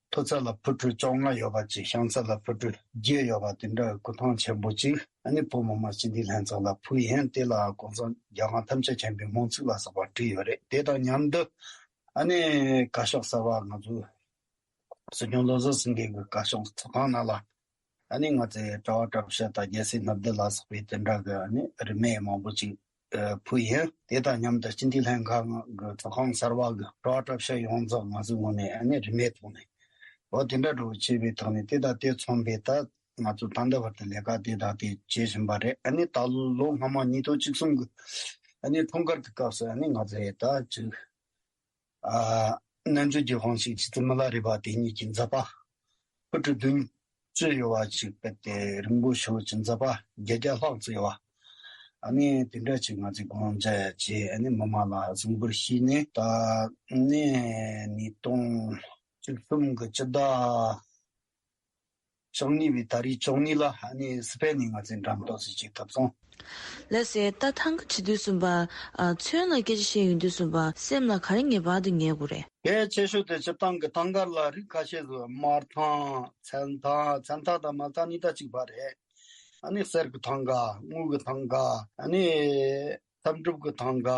མཐོ་ཚད་ལ་ཕུ་ཁྲུ་བཅོ་ལྔ་ཡོད་པ་ཅིག་ཤང་ཚད་ལ་ཕུ་ཁྲུ་བརྒྱད་ཡོད་པ་དེ་འདྲ་སྐུ་ཐང་ཆེན་པོ་ཅིག་ཨ་ནི་བོད་མི་མང་སྤྱི་འཐུས་ལྷན་ཚོགས་ལ་ཕུལ་ཡིན། དེ་ལ་༸གོང་ས་༸རྒྱལ་དབང་ཐམས་ཅད་མཁྱེན་པའི་སྨོན་ཚིག་ལ་སོགས་པ་བྲིས་ཡོད་རེད། དེ་དང་མཉམ་དུ་ཨ་ནི་བཀའ་ཤག་གསར་པ་ང་ཚོའི་སྲིད་སྐྱོང་བློ་བཟང་སེང་གེ་གི་བཀའ་ཤག་ཚོགས་ཁང་ནང་ལ་ཨ་ནི་ང་ཚོས་དྲ་བ་གྲྭ་ཤག་དང་རྒྱལ་སྲས་སྣབས་བསྡུ་ལ་སོགས་པའི་དེ་འདྲ་གི་ཨ་ནི་རིན་མེད་མང་པོ་ཅིག་ཨ་ཕུལ་ཡིན། དེ་དང་མཉམ་དུ་སྤྱི་འཐུས་ལྷན་ཁང་གི་ཚོགས་ཁང་གསར་པ་གི་དྲ་བ་གྲྭ་ཤག་ཡོངས་རྫོགས་ང་ཚོའི་ངོས་ནས་ཨ་ནི་རིན་མེད་ཐོག་ནས་འོ་དེ་འདྲ་འགྲོ་བྱས་པའི་ཐོག་ནས་དེ་དང་དེ་མཚོན་པའི་ད་ང་ཚོ་ད་ལྟ་བར་དུ་ལས་ཀ་དེ་དང་དེ་བྱེད་བཞིན་པ་རེད། ཨ་ནི་ད་ལོ་སྔ་མ་ཉིས་སྟོང་བཅུ་གསུམ་གི་ཨ་ནི་འཁྲུངས་སྐར་གྱི་སྐབས་སུ་ཨ་ནི་ང་ཚོས་ད་ཅིག་ཨ་རྣལ་འབྱོར་གྱི་དབང་ཕྱུག་རྗེ་བཙུན་མི་ལ་རས་པ་དེ་ཉིད་ཀྱི་མཛད་པ་ཕུ་ཁྲུ་བདུན་ཅུ་ཡོད་པ་ཅིག་སྤེལ་ཏེ་རིན་པོ་ཆེ་བོ་ཅིག་མཛད་པ་བརྒྱད་བརྒྱ་ལྷག་ཙམ་ཡོད་པ། ཨ་ནི་དེ་འདྲ་ཅིག་ང་ཚོས་དགོངས་འཇགས་བྱས་ཨ་ནི་མི་མང་ལ་གཟིགས་འབུལ་ཞུས་ནས་ད་ནི་ཉིས་སྟོང་བཅུ་གསུམ་གི་སྤྱི་ཟླ་བཅུ་གཉིས་པའི་ཏ་རིག་བཅུ་གཉིས་ལ་ཨ་ནི་སི་པན་ནས་ང་ཚོས་འགྲེམས་སྟོན་ཟིག་ཅིག་ཐུབ་སོང་། ལགས་སེ། ད་ཐང་ག་བྱེད་དུས་ཙམ་པ། ཨ་ཚོན་ལ་སྐད་ཆ་བཤད་ཡོང་དུས་ཙམ་པ་སེམས་ལ་ག་རེ་ངེས་པར་དུ་ངེས་དགོས་རེད། གལ་ཆེ་ཤོས་དེ་སྤྱིར་བཏང་གི་ཐང་ག་ལ་རིགས་ཁ་ཤས་སུ་དམར་ཐང་། མཚན་ཐང་། མཚན་ཐང་དང་དམར་ཐང་གཉིས་ད་གཅིག་པ་རེད། ཨ་ནི་གསེར་གི་ཐང་ག། དངུལ་གི་ཐང་ག། ཨ་ནི་མཚམས་སྒྲུབ་ཀྱི་ཐང་ག།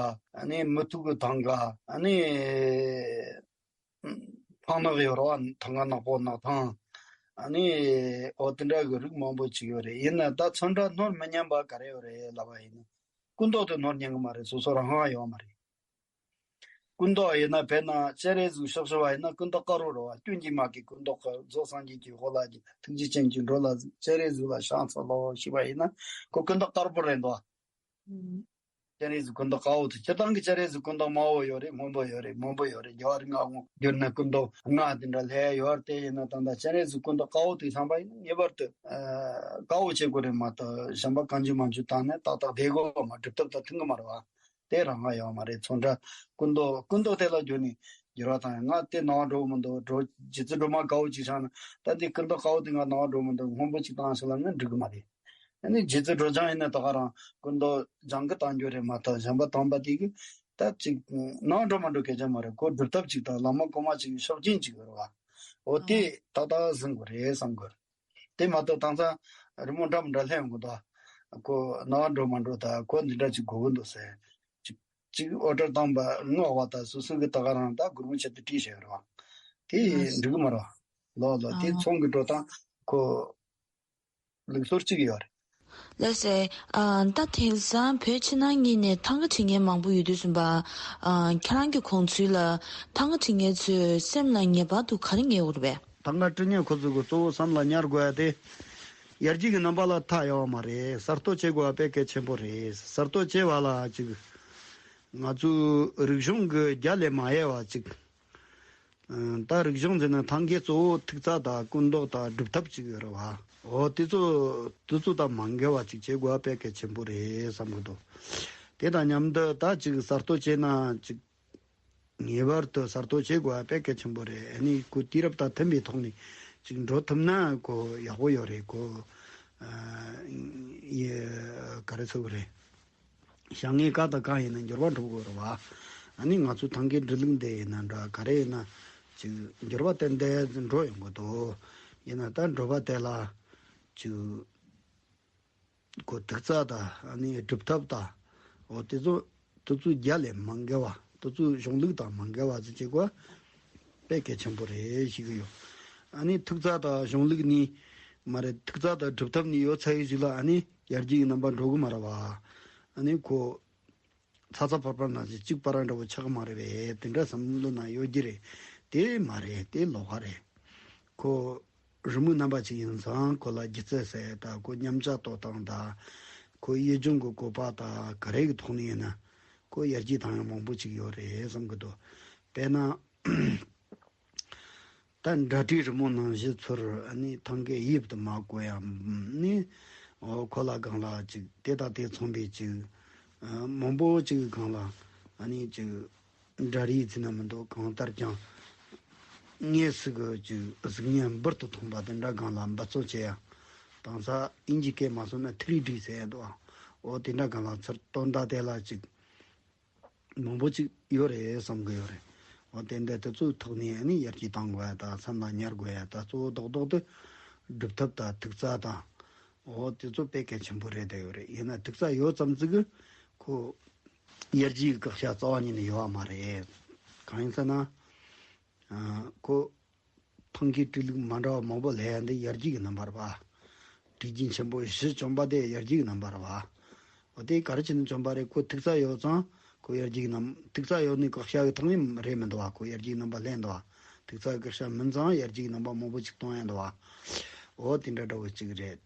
ཨ་ནི་མུ་ཏིག་གི་ཐང་ག། ཨ་ནི་ཐང་ནག་ཡོད་རེད་བ། ཐང་ག་ནག་པོ་ནག་ཐང་། ཨ་ནི་འོ་དེ་འདྲ་གི་རིགས་མང་པོ་ཅིག་ཡོད་རེད། ཡིན་ན་ད་ཚོན་ཁྲ་སྣོན་མི་ཉན་པ་ག་རེ་ཡོད་རེད་ལབ་པ་ཡིན་ན། སྐུ་མདོག་དེ་སྣོན་ཉན་གི་མ་རེད། སོ་སོ་རང་དབང་ཡོད་མ་རེད། སྐུ་མདོག་ཡིན་ན་དཔེར་ན་སྤྱན་རས་གཟིགས་ཕྱག་ཕྱི་བ་ཡིན་ན་སྐུ་མདོག་དཀར་པོ་རེད་བ། སྐྱོན་གྱིས་མ་གི་སྐུ་མདོག་གི་རྫོགས་སངས་རྒྱས་ཀྱི་འོ་ལ་ཐུགས་རྗེ་ཅན་གྱི་འགྲོ་ལ་སྤྱན་རས་གཟིགས་ལ་ཕྱག་འཚལ་ལོ་ཞུས་པ་ཡིན་ན་ཁོ་སྐུ་མདོག་དཀར་པོ་རེད་འདུག་སྤྱན་རས་གཟིགས་སྐུ་མདོག་དཀར་པོ་དེ་སྤྱིར་བཏང་གི་སྤྱན་རས་གཟིགས་སྐུ་མདོག་དམར་པོ་ཡོད་རེད། སྔོན་པོ་ཡོད་རེད། སྔོན་པོ་ཡོད་རེད། རྒྱལ་བ་རིགས་ལྔ་དབང་བསྒྱུར་ན་སྐུ་མདོག་ལྔ་དེ་འདྲ་ལྷག་ཡོད་རེད། དེ་ཡིན་ན་ད་ལྟ་སྤྱན་རས་གཟིགས་སྐུ་མདོག་དཀར་པོ་དེ་བསམ་པ་ཡིན་ན་ངེས་པར་དུ་ཨ་དཀར་པོ་བྱེད་དགོས་རེད་མ་གཏོགས་གཞན་པ་གང་བྱུང་མང་བྱུང་བཏང་ན་ཏག་ཏག་བསྡད་དགོས་པ་མ་གྲུབ་ཐབས་དང་མཐུན་གི་མ་རེད་བ། དེ་རང་དབང་ཡོད་མ་རེད། ཚོན་ཁྲ་སྐུ་མདོག་སྐུ་མདོག་དེ་ལ་བསྒྱུར་ནས་འགྱུར་བ་བཏང་ཡང་ང་དེ་ནང་འགྲོ་མི་འདུག་འགྲོ་རྗེ་བཙུན་སྒྲོལ་མ་དཀར་པོ་ཅིག་བཞེངས་ན་ད་འདི་སྐུ་མདོག་དཀར་པོ་དེ་ང་ནང་འགྲོ་མི་འདུག་སྔོན་པོ་ཅིག་བཏང་ཞིག་ལབ་ན་འགྲིག་གི་མ་རེད། ཨ་ནི་རྗེ་བཙུན་སྒྲོལ་ལྗང་ཡིན་ན་ད་ག་རང་སྐུ་མདོག་ལྗང་གི་བཏང་རྒྱུ་རེད་མ་གཏོགས་གཞན་པ་བཏང་པ་དེ་གི་ད་ཅིག་ནང་འགྲོ་མ་འགྲོ་སྐད་ཆ་མ་རེད། ཁོ་སྒྲུབ་ཐབས་ཅིག་དང་བླ་མ་གོང་མ་ཅིག་གི་ཤུགས་རྐྱེན་ཅིག་ཡོད་རེད་བ། འོ་དེ་ཏག་ཏག་ཟིན་དགོས་རེད་བསམ་དགོས། དེ་མ་གཏོགས་དེང་སང་རི་མོ་འདྲ་མི་འདྲ་ལྷན་ཡོང་གི་འདུག་ཁོ་ནང་འགྲོ་མ་འགྲོ་ད་ཁོ་འདི་འདྲ་ཅིག་དགོས་ཀྱི་འདུག་ཟེར། ཅིག་ཅིག་ཨོ་ཌར་བཏང་པ་ངོ་བ་ད་སོ་སོ་གི་ད་ག་རང་ད་སྒོར་མོ་ཆེད་དུ་བྲིས་བཞག་ཡོད་རེད་བ། དེ་འགྲིག་གི་མ་རེད་བ། ལོ་ལོ་དེ་ཚོང་གི་འགྲོ་སྟངས་ཁོ་ལུགས་སྲོལ་གཅིག་ཡོད་རེད། ལགས་སེ། ཨ། ད་དེང་སང་བོད་ཕྱི་ནང་གཉིས་ནས་ཐང་ག་འབྲི་མཁན་མང་པོ་ཡོད་དུས་ཙམ་པ། ཨ། ཁྱེད་རང་གི་དགོངས་ཚུལ་ལ་ཐང་ག་འབྲི་མཁན་ཚོས་སེམས་ལ་ངེས་པར་དུ་ག་རེ་ངེས་དགོས་རེད་པས། ཐང་ག་འབྲི་མཁན་ཁོ་ཚོ་གི་གཙོ་བོ་བསམ་ལ་ཉར་དགོས་ཡ་དེ། ཡར་རྒྱས་ཀྱི་རྣམ་པ་ལ་མཐའ་ཡལ་བ་མ་རེད། གསར་གཏོད་བྱེད་དགོས་པ་དཔེ་གལ་ཆེན་པོ་རེད། གསར་གཏོད་བྱེད་པ་ལ་ཅིག་ང་ཚོའི་རིག་གཞུང་གི་རྒྱ་ལས་མ་ཡལ་བ་ཅིག་ཨ། ད་རིག་གཞུང་ཟེར་ན་ཐང་གའི་གཙོ་བོ་ཐིག་རྩ་དང་སྐུ་མདོག་དང་སྒྲུབ་ཐབས་ཅིག་ཡོད་རེད་བ། འོ་དེ་ཚོ་དེ་ཚོ་དང་མ་འགལ་བ་ཅིག་བྱེད་དགོས་པ་དཔེ་གལ་ཆེན་པོ་རེད་བསམ་གི་འདུག་དེ་དང་མཉམ་དུ་ད་ཅིག་གསར་གཏོད་བྱས་ན་ཅིག་ངེས་པར་དུ་གསར་གཏོད་བྱེད་དགོས་པ་དཔེ་གལ་ཆེན་པོ་རེད། ཨ་ནི་ཁོ་དུས་རབས་དང་མཐུན་པའི་ཐོག་ནས་ཅིག་འགྲོ་ཐུབ་ན་ཁོ་ཡག་པོ་ཡོད་རེད། ཁོ། ཨ། ཡ། ག་རེ་ཟེར་དགོས་རེད། བྱ་ངན་གང་དང་གང་ཡིན་ན་འགྱུར་བ་འགྲོ་དགོས་རེད་བ། ཨ་ནི་ང་ཚོ་ཐང་གའི་འབྲི་ལུགས་འདི་ཡིན་ན་འདྲ་ག་རེ་ཡིན་ན་ཅིག་འགྱུར་བ་ཏན་ཏན་འགྲོ་ཡོང་གི་འདུག་ཡིན་ན་ད་འགྲོ་བ་དེ་ལ་ཅིག་ཁོ་ཐིག་རྩ་དང་ཨ་ནི་སྒྲུབ་ཐབས་དང་འོ་དེ་ཚོ་དེ་ཚོ་རྒྱ་ལས་མ་འགལ་བ། དེ་ཚོ་གཞུང་ལུགས་དང་མ་འགལ་བ་ཟེར་བྱེད་དགོས་པ་དཔེ་གལ་ཆེན་པོ་རེད་ཞུ་གི་ཡོད། ཨ་ནི་ཐིག་རྩ་དང་གཞུང་ལུགས་ནི་མ་རེད། ཐིག་རྩ་དང་སྒྲུབ་ཐབས་ནི་ཡོད་ཚར་ཡོད་ཅིག་ལ་ཨ་ནི་ཡར་རྒྱས་ཀྱི་རྣམ་པ་འགྲོ་གི་མ་རེད་བ། ཨ་ནི་ཁོ་ཚ་ཚ་འཕུར་འཕུར་ནང་བཞིན་གཅིག་པ་རང་འདྲ་བོ་ཆགས་ཀྱི་མ་རེད་པས། དེ་འདྲ་བསམ་བློ་ནང་ཡོད་ཀྱི་རེད། དེ་མ་རེད། དེ་ལོགས་ཀ་རེད། ཁོ་རི་མོའི་རྣམ་པ་ཅིག་ཡིན་ཙང་ཁོ་ལ་སྒྱུ་རྩལ་ཟེར་ཡ་དང་ཁོ་མཉམ་བྱ་གཏོད་སྟངས་དང་ཁོ་དབྱེ་སྦྱོང་གི་བཀོད་པ་དང་ག་རེ་གི་ཐོག་ནས་ཡིན་ན་ཁོ་ཡར་རྒྱས་བཏང་ཡ་མང་པོ་ཅིག་ཡོད་རེད་བསམ་གི་འདུག་དཔེར་ན། ད་འབྲ་བྲིས་རི་མོ་ནང་བཞིན་ཚུར་ཨ་ནི་ཐང་གའི་དབྱིབས་དུ་མ་བཀོད་ཡ་ནི། འོ་ཁོ་ལ་སྒང་ལ་ཅིག་དེ་དང་དེ་མཚུངས་པའི་ཅིག་ཨ། མང་པོ་ཅིག་གི་སྒང་ལ་ཨ་ནི་ཅིག་འབྲ་རིས་ཟེར་ན་མི་འདུག་གང་ལྟར་ཀྱང་དངོས་སུ་གི་ཅིག་གཟུགས་བརྙན་འབུར་དུ་ཐོན་པ་དེ་འདྲ་སྒང་ལ་འབད་རྩོལ་བྱེད་ཡ། དེང་སང་དབྱིན་ཇིའི་སྐད་མ་སོང་ན་ཐི་རི་ཌི་ཟེར་ཡ་འདུག་འོ་དེ་འདྲ་སྒང་ལ་ཚུར་སྟོན་ད་དེ་ལ་ཅིག་མང་པོ་ཅིག་ཡོད་རེད་བསམ་གི་ཡོད་རེད། འོ་དེ་འདྲ་དེ་ཚོའི་ཐོག་ནས་ཨ་ནི་ཡར་རྒྱས་བཏང་དགོས་ཡ་དང་མཚམས་ལ་ཉར་དགོས་ཡ་དང་གཙོ་བོ་རྡོག་རྡོག་དེ་སྒྲུབ་ཐབས་དང་ཐིག་རྩ་དང་། འོ་དེ་ཚོ་དཔེ་གལ་ཆེན་པོ་རེད་བསྡད་ཡོད་རེད། ཡིན་ན་ཐིག་རྩ་ཡོད་ཙམ་ཅིག་གི་ཁོ་ཡར་རྒྱས་ཀྱི་དགག་བྱ་རྩ་བ་ཉིད་ནས་ཡོད་པ་མ་རེད། གང་ཡིན་ཟེར་ན། ཨ། ཁོ་ཐང་གའི་བྲིས་ལུགས་མ་འདྲ་བ་མང་པོ་ལས་ཡ་འདི་ཡར་རྒྱས་ཀྱི་རྣམ་པ་རེད་པ། བྲིས་རྒྱུན་ཆེན་པོ་གཞི་བཅོམ་པ་དེ་ཡར་རྒྱས་ཀྱི་རྣམ་པ་རེད་པ། འོ་དེ་ག་རེ་བྱས་ནས་བཅོམ་པ་རེད། ཁོ་ཐིག་རྩ་ཡོད་ཙང་ཁོ་ཡར་རྒྱས་ཀྱི་རྣམ། ཐིག་རྩ་ཡོད་ནི་དགག་བྱ་གི་ཐོག་ནས་རེད་མི་འདུག་པ། ཁོ་ཡར་རྒྱས་ཀྱི་རྣམ་པ་ལས་འདུག་པ། ཐིག་རྩ་གི་དགག་བྱ་མིན་ཙང་ཡར་རྒྱས་ཀྱི་རྣམ་པ་མང་པོ་ཅིག་སྟོན་ཡ་འདུག་པ། འོ་དེ་འདྲ་འདྲ་བོ་ཅིག་རེད།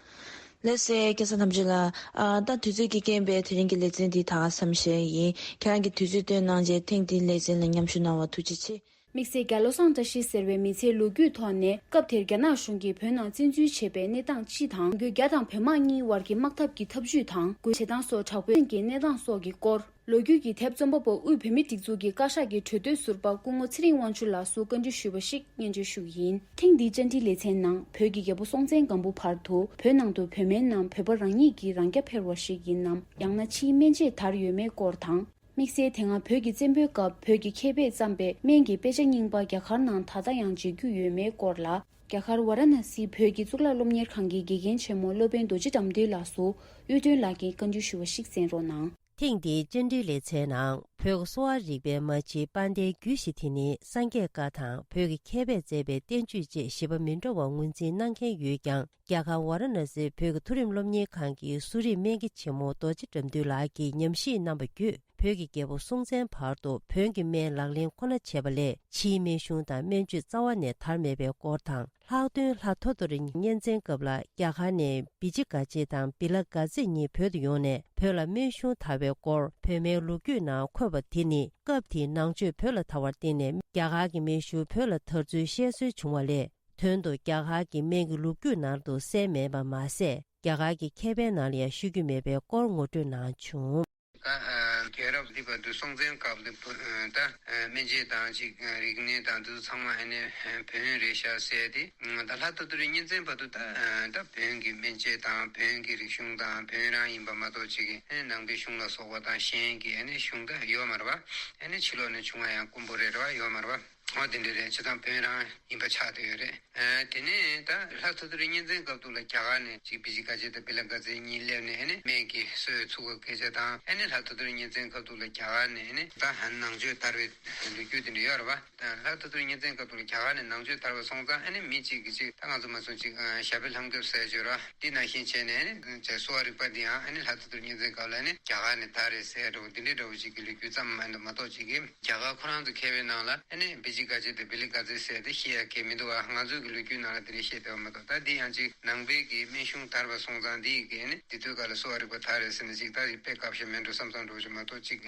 ལགས་སེ། སྐལ་བཟང་ཐམས་ཅད་ལགས། ཨ། ད་དུས་ཚོད་ཀྱི་རྐྱེན་པས་དེ་རིང་གི་ལེ་ཚན་འདི་ད་ག་མཚམས་བཞག་ཡིན། ཁྱེད་རང་གིས་དུས་ཚོད་བཏོན་གནང་རྗེས་ཐེངས་འདིའི་ལེ་ཚན་ལ་མཉམ་ཞུགས་གནང་བར་ཐུགས་རྗེ་ཆེ། དམིགས་བསལ་རྒྱ་བློ་བཟང་བཀྲ་ཤིས་ཟེར་བའི་མི་ཚེའི་ལོ་རྒྱུས་ཐོག་ནས་སྐབས་དེར་རྒྱ་ནག་གཞུང་གིས་བོད་ནང་བཙན་འཛུལ་བྱས་པའི་གནས་སྟངས་སྤྱི་དང་། ལོ་རྒྱུས་རྒྱ་དང་བོད་དམག་གཉིས་བར་གྱི་དམག་འཐབ་ཀྱི་ཐབས་ཇུས་དང་། འགོས་བྱེད་སྟངས་སོགས་དྲག་པོའི་གནས་སྟངས་སོགས་ཀྱི་སྐོར། ལོ་རྒྱུས་ཀྱི་དེབ་རྩོམ་པ་པོ་དབུས་བོད་མིའི་སྒྲིག་འཛུགས་ཀྱི་བཀའ་ཤག་གི་གྲོས་སྡོད་ཟུར་པ་སྐུ་ངོ་ཚེ་རིང་དབང་ཕྱུག་ལགས་སུ་བཀའ་འདྲི་ཞུས་པ་ཞིག་སྙན་སྒྲོན་ཞུ་གི་ཡིན། ཐེངས་འདིའི་བཅར་འདྲིའི་ལེ་ཚན་ནང་བོད་ཀྱི་རྒྱལ་པོ་སྲོང་བཙན་སྒམ་པོ་བར་དུ་བོད་ནང་དུ་བོད་སྨན་ནམ་བོད་པ་རང་ཉིད་ཀྱིས་རང་རྐྱ་འཕེར་བ་ཞིག་ཡིན་ནམ། ཡང་ན་ཕྱིའི་སྨན་དཔྱད་དར་ཡོད་མེད་སྐོར་དང་། དམིགས་བསལ་དེ་སྔ་བོད་ཀྱི་བཙན་པོའི་སྐབས་བོད་ཀྱི་མཁས་པས་བརྩམས་པའི་སྨན་གྱི་དཔེ་ཆ་རྙིང་པ་རྒྱ་གར་ནང་ད་ལྟ་ཡང་མཇལ་རྒྱུ་ཡོད་མེད་སྐོར་ལ། རྒྱ་གར་ཝཱ་ར་ཎ་སིའི་བོད་ཀྱི་གཙུག་ལག་སློབ་གཉེར་ཁང་གི་དགེ་རྒན་ཆེན་མོ་སློབ་དཔོན་རྡོ་རྗེ་དགྲ་འདུལ་ལགས་སུ་གཡུ་སྒྲོན་ལགས་ཀྱིས་བཀའ་འདྲི་ཞུ་བ་ཞིག་གསན་རོགས་གནང་། ཐེངས་འདིའི་བཅར་འདྲིའི་ལེ་ཚན་ནང་བོད་ཀྱི་གསོ་བ་རིག་པའི་མ་ཕྱིའི་དཔལ་ལྡན་རྒྱུད་བཞི་དེ་ནི་སངས་རྒྱས་བཀའ་དང་བོད་ཀྱི་མཁས་པས་མཛད་པའི་བསྟན་བཅོས་བཅས་བཞི་པ་མི་འདྲ་བ་ངོས་འཛིན་གནང་མཁན་ཡོད་ཀྱང་། རྒྱ་གར་ཝཱ་ར་ཎ་སིའི་བོད་ཀྱི་མཐོ་རིམ་སློབ་གཉེར་ཁང་གི་གསོ་རིག་སྨན་གྱི་ཆེན་མོ་རྡོ་རྗེ་དགྲ་འདུལ་ལགས་ཀྱིས་ཉམས་ཞིབ་གནང་བ་བརྒྱུད། བོད་ཀྱི་རྒྱལ་པོ་སྲོང་བཙན་བར་དུ་བོན་གྱི་སྨན་ལག་ལེན་ཁོ་ན་བྱས་པ་ལས་ཕྱིའི་སྨན་གཞུང་དང་སྨན་བཅོས་རྩ་བ་ནས་དར་མེད་པའི་སྐོར་དང་། ལྷག་དོན་ལྷ་ཐོ་ཐོ་རི་གཉན་བཙན་སྐབས་ལ་རྒྱ་གར་ནས་བི་ཇི་ག་ཅེ་དང་བི་ལ་ག་ཛེ་གཉིས་བོད་དུ་ཡོང་ནས་བོད་ལ་སྨན་གཞུང་དར་བའི་སྐོར་བོད་སྨན་ལོ་རྒྱུས་ནང་འཁོད་པ་དེ་ནི་སྐབས་དེའི་ནང་ཆོས་བོད་ལ་དར་བར་བརྟེན་ནས་རྒྱ་གར་གྱི་སྨན་གཞུང་བོད་ལ་དར་ཚུལ་བཤད་སྲོལ་བྱུང་བ་ལས། དོན་དུ་རྒྱ་གར་གྱི་སྨན་གྱི་ལོ་རྒྱུས་ནང་དུ་གསལ་མེད་པ་མ་ཟད། རྒྱ་གར་གྱི་མཁས་པའི་ནང་ལ་ཡང་ཤོད་རྒྱུ་མེད་པའི་སྐོར་ངོ་སྤྲོད་གནང་བྱུང་། ད་ཨ་རྒྱལ་རབས་འདི་བར་དུ་སྲོང་བཙན་སྐབས་ནས་བོད་ད་ཨ་སྨན་དཔྱད་དང་ཅིག་རིག་གནས་དང་འདི་ཚོ་ཚང་མ་ཨ་ནི་བོན་རེད་ཤག་ཟེར་ཏེ། ད་ལྷ་ཐོ་ཐོ་རི་གཉན་བཙན་བར་དུ་ད་ཨ་ད་བོན་གྱི་སྨན་དཔྱད་དང་བོན་གྱི་རིག་གཞུང་དང་བོན་རང་ཡིན་པ་མ་གཏོགས་ཅིག་ཨ་ནི་ནང་པའི་གཞུང་ལ་སོགས་པ་དང་གཞན་གྱི་ཨ་ནི་གཞུང་ད་ཡོད་མ་རེད་པ། ཨ་ནི་ཕྱི་ལོགས་ནས་བྱུང་བ་ཡང་དཀོན་པོ་རེད་རེད་པ། ཡོད་མ་རེད་པ། ཨོ་དེ་འདྲ་རེད། བྱས་ཙང་བོད་རང་ཡིན་པ་ཆགས་བསྡད་ཡོད་རེད། ཨ་དེ་ནས་ད་ལྷ་ཐོ་ཐོ་རི་གཉན་བཙན་སྐབས་དུས་ལ་རྒྱ་གར་ནས་ཅིག་བི་ཇི་ག་ཇི་དང་བི་ལ་ག་ཛི་གཉིས་སླེབས་ནས་ཨ་ནི་སྨན་གྱི་སྲོལ་ཚུགས་པའི་སྐད་ཆ་དང་། ཨ་ནི་ལྷ་ཐོ་ཐོ་རི་གཉན་བཙན་སྐབས་དུས་ལ་རྒྱ་གར་ནས་ཨ་ནི་ད་ནང་ཆོས་དར་བའི་ལོ་རྒྱུས་དེ་འདྲ་ཡོད་རེད་པ། ལྷ་ཐོ་ཐོ་རི་གཉན་བཙན་སྐབས་དུས་ལ་རྒྱ་གར་ནས་ནང་ཆོས་དར་བ་སོང་ཙང་། ཨ་ནི་མི་གཅིག་གིས་གཅིག་ད་ང་ཚོ་མ་སོང་ཅིག་ཨ་ཞབས་པད་ལྷམ་རྒྱབ་ཟེར་བརྗོད་ར། འདི་ནང་བཞིན་བྱས་ནས་ཨ་ནི་གསོ་བ་རིག་པ་འདི་ཡང་ཨ་ནི་ལྷ་ཐོ་ཐོ་རི་གཉན་བཙན་སྐབས་ལ་ཨ་ནི་རྒྱ་གར་ནས་དར་རེད་ཟེར་འགྲོ། འདི་འདྲའི་འདྲ་བོ་ཅིག་གི་ལོ་རྒྱུས་ཙམ་མ་གཏོགས་ཅིག་གིས་རྒྱ་གར་ཁོ་རང་ཚོ་མཁས་པའི་ནང་ལ་ཨ་ནི་བི་ཇི་ག་ཇི་དང་བི་ལི་ག་ཛི་ཟེར་དེ་བཤད་ཡ་གལ་མི་འདུག་བ། ང་ཚོའི་གི་ལོ་རྒྱུས་ནང་ལ་དེ་འདྲ་བཤད་བསྡད་པ་མ་གཏོགས། ད་འདི་ཡང་ཅིག་ནང་པའི་གི་སྨན་གཞུང་དར་བ་སོང་ཙང་འདི་ཡི་གི་ཨ་ནི་འདི་དུས་སྐབས་ལ་གསོ་བ་རིག་པ་དར་རེད་ཟེར་ནས་ཅིག་ད་ཅིག་དཔེ་དཀའ་བཤད་མེད་འགྲོ་བསམ་བསམ་འགྲོ་བ་ཅིག་མ་གཏོགས། ཅིག་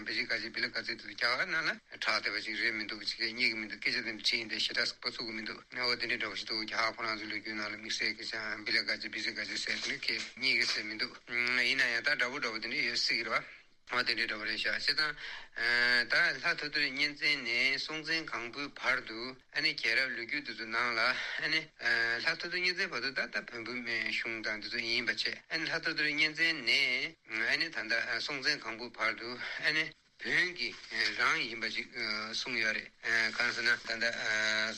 བི་ཇི་ག་ཇི་བི་ལི་ག་ཛི་དེ་ཚོ་རྒྱ་གར་ནང་ལ་གྲགས་བསྡད་པ་ཅིག་རེད་མི་འདུག་ཅིག་རྙེད་ཀྱི་མི་འདུག་སྐད་ཆ་དེ་འདྲ་དྲིས་ཡིན་ཏེ་ཞེ་དྲག་ཚུགས་ཀྱི་མི་འདུག་ཨོ་དེ་འདྲའི་འདྲ་བོ་ཞིག་འདུག་རྒྱ་གར་ཁོ་རང་ཚོའི་ལོ་རྒྱུས་ནང་ལ་དམིགས་བསལ་གྱི་ཅང་བི་ལི་ག་ཛི་བི་ཇི་ག་ཛི་ཟེར་དེ་འདྲ་གལ་རྙེད་ཀྱི་ཟེར་མི་འདུག་ཡིན་ན་ཡང་ད་འདྲ་པོ་འདྲ་པོ་དེ་འདྲ་ཡོད་སྲིད་ཀྱི་རེད་བ། ཨོ་དེ་འདྲའི་འདྲ་པོ་རེད་ཤག་བྱས་ཙང་ད་ལྷ་ཐོ་ཐོ་རི་གཉན་བཙན་ནས་སྲོང་བཙན་སྒམ་པོའི་བར་དུ་ཨ་ནི་རྒྱལ་རབས་ལོ་རྒྱུས་དེ་ཚོ་ནང་ལ་ཨ་ནི་ལྷ་ཐོ་ཐོ་རི་གཉན་བཙན་བར་དུ་ད་ལྟ་བོན་པོའི་སྨན་གཞུང་དང་དེ་ཚོ་ཡིན་པ་བྱས། ཨ་ནི་ལྷ་ཐོ་ཐོ་རི་གཉན་བཙན་ནས་ཨ་ནི་ད་ལྟ་སྲོང་བཙན་སྒམ་པོའི་བར་དུ་ཨ་ནི་བོན་གྱི་རང་ཡིན་པ་ཅིག་གསུངས་ཡོད་རེད། གང་ཟེར་ན་ད་ལྟ་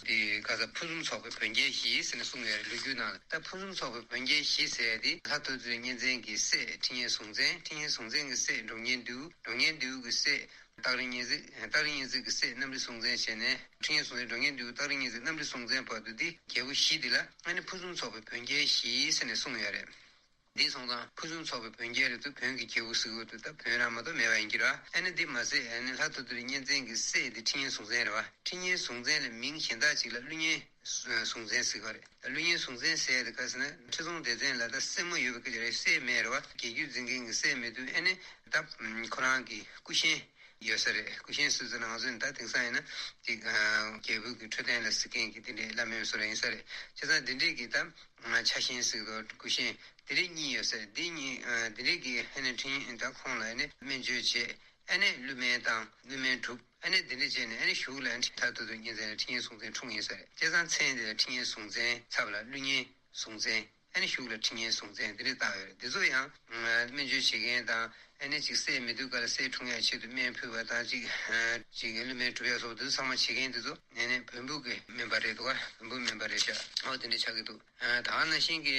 དེ་ག་ས་ཕུན་སུམ་ཚོགས་པའི་བོན་རྒྱལ་བཞི་ཟེར་ནས་གསུངས་ཡོད་རེད། ལོ་རྒྱུས་ནང་ལ། ད་ཕུན་སུམ་ཚོགས་པའི་བོན་རྒྱལ་བཞི་ཟེར་དེ་ལྷ་ཐོ་ཐོ་རི་གཉན་བཙན་གྱི་སྲས་ཁྲི་གཉན་ཟུང་བཙན། ཁྲི་གཉན་ཟུང་བཙན་གྱི་སྲས་འབྲོང་གཉན་ལྡེའུ། འབྲོང་གཉན་ལྡེའུ་གི་སྲས་སྟག་རི་གཉན་གཟིགས། སྟག་རི་གཉན་གཟིགས་ཀྱི་སྲས་གནམ་རི་སྲོང་བཙན་བྱས་ནས། ཁྲི་གཉན་ཟུང་བཙན། འབྲོང་གཉན་ལྡེའུ། སྟག་རི་གཉན་གཟིགས། གནམ་རི་སྲོང་བཙན་བར་དུ་འདི་རྒྱལ་པོ་བཞི་འདི་ལ་ཨ་ནི་ཕུན་སུམ་ཚོགས་པའི་བོན་རྒྱལ་བཞི་ཟེར་ནས་གསུངས་ཡོད་རེད། འདི་སོང་ཙང་ཕུན་སུམ་ཚོགས་པའི་བོན་རྒྱལ་རེད་འདུག་བོན་གྱི་རྒྱལ་པོ་ཟེར་གྱི་འདུག་ད་བོན་རང་མ་གཏོགས་མེད་པ་ཡིན་གྱི་ར། ཨ་ནི་འདི་མ་ཟད་ཨ་ནི་ལྷ་ཐོ་ཐོ་རི་གཉན་བཙན་གྱི་སྲས་འདི་ཁྲི་གཉན་ཟུང་བཙན་རེད་བ། ཁྲི་གཉན་ཟུང་བཙན་ལ་མིང་གཞན་དག་ཅིག་ལ་ཀླུ་གཉན་ཟུང་བཙན་ཟེར་གྱི་རེད། ཀླུ་གཉན་ཟུང་བཙན་ཟེར་དེ་ག་ཟེར་ན་ཁྲི་སྲོང་ལྡེ་བཙན་ལ་ད་སྲས་མོ་ཡོད་པའི་སྐད་ཆ་རེད། སྲས་མེད་རེད་བ། རྒྱལ་རྒྱུད་འཛིན་མཁན་གྱི་སྲས་མེད་དུས་ཨ་ནི་ད་ཁོ་རང་གི་སྐུ་གཤེན་ཡོད་ས་རེད། སྐུ་གཤེན་སུ་ཚོ་ང་ཚོ་ནི་ད་དེང་སང་ཡིན་ན་ཅིག་རྒྱལ་པོ་གི་འཕྲོད་བསྟེན་ལ་གཟིགས་མཁན་གྱི་དེ་འདྲའི་བླ་སྨན་སུ་ར་ཡིན་ས་རེད། བྱས་ཙང་དེ་འདྲའི་གི་ད་ཆ་ཤེན་ཟེར་དང་སྐུ་གཤེན་དེ་འདྲའི་གཉིས་ཡོད་ས་རེད། དེ་གཉིས་དེ་འདྲའི་གི་ཧེ་ནས་ཁྲིན་ད་ཁོང་ལ་ཨ་ནི་སྨན་བཅོས་བྱས། ཨ་ནི་ཀླུ་སྨན་བཏང་། ཀླུ་སྨན་གྲུབ། ཨ་ནི་དེ་འདྲ་བྱས་ནས་ཨ་ནི་གཞུག་ལ་ཨ་ནི་ད་ལྟ་དུ་གཉན་བཙན་ལ་ཁྲི་གཉན་ཟུང་བཙན་འཁྲུངས་ཡིན་ས་རེད། བྱས་ཙང་མཚན་དེ་ལ་ཁྲི་གཉན་ཟུང་བཙན་ཚབ་ལ་ཀླུ་གཉན་ཟུང་བཙན། ཨ་ནི་གཞུག་ལ་ཁྲི་གཉན་ཟུང་བཙན་དེ་འདྲ་བཏགས་ཡོད་རེད། དེ་ཚོ་ཡང་སྨན་བཅོས་བྱེད་མཁན་དང་། ཨ་ནི་ཅིག་སྲས་མི་འདུག་ག་ལ་སྲས་འཁྲུངས་ཡ་ཆེད་དུ་སྨན་ཕུལ་བ་དང་། ཅིག་ཅིག་ཀླུ་སྨན་གྲུབ་ཡ་སོགས་དེ་ཚོ་ཚང་མ་བྱེད་མཁན་དེ་ཚོ་ཨ་ནི་བོན་པོ་གི་སྨན་པ་རེད་འདུག་ག་བོན་པོའི་སྨན་པ་རེད་ཤག་ཨོ་དེ་འདྲ་ཆགས་ཀྱི་འདུག་ད་ག་ནང་བཞིན་གྱི་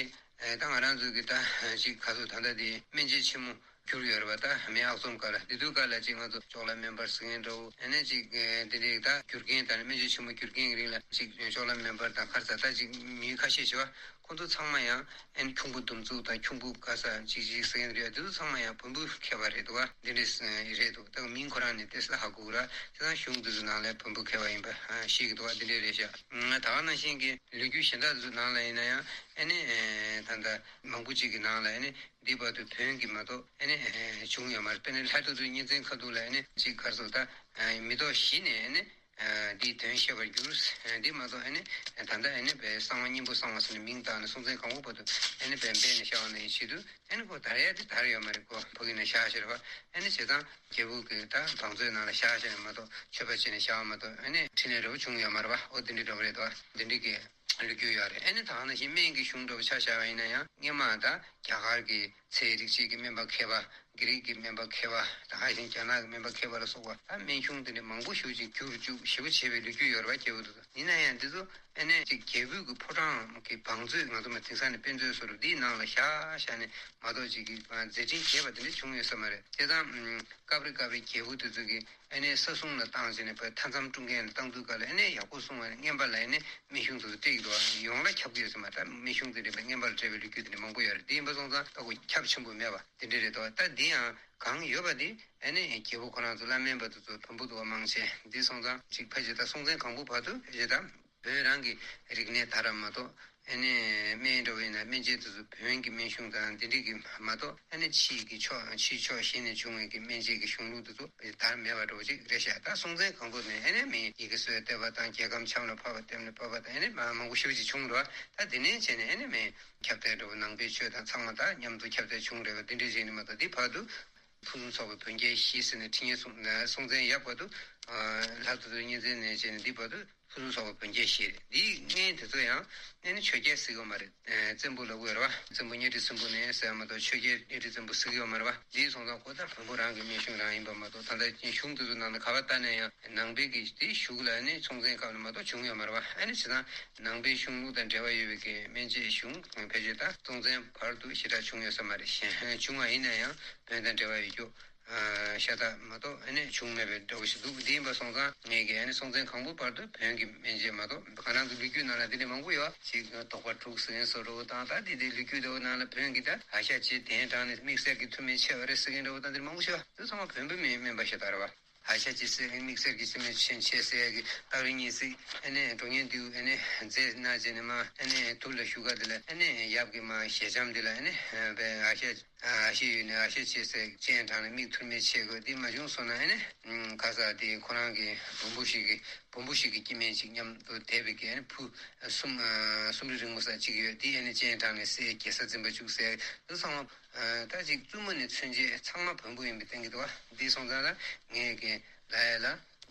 ད་ང་རང་ཚོ་གི་ད་ཅིག་ག་ཚོད་ད་ལྟ་དེ་སྨན་དཔྱད་ཆེན་མོ་གྱུར་ཡོད་རེད་པ། ད་སྨན་ཨག་ཚོམ་སྐབས་ལ། དེ་དུས་སྐབས་ལ་ཅིག་ང་ཚོ་ཅོག་ལ་སྨན་པ་ཟེར་མཁན་འདྲ་བོ། ཨ་ནི་ཅིག་དེ་འདྲའི་ད་བསྒྱུར་མཁན་དང་སྨན་དཔྱད་ཆེན་མོ་བསྒྱུར་མཁན་གྱི་རིང་ལ་ཅིག་ཅོག་ལ་སྨན་པ་དང་ཁར་ས་ད་ཅིག་མི་ཁ་ཤས་ཤིག་བ། ཁོང་ཚོ་ཚང་མ་ཡང་ཨ་ནི་ཁྱུང་པོ་འདུམ་ཚུགས་དང་ཁྱུང་པོ་ག་ས་ཅིག་ཅིག་ཟེར་མཁན་རེད། དེ་ཚོ་ཚང་མ་ཡང་བོན་པོ་མཁས་པ་རེད་འདུག་ག་དེ་འདྲ་རེད་འདུག་ད་མིང་ཁོ་རང་ནས་ཏོག་ཙམ་ཧ་གོ་གི་ར། བྱས་ཙང་གཞུང་དེ་ཚོ་ནང་ལ་བོན་པོ་མཁས་པ་ཡིན་པ་ཤེས་ཀྱི་འདུག་ག་དེ་འདྲ་རེད་ཤག་ད་ག་ནང་བཞིན་གྱི་ལོ་རྒྱུས་གཞན་དག་ཚོའི་ནང་ལ་ཡིན་ན་ཡང་ཨ་ནི་ད་ལྟ་མང་པོ་ཅིག་གི་ནང་ལ་ཨ་ནི་འདི་བར་དུ་བོན་གྱི་མ་གཏོགས་ཨ་ནི་བྱུང་ཡོད་མ་རེད། དཔེར་ན་ལྷ་ཐོ་ཐོའི་གཉན་བཙན་ཁ་ཐུག་ལ་ཨ་ནི་ཅིག་ག་རེ་ཟེར་ད་མེ་ཏོག་བཞི་ནས་ཨ་ནི་འདིའི་དོན་བཤད་པར་འགྱུར། འདི་མ་གཏོགས་ཨ་ནི་ད་ལྟ་ཨ་ནི་བའི་གསང་བ་སྙིང་པོ་གསང་བ་ཟེར་ནས་མིང་བཏགས་ནས་སྲོང་བཙན་སྒམ་པོ་བར་དུ་ཨ་ནི་བའི་སྦས་ནས་བཞག་པ་ནང་བཞིན་བྱེད་དུས། ཨ་ནི་ཁོ་དར་ཡ་དེ་དར་ཡོད་མ་རེད། ཁོ་ཕ་གི་ནས་བཞག་བཞག་རེད་བ། ཨ་ནི་བྱས་ཙང་རྒྱལ་པོ་གི་ད་བང་མཛོད་ནང་ལ་བཞག་བཞག་ནས་མ་གཏོགས། མཆོད་པ་བྱས་ནས་བཞག་པ་མ་གཏོགས། ཨ་ནི་འཕྲིན་ལས་འདྲ་བོ་བྱུང་ཡོད་མ་རེད་བ། འོ་དེ་འདྲ་འདྲ་བོ་རེད་དོ། དེ་འདྲ་གི་ལོ་རྒྱུས་ཡོད་རེད། ཨ་ནི་ད་ག་ནང་བཞིན་སྨན་གྱི་གཞུང་འདྲ་བོ་ཆ་བཞག་པ་ཡིན་ན་ཡང་སྔོན་མ་ད་རྒྱ་གར་གྱི་ཚེ་རིག་བྱེད་ཀྱི་སྨན་པ་མཁས་པ། གྷི་རིག་གི་སྨན་པ་མཁས་པ། ད་ག་ནང་བཞིན་རྒྱ་ནག་གི་སྨན་པ་མཁས་པ་ལ་སོགས་པ། ད་སྨན་གཞུང་དེ་འདྲ་མང་པོ་ཞེ་པོ་ཅིག་བསྒྱུར་བཅུག་ཞེ་པོ་བྱས་པའི་ལོ་རྒྱུས་ཡོད་རེད་བ། རྒྱལ་པོ་དེ་ཚོ། ཡིན་ན་ཡང་འདི་ཚོ་ཨ་ནི་ཅིག་རྒྱལ་པོའི་གི་ཕོ་བྲང་གི་བང་མཛོད་ང་ཚོ་མ་དེང་སང་ནས་དཔེ་མཛོད་བཟོ་འདྲ་འདིའི་ནང་ལ་བཞག་བཞག་ནས་མ་གཏོགས་ཅིག་གི་མཛད་འཕྲིན་རྒྱས་པ་དེ་འདྲ་བྱུང་ཡོད་ས་མ་རེད། བྱས་ཙང་སྐབས་རེ་སྐབས་རེ་རྒྱལ་པོ་དེ་ཚོ་གི་ཨ་ནི་ས་སྲུང་ལ་བཏང་བྱས་ནས་མཐའ་མཚམས་སྲུང་མཁན་ལ་བཏང་དུས་སྐབས་ལ་ཨ་ནི་ཡག་པོ་སྲུང་བ་ནས་རྔན་པ་ལ་ཨ་ནི་སྨན་གཞུང་དེ་ཚོ་སྤྲད་ཀྱི་འདུག་ཡོངས་ལ་ཁྱབ་ཀྱི་ཡོད་ས་མ་རེད། ད་སྨན་གཞུང་དེ་འདྲ་བའི་རྔན་པ་ལ་སྤྲད་པའི་ལོ་རྒྱུས་དེ་འདྲ་མང་པོ་ཡོད་རེད། དེ་ཡིན་པ་སོང་ཙང་ད་ཁོ་ཁྱབ་ཆེན་པོ་མེད་པ་དེ་འདྲ་རེད་དོ། ད་འདི་ཡང་གང་ཡོད་པ་དེ་ཨ་ནི་རྒྱལ་པོ་ཁོ་རང་ཚོ་བླ་སྨན་པ་དེ་ཚོ་བོན་པོ་དུ་བ་མང་ཆེ། འདི་སོང་ཙང་ཅིག་ཕལ་ཆེར་ད་སྲོང་བཙན་སྒམ་པོ་བར་དུ་ཕལ་ཆེར་ད་བོད་རང་གི་རིག་གནས་དར་བ་མ་གཏོགས། ཨ་ནི་སྨན་འདྲ་བོ་ཡིན་ན་སྨན་དཔྱད་དེ་ཚོ་བོན་གྱི་སྨན་གཞུང་དང་འདི་འདྲ་གི་མ་གཏོགས། ཨ་ནི་ཕྱིའི་གི་ཕྱོགས་ཕྱིའི་ཕྱོགས་གཞན་ནས་བྱུང་བའི་གི་སྨན་དཔྱད་ཀྱི་གཞུང་ལུགས་དེ་ཚོ་དར་མེད་པ་འདྲ་བོ་ཅིག་རེད་ཤག་ད་སྲོང་བཙན་སྒམ་པོ་ནས་ཨ་ནི་མི་ཡི་གེ་སྲོལ་གཏོད་པ་དང་། རྒྱལ་ཁམས་ཆམ་ལ་ཕབ་པ་ལྟེམ་ལ་ཕབ་པ་དང་། ཨ་ནི་མ་མང་པོ་ཞེ་པོ་ཅིག་བྱུང་འགྲོ། ད་དེ་ནས་བྱས་ནས་ཨ་ནི་མི་ཁྱབ་གདལ་འདྲ་བོ་ནང་པའི་ཆོས་དང་ཚང་མ་ད་མཉམ་དུ་ཁྱབ་གདལ་བྱུང་རེད་བ། འདི་འདྲ་ཅིག་ནི་མ་གཏོགས། འདི་བར་དུ་ཕུན་སུམ་ཚོགས་པའི་བོན་རྒྱལ་བཞི་ཟེར་ནས་ཁྲི་གཉན་སྲོང་སྲོང་བཙན་ཡབ་བར་དུ་ ལྷ་ཐོ་ཐོ་གཉན་བཙན་ནས་བྱས་ནས་འདི་བར་དུ་ཕུ་ནུ་སོགས་པ་བོན་རྒྱལ་བཞི་རེད། འདིའི་གཉན་དེ་ཚོ་ཡང་ཨ་ནི་ཆོས་རྒྱལ་ཟེར་གི་ཡོད་མ་རེད། བཙན་པོ་ལབ་གི་ཡོད་རེད་བ། བཙན་པོ་གཉན་རི་བཙན་པོ་ནས་ཟེར་མ་གཏོགས་ཆོས་རྒྱལ་གཉན་རི་བཙན་པོ་ཟེར་གི་ཡོད་མ་རེད་བ། འདི་སོང་ཙང་ཁོ་ད་བོན་པོ་རང་གི་སྨན་གཞུང་རང་ཡིན་པ་མ་གཏོགས། ད་ལྟ་གཞུང་དེ་ཚོ་ནང་ལ་ག་བ་ལྟ་ན་ཡང་ནང་པའི་གི་དེ་གཞུང་ལ་ཨ་ནི་སྲོང་བཙན་སྐབས་ལ་མ་གཏོགས་བྱུང་ཡོད་མ་རེད་བ། ཨ་ནི་བྱས་ཙང་ནང་པའི་གཞུང་ལུགས་དང་འབྲེལ་བ་ཡོད་པའི་གི་སྨན་དཔྱད་གཞུང་ཕལ་ཆེར་ད་སྲོང་བཙན་བར་དུ་ཞེ་དྲག་བྱུང་ཡོད་ས་མ་རེད། བྱུང་བ་ཡིན་ན་ཡང་བོན་དང་འབྲེལ་བ་ཡོད་རྒྱུ་ཤ་སྟག་མ་གཏོགས་ཨ་ནི་བྱུང་མེད་པའི་འདྲ་བོ་ཞིག་འདུག་འདི་ཡིན་པ་སོང་ཙང་ངས་ཀྱི་ཨ་ནི་སྲོང་བཙན་གང་པོ་བར་དུ་བོན་གྱི་སྨན་དཔྱད་མ་གཏོགས། ང་རང་ཚོ་ལོ་རྒྱུས་ནང་ལ་འདི་འདྲ་མང་པོ་ཡོད། ཅིག་དོགས་པ་དྲུག་ཟེར་མཁན་བཟོ་འདྲ་བོ་དང་། ད་འདི་འདི་ལོ་རྒྱུས་འདྲ་བོ་ནང་ལ་བོན་གྱི་ད་ཨ་ཤ་ཅིག་གདན་དྲངས་ནས་དམིགས་བསལ་གྱི་ཐུགས་སྨན་ཆེ་བ་རེད་ཟེར་མཁན་འདྲ་བོ་དང་འདི་འདྲ་མང་པོ་ཞིག་ཡོད། འདི་ཚང་མ་བོན་པོའི་སྨན་པ་ཞིག་ལྟར་བ། ཨ་ཤ་ཅིག་ཟེར་མཁན་དམིགས་བསལ་གྱི་ཐུགས་སྨན་ཆེན་ཆེ་ཟེར་ཡ་གི་སྟག་རི་གཉན་གཟིགས་ཨ་ནི་འགྲོ་མཁན་འདུག་ཨ་ནི་མཛད་གནང་བྱས་ནས་མ་ཨ་ནི་དུར་ལ་བཞུགས་ག་དེ་ལ་ཨ་ནི་ཡབ་ཀྱི་མ་ཞལ་ལྕམ་དེ་ལ་ཨ་ནི་བའི་ཨ་ཤ་ཨ་ཤ་ཡོད་ནས་ཨ་ཤ་ཆེ་ཟེར་སྤྱན་དྲངས་ནས་མིག་ཐུར་མེད་ཆེ་དགོས། འདི་མ་བྱུང་སོང་ན་ཨ་ནི་ཁ་ས་དེ་ཁོ་རང་གི་བོན་པོ་ཞིག་གི་བོན་པོ་ཞིག་གི་སྐྱེ་དམན་ཅིག་མཉམ་དུ་བསྡད་པའི་གི་ཨ་ནི་བུ་སུམ་སུམ་རི་རིང་མོ་ས་གཅིག་ཡོད། དེ་ཨ་ནི་སྤྱན་དྲངས་ནས་སྲས་རྒྱལ་ས་འཛིན་པ་བཅུག་ཟེར། འདི་ཚང་མ་ད་ཅིག་བཙུན་མོ་ནས་ཚུན་ཆད་ཚང་མ་བོན་པོ་ཡིན་པའི་སྟེང་གི་འདུག་བ། འདི་སོང་ཙང་ལ་ངས་ཀྱི་ལ་ཡ་ལ་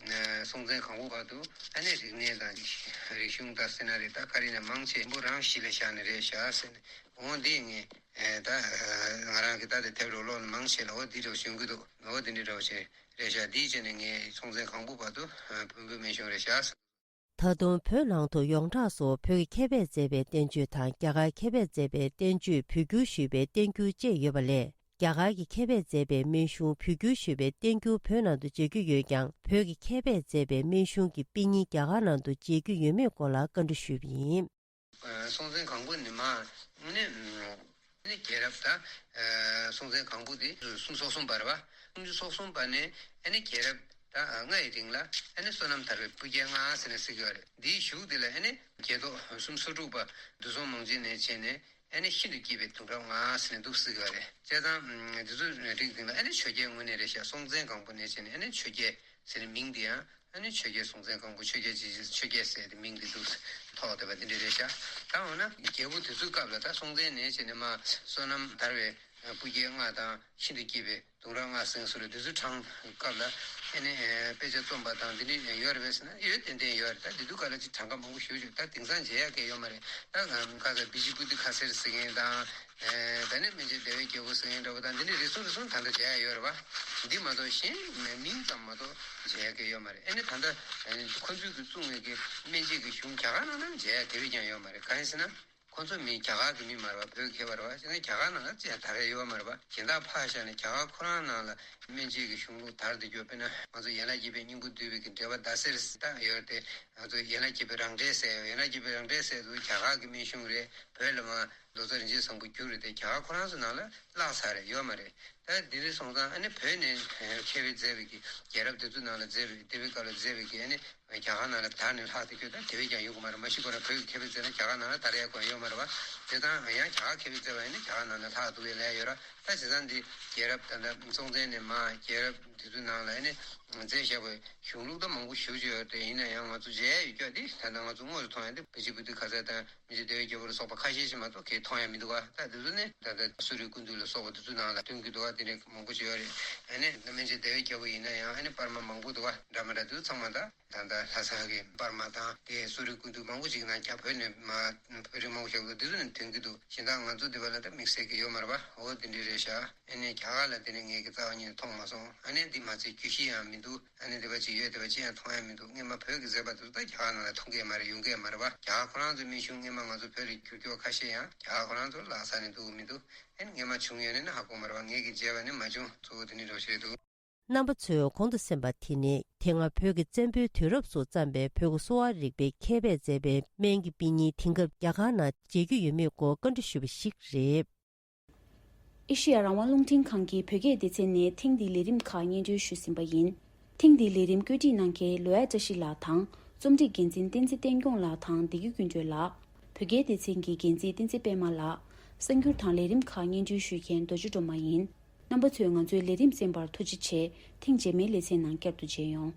སྲོང་བཙན་སྒམ་པོ་བར་དུ་ཨ་ནི་རིག་གནས་དང་རིག་གཞུང་དང་ཟེར་ན་རེད། ད་ག་རེ་ན་མང་ཆེ་བོན་པོ་རང་གཞི་ལ་བཞག་ནས་རེད་བཞག་ཟེར་ནས། འོ་འདི་ངས་ད་ང་རང་གི་ད་དེ་དེབ་རུ་ཀློག་ནས་མང་ཆེ་ལ་འོ་འདི་འདྲ་བོ་བྱུང་གི་འདུག་འོ་འདི་འདྲ་འདྲ་བོ་ཆེ་རེད་བཞག་འདིའི་ཆེད་ནས་ངས་སྲོང་བཙན་སྒམ་པོ་བར་དུ་བོན་པོའི་སྨན་གཞུང་རེད་བཞག་ད་དུང་བོད་ནང་དུ་ཡོངས་གྲགས་སུ་བོད་ཀྱི་མཁས་པས་མཛད་པའི་བསྟན་བཅོས་དང་རྒྱ་གར་མཁས་པས་མཛད་པའི་བསྟན་བཅོས་བོད་བསྒྱུར་ཞུས་པའི་བསྟན་འགྱུར་བཅས་ཡོད་པ་ལས། རྒྱ་གར་གྱི་མཁས་པས་མཛད་པའི་སྨན་གཞུང་བོད་བསྒྱུར་ཞུས་པའི་བསྟན་འགྱུར་བོད་ནང་དུ་མཇལ་རྒྱུ་ཡོད་ཀྱང་། བོད་ཀྱི་མཁས་པས་མཛད་པའི་སྨན་གཞུང་གི་དཔེ་རྙིང་རྒྱ་གར་ནང་དུ་མཇལ་རྒྱུ་ཡོད་མེད་སྐོར་ལ་བཀའ་འདྲི་ཞུས་པ་ཡིན། སྲོང་བཙན་སྒམ་པོ་ནས་མར་ནི་ནི་རྒྱལ་རབས་ད་སྲོང་བཙན་སྒམ་པོ་དེ་སུམ་ཅུ་སོ་གསུམ་པ་རེད་བ། སུམ་ཅུ་སོ་གསུམ་པ་ནས་ཨ་ནི་རྒྱལ་རབས་ད་ལྔ་ཡི་རིང་ལ་ཨ་ནི་བསོད་ནམས་དར་བའི་སྤུ་རྒྱལ་ལྔ་ཟེར་ནས་ཟེར་གྱི་ཡོད་རེད། འདིའི་གཞུག་དེ་ལ་ཨ་ནི་རྒྱལ་ཐོག་སུམ་ཅུ་སོ་དྲུག་པ་འདུ་ཚོང་མང་ཆེན་ནས་བྱས་ནས་ཨ་ནི་ཤིན་ཏུ་སྐྱིད་པའི་གདུང་རབས་ལྔ་ཟེར་ནས་འདུག་ཟེར་གྱི་ཡོད་རེད། བྱས་ཙང་འདི་ཚོ་རིགས་འདི་ལ་ཨ་ནི་ཆོས་རྒྱལ་དངོས་གནས་རེད་ཤག་སྲོང་བཙན་སྒམ་པོ་ནས་བྱས་ནས་ཨ་ནི་ཆོས་རྒྱལ་ཟེར་ནས་མིང་འདི་ཡང་ཨ་ནི་ཆོས་རྒྱལ་སྲོང་བཙན་སྒམ་པོ་ཆོས་རྒྱལ་རྗེ་བཙུན་ཆོས་རྒྱལ་ཟེར་ཏེ་མིང་འདི་འདུག་ཐོགས་བསྡད་པ་འདི་འདྲ་རེད་ཤག་ད་འོ་ན་རྒྱལ་པོ་དེ་ཚོའི་སྐབས་ལ་ད་སྲོང་བཙན་ནས་བྱས་ནས་མར་བསོད་ནམས་དར་བའི་སྤུ་རྒྱལ་ལྔ་དང་ཤིན་ཏུ་སྐྱིད་པའི་གདུང་རབས་ལྔ་ཟེར་སོགས་ལ་དེ་ཚོའི་གྲངས་སྐབས་ལ་ཨ་ནི་དཔེ་ཆ་རྩོམ་པ་དང་འདི་འདྲ་ཡོད་རེད་པས་ཟེར་ན་ཡོད། ཏན་ཏན་ཡོད་རེད། ད་འདི་དུས་སྐབས་ལ་ཅིག་གྲངས་ཀ་མང་པོ་ཞེ་པོ་ཅིག་ད་དེང་སང་མཇལ་ཡག་གི་ཡོད་མ་རེད། ད་ཁ་ས་བི་ཇི་པུ་ཏི་ཁ་སེར་ཟེར་མཁན་དང་། ཨེ། ད་ནི་སྨན་དཔྱད་བདེ་བའི་རྒྱལ་པོ་ཟེར་མཁན་འདྲ་བོ་དང་འདི་འདྲ་རེ་ཟུང་རེ་ཟུང་ད་ལྟ་མཇལ་ཡ་ཡོད་རེད་པ། འདི་མ་གཏོགས་གཞན་མིང་ཙམ་མ་གཏོགས་མཇལ་ཡ་གི་ཡོད་མ་རེད། ཨེ་ནི་ད་ལྟ་ཨེ་ཁོ་ཚོས་ཀྱི་བཙུགས་མཁན་གྱི་སྨན་དཔྱད་ཀྱི་གཞུང་རྒྱ་གར་ནང་ན་མཇལ་ཡ་དེ་བས་ཀྱང་ཡོད་མ་རེད། གང་ཡིན་ཟེར་ན། ཁོ་ཚོ་མི་རྒྱ་གར་གྱི་མི་མ་རེད་པ། བོད་མཁས་པ་རེད་པ། བྱས་ན་རྒྱ་གར་ནང་ལ་ཅི་ཡང་དར་ཡ་ཡོད་མ་རེད་པ། གཞན་དག་ཕར་བཞག་ནས་རྒྱ་གར་ཁོ་རང་ནང་ལ་སྨན་དཔྱད་ཀྱི་གཞུང་ལུགས་དར་བསྡད་རྒྱུ་དཔེར་ན་ང་ཚོ་ཡན་ལག་བརྒྱད་པའི་སྙིང་པོ་བསྡུས་པའི་གི་འགྲེལ་པ་ཟླ་ཟེར་ཟེར་ད་ཡོད་རེད་དེ། ང་ཚོ་ཡན་ལག་བརྒྱད་པའི་རང་འགྲེལ་ཟེར་ཡོད། ཡན་ལག་བརྒྱད་པའི་རང་འགྲེལ་ཟེར་དུས་རྒྱ་གར་གྱི་སྨན་གཞུང་རེད། བོད་ལ་མར་ལོ་ཙཱ་རིན་ཆེན་བཟང་པོ་བསྒྱུར་རེད་དེ། རྒྱ་གར་ཁོ་རང་ཚོ་ནང་ལ་བརླག་ཚར་རེད། ཡོད་མ་རེད། ད་འདི་འདྲ་སོང་ཙང་ཨ་ནི་བོད་ནས་མཁས་པས་མཛད་པའི་གི་རྒྱལ་རབས་དེ་ཚོའི་ནང་ལ་མཛད་པའི་དེ་བའི་སྐབས་ལ་མཛད་པའི་གི་ཨ་ནི་རྒྱ་གར་ནང་ལ་དར་ནས་ལྷག་དེ་ཁྱོད་ད་དེ་བས་ཀྱང་ཡོང་གི་མ་རེད། མ་གཞི་ཁོ་རང་བོད་ཀྱི་མཁས་པས་མཛད་ན་རྒྱ་གར་ནང་ལ་དར་ཡ་དགོས་ཡོད་མ་རེད་པ། དེ་དང་ཡང་རྒྱ་གར་མཁས་པས་མཛད་པ་ཡིན་ན་རྒྱ་གར་ནང་ལ་ལྷག་འདུག་པའི་ལས་ཡོད་ར། ད་བྱས་ཙང་འདི་རྒྱལ་རབས་ད་ལྟ་སྲོང་བཙན་ནས་མར་རྒྱལ་རབས་དེ་ཚོའི་ནང་ལ་ཨ་ནི་མཛད་བཞག་པའི་གཞུང་ལུགས་ད་མང་པོ་ཞེ་པོ་ཅིག་ཡོད་རེད། ཡིན་ན་ཡང་ང་ཚོ་མཇལ་ཡ་ཡོད་ཀྱོག་འདི་ད་ལྟ་ང་ཚོ་དངོས་སུ་མཐོང་ཡ་འདི་བི་ཇི་པུ་ཏི་ཁ་སར་དང་། སྨན་དཔྱད་བདེ་བའི་རྒྱལ་པོ་ལ་སོགས་པ་ཁ་ཤས་ཤིག་མ་གཏོགས་གང་མཐོང་ཡ་མི་འདུག་བ། ད་དེ་ཚོ་ནི་ད་ལྟ་གསོ་རིག་ཀུན་བཏུས་ལ་སོགས་པ་དེ་ཚོའི་ནང་ལ་ཐོན་གྱི་འདུག་བ། དེ་འདྲ་མང་པོ་ཅིག་ཡོད་རེད། ཨ་ནི་སྨན་དཔྱད་བདེ་བའི་རྒྱལ་པོ་ཡིན་ན་ཡང་ཨ་ནི་པར་མ་མང་པོ་འདུག་བ། འདྲ་མི་འདྲ་དེ་ཚོ་ཚང་མ་ད་ད་ལྟ་ལྷ་ས་གི་པར་མ་དང་དེ་གསོ་རིག་ཀུན་བཏུས་མང་པོ་ཅིག་ནང་རྒྱ་བོད་ནས་མ་བོད་རིགས་མང་པོ་ཞིག་འདུག་དེ་ཚོ་ནས་ཐོན་གྱི་འདུག་གཞན་དག་ང་ཚོ་འདི་བ་ལ་ད་དམིགས་བསལ་གྱི་ཡོད་མ་རེད་བ། འོ་དེ་འདྲ་རེད་ཤག་ཨ་ནི་རྒྱ་གར་ལ་དེ་ནས་ངས་ཀྱི་རྩ་བ་ཉིད་ནས་མཐོང་མ་སོང་། ཨ་ནི་འདི་མ་ཚད་རྒྱུད་བཞི་ཡང་མི་འདུག་ཨ་ནི་འདི་པ་ཅིག་ཡོད། འདི་པ་ཅིག་ཡང་མཐོང་ཡ་མི་འདུག་སྔོན་མ་བོད་ཀྱི་མཛད་པ་དེ་ཚོ་ད་རྒྱ་གར་ནང་ལ་མཐོང་གི་མ་རེད། ཡོང་གི་མ་རེད་བ། རྒྱ་གར་ཁོ་རང་ཚོའི་སྨན་གཞུང་སྔོན་མ་ང་ཚོ་བོད་ལ་བསྒྱུར་རྒྱུ་ཁ་ཤས་ཡང་རྒྱ་གར་ཁོ་རང་ཚོ་ལ་ལྷག་ས་ནས་འདུག་མི་འདུག་ཨ་ནི་སྔོན་མ་བྱུང་ཡོད་ན་ནི་ཧ་གོ་མ་རེད་བ། ངས་ཀྱི་མཇལ་བ་ནི་མ་བྱུང་། གཙོ་བོ་དེ་ནི་རོགས་བྱེད་འདུག་རྣམ་པ་ཚོས་གོང་དུ་གསན་པ་དེ་ནི་དེ་སྔ་བོད་ཀྱི་བཙན་པོའི་དུས་རབས་སུ་བརྩམས་པའི་བོད་ཀྱི་གསོ་བ་རིག་པའི་མཁས་པས་མཛད་པའི་སྨན་གྱི་དཔེ་རྙིང་དེང་སྐབས་རྒྱ་གར་ནང་མཇལ་རྒྱུ་ཡོད་མེད་སྐོར་བཀའ་འདྲི་ཞུས་པ་ཞིག་རེད། ཨེ་ཤེ་ཡ་རང་དབང་རླུང་འཕྲིན་ཁང་གི་བོད་སྐད་སྡེ་ཚན་ནས་ཐེངས་འདིའི་ལས་རིམ་ཁག་སྙན་སྒྲོན་ཞུས་ཟིན་པ་ཡིན། ཐེངས་འདིའི་ལས་རིམ་བཀོད་སྒྲིག་གནང་མཁན་ལོ་ཡ་བཀྲ་ཤིས་ལགས་དང་། རྩོམ་སྒྲིག་འགན་འཛིན་བསྟན་འཛིན་བསྟན་སྐྱོང་ལགས་དང་བདེ་སྐྱིད་ཀུན་སྒྲོན་ལགས། བོད་སྐད་སྡེ་ཚན་གྱི་འགན་འཛིན་བསྟན་འཛིན་པད་མ་ལགས། གསར་འགྱུར་དང་ལས་རིམ་ཁག་སྙན་སྒྲོན་ཞུ་མཁན་རྡོ་རྗེ་སྒྲོལ་མ་ཡིན། རྣམ་པ་ཚོས་ང་ཚོའི་ལས་རིམ་གསན་པར་ཐུགས་རྗེ་ཆེ། ཐེངས་རྗེས་མའི་ལེ་ཚན་ནང་བསྐྱར་དུ་མཇལ་ཡོང་།